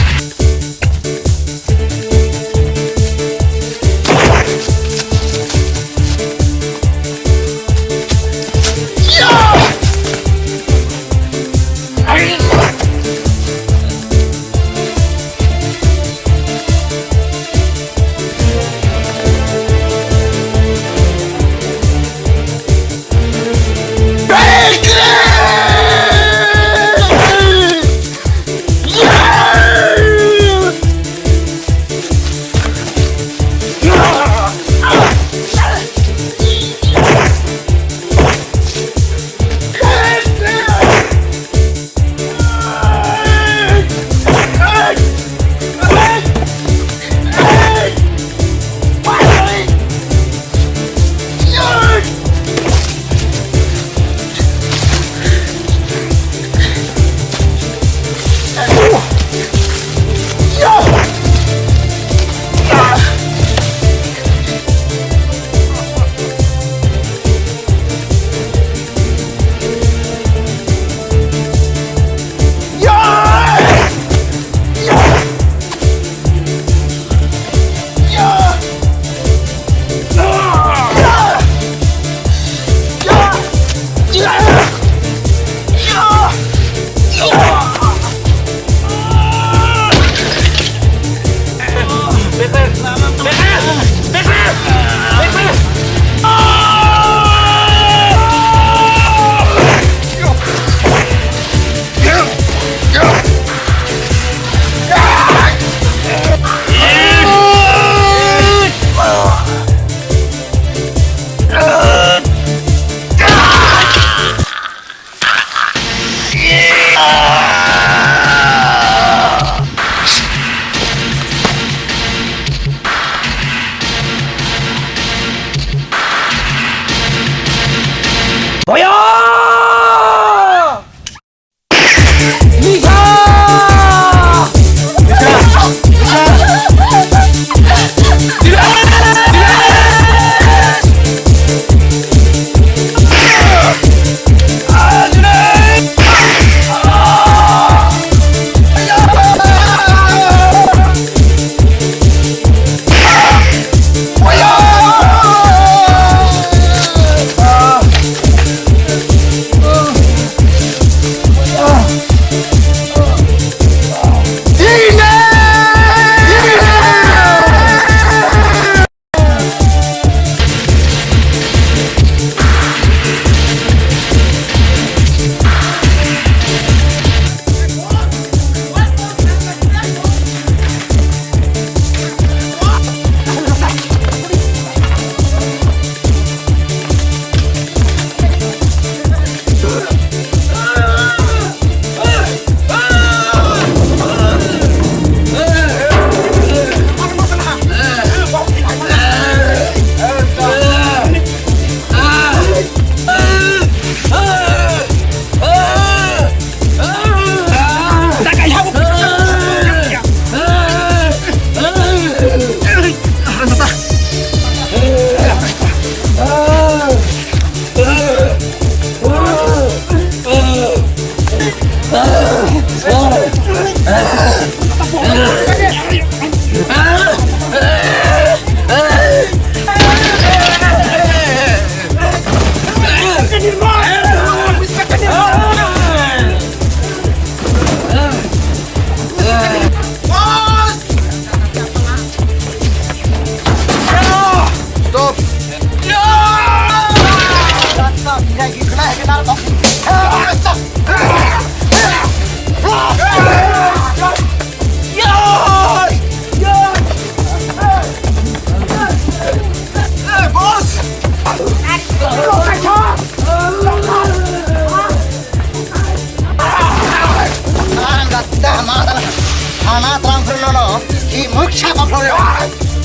Thana tram phirno no, i muksa kophlo.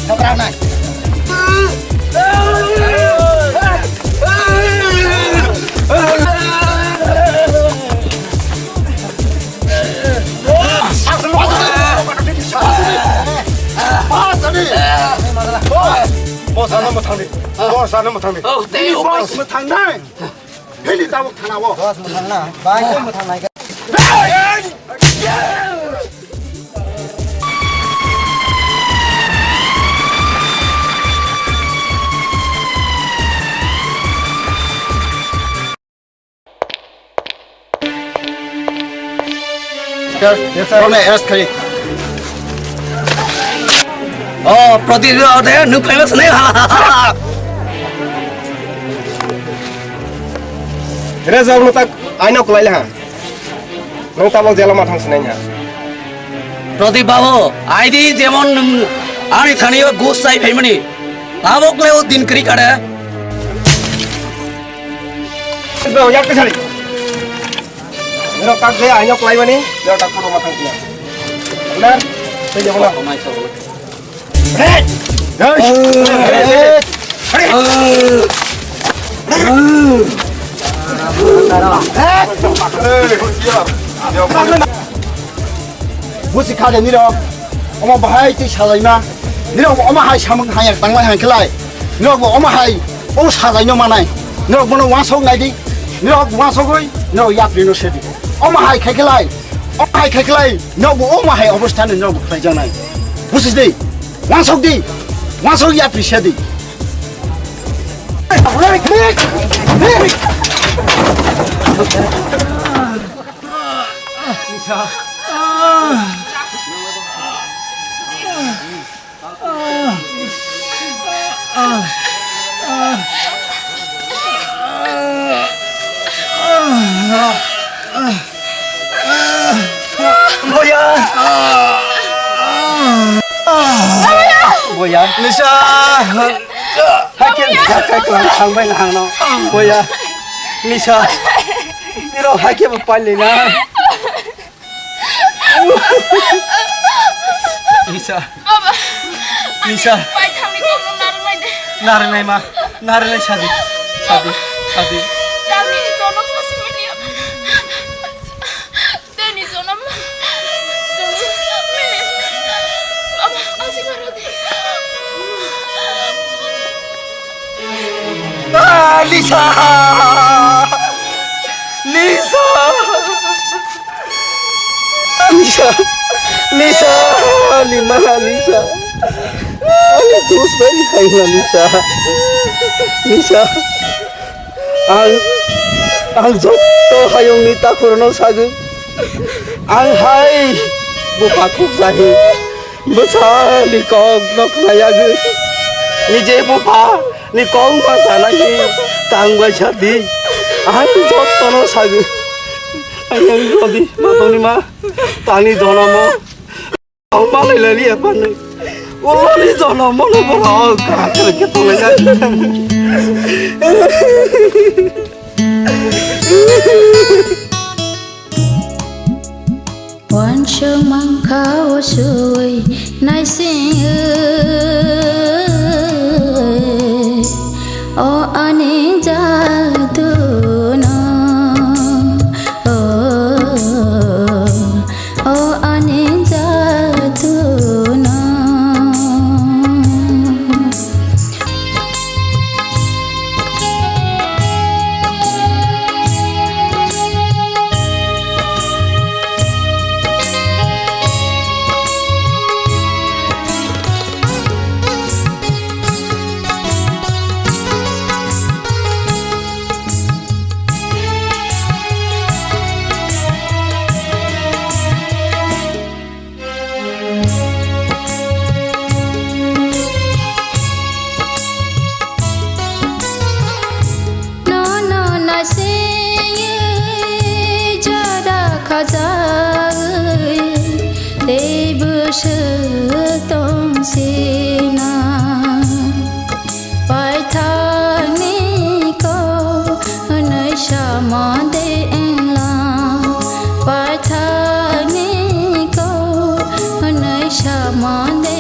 Tram nai. Boss, ano mo thangdi. Boss, ano mo thangdi. Oh, tei o boss mo thangnai. Heli tabuk thana o. Boss mo thangna. Bai mo thangnai. Sir, yes, sir. Rona arrest khai. Oh, Pradip ode, nwng famous nai ha. Reza, nwng tak aino kulai ha. Nwng tabok jela ma thang sinai ha. Pradip babu, aidi jemon nwng ani thani o gus sai phaimani. Tabok le o din kri kare. Bro, yak ke sari. Nirok tak je aino kulai mani, nirok tak puro ma thang sinai. Benar? Saya jawab. Busi kha de nirok, omo bahai twi salaima, nirok omo hai samung hanya tangma hang khlai, nirok bo omo hai o sajaino manai, nirok bono wansok naidi, nirok wansogoi, nirok yapri no sedi, omo hai khai khlai, omo hai khai khlai, nirok bo omo hai obostha ni nirok bo khlai janai, busi de. Wansok di, wansok yapri sedi. Boya. Boya. Nisa. Hakhe nisa kai klang thang bai nang no. Boya. Nisa. Nirok hakhe bo pailina. Nisa. Baba. Nisa. Pai thangni kokno narwknai de. Narwknai ma. Narwknai sadi. Sadi. Sadi. Tamni jono kosi mili. Teni jono ma. Jono mili. Baba, asi maro de. Ah, Lisa! Lisa! Lisa! Lisa! Ani ma Lisa! Ani dos bari khaina Lisa! Lisa! Ang, ang jotto hayungni takhurno sagwi. Ang hai bupha khukjahi. Bwsani kokno khnayagwi, nije buphani kokma sanagwi tangbai sadi. Ang jottono sagwi, ayang rodi matoni ma, tani jonomo, tong malai lali apani, uloni jonomo no borok kaham khe tonglaina. Wansuk mankha o sui naising o ani jadu no, o, o ani jadu no. Monday.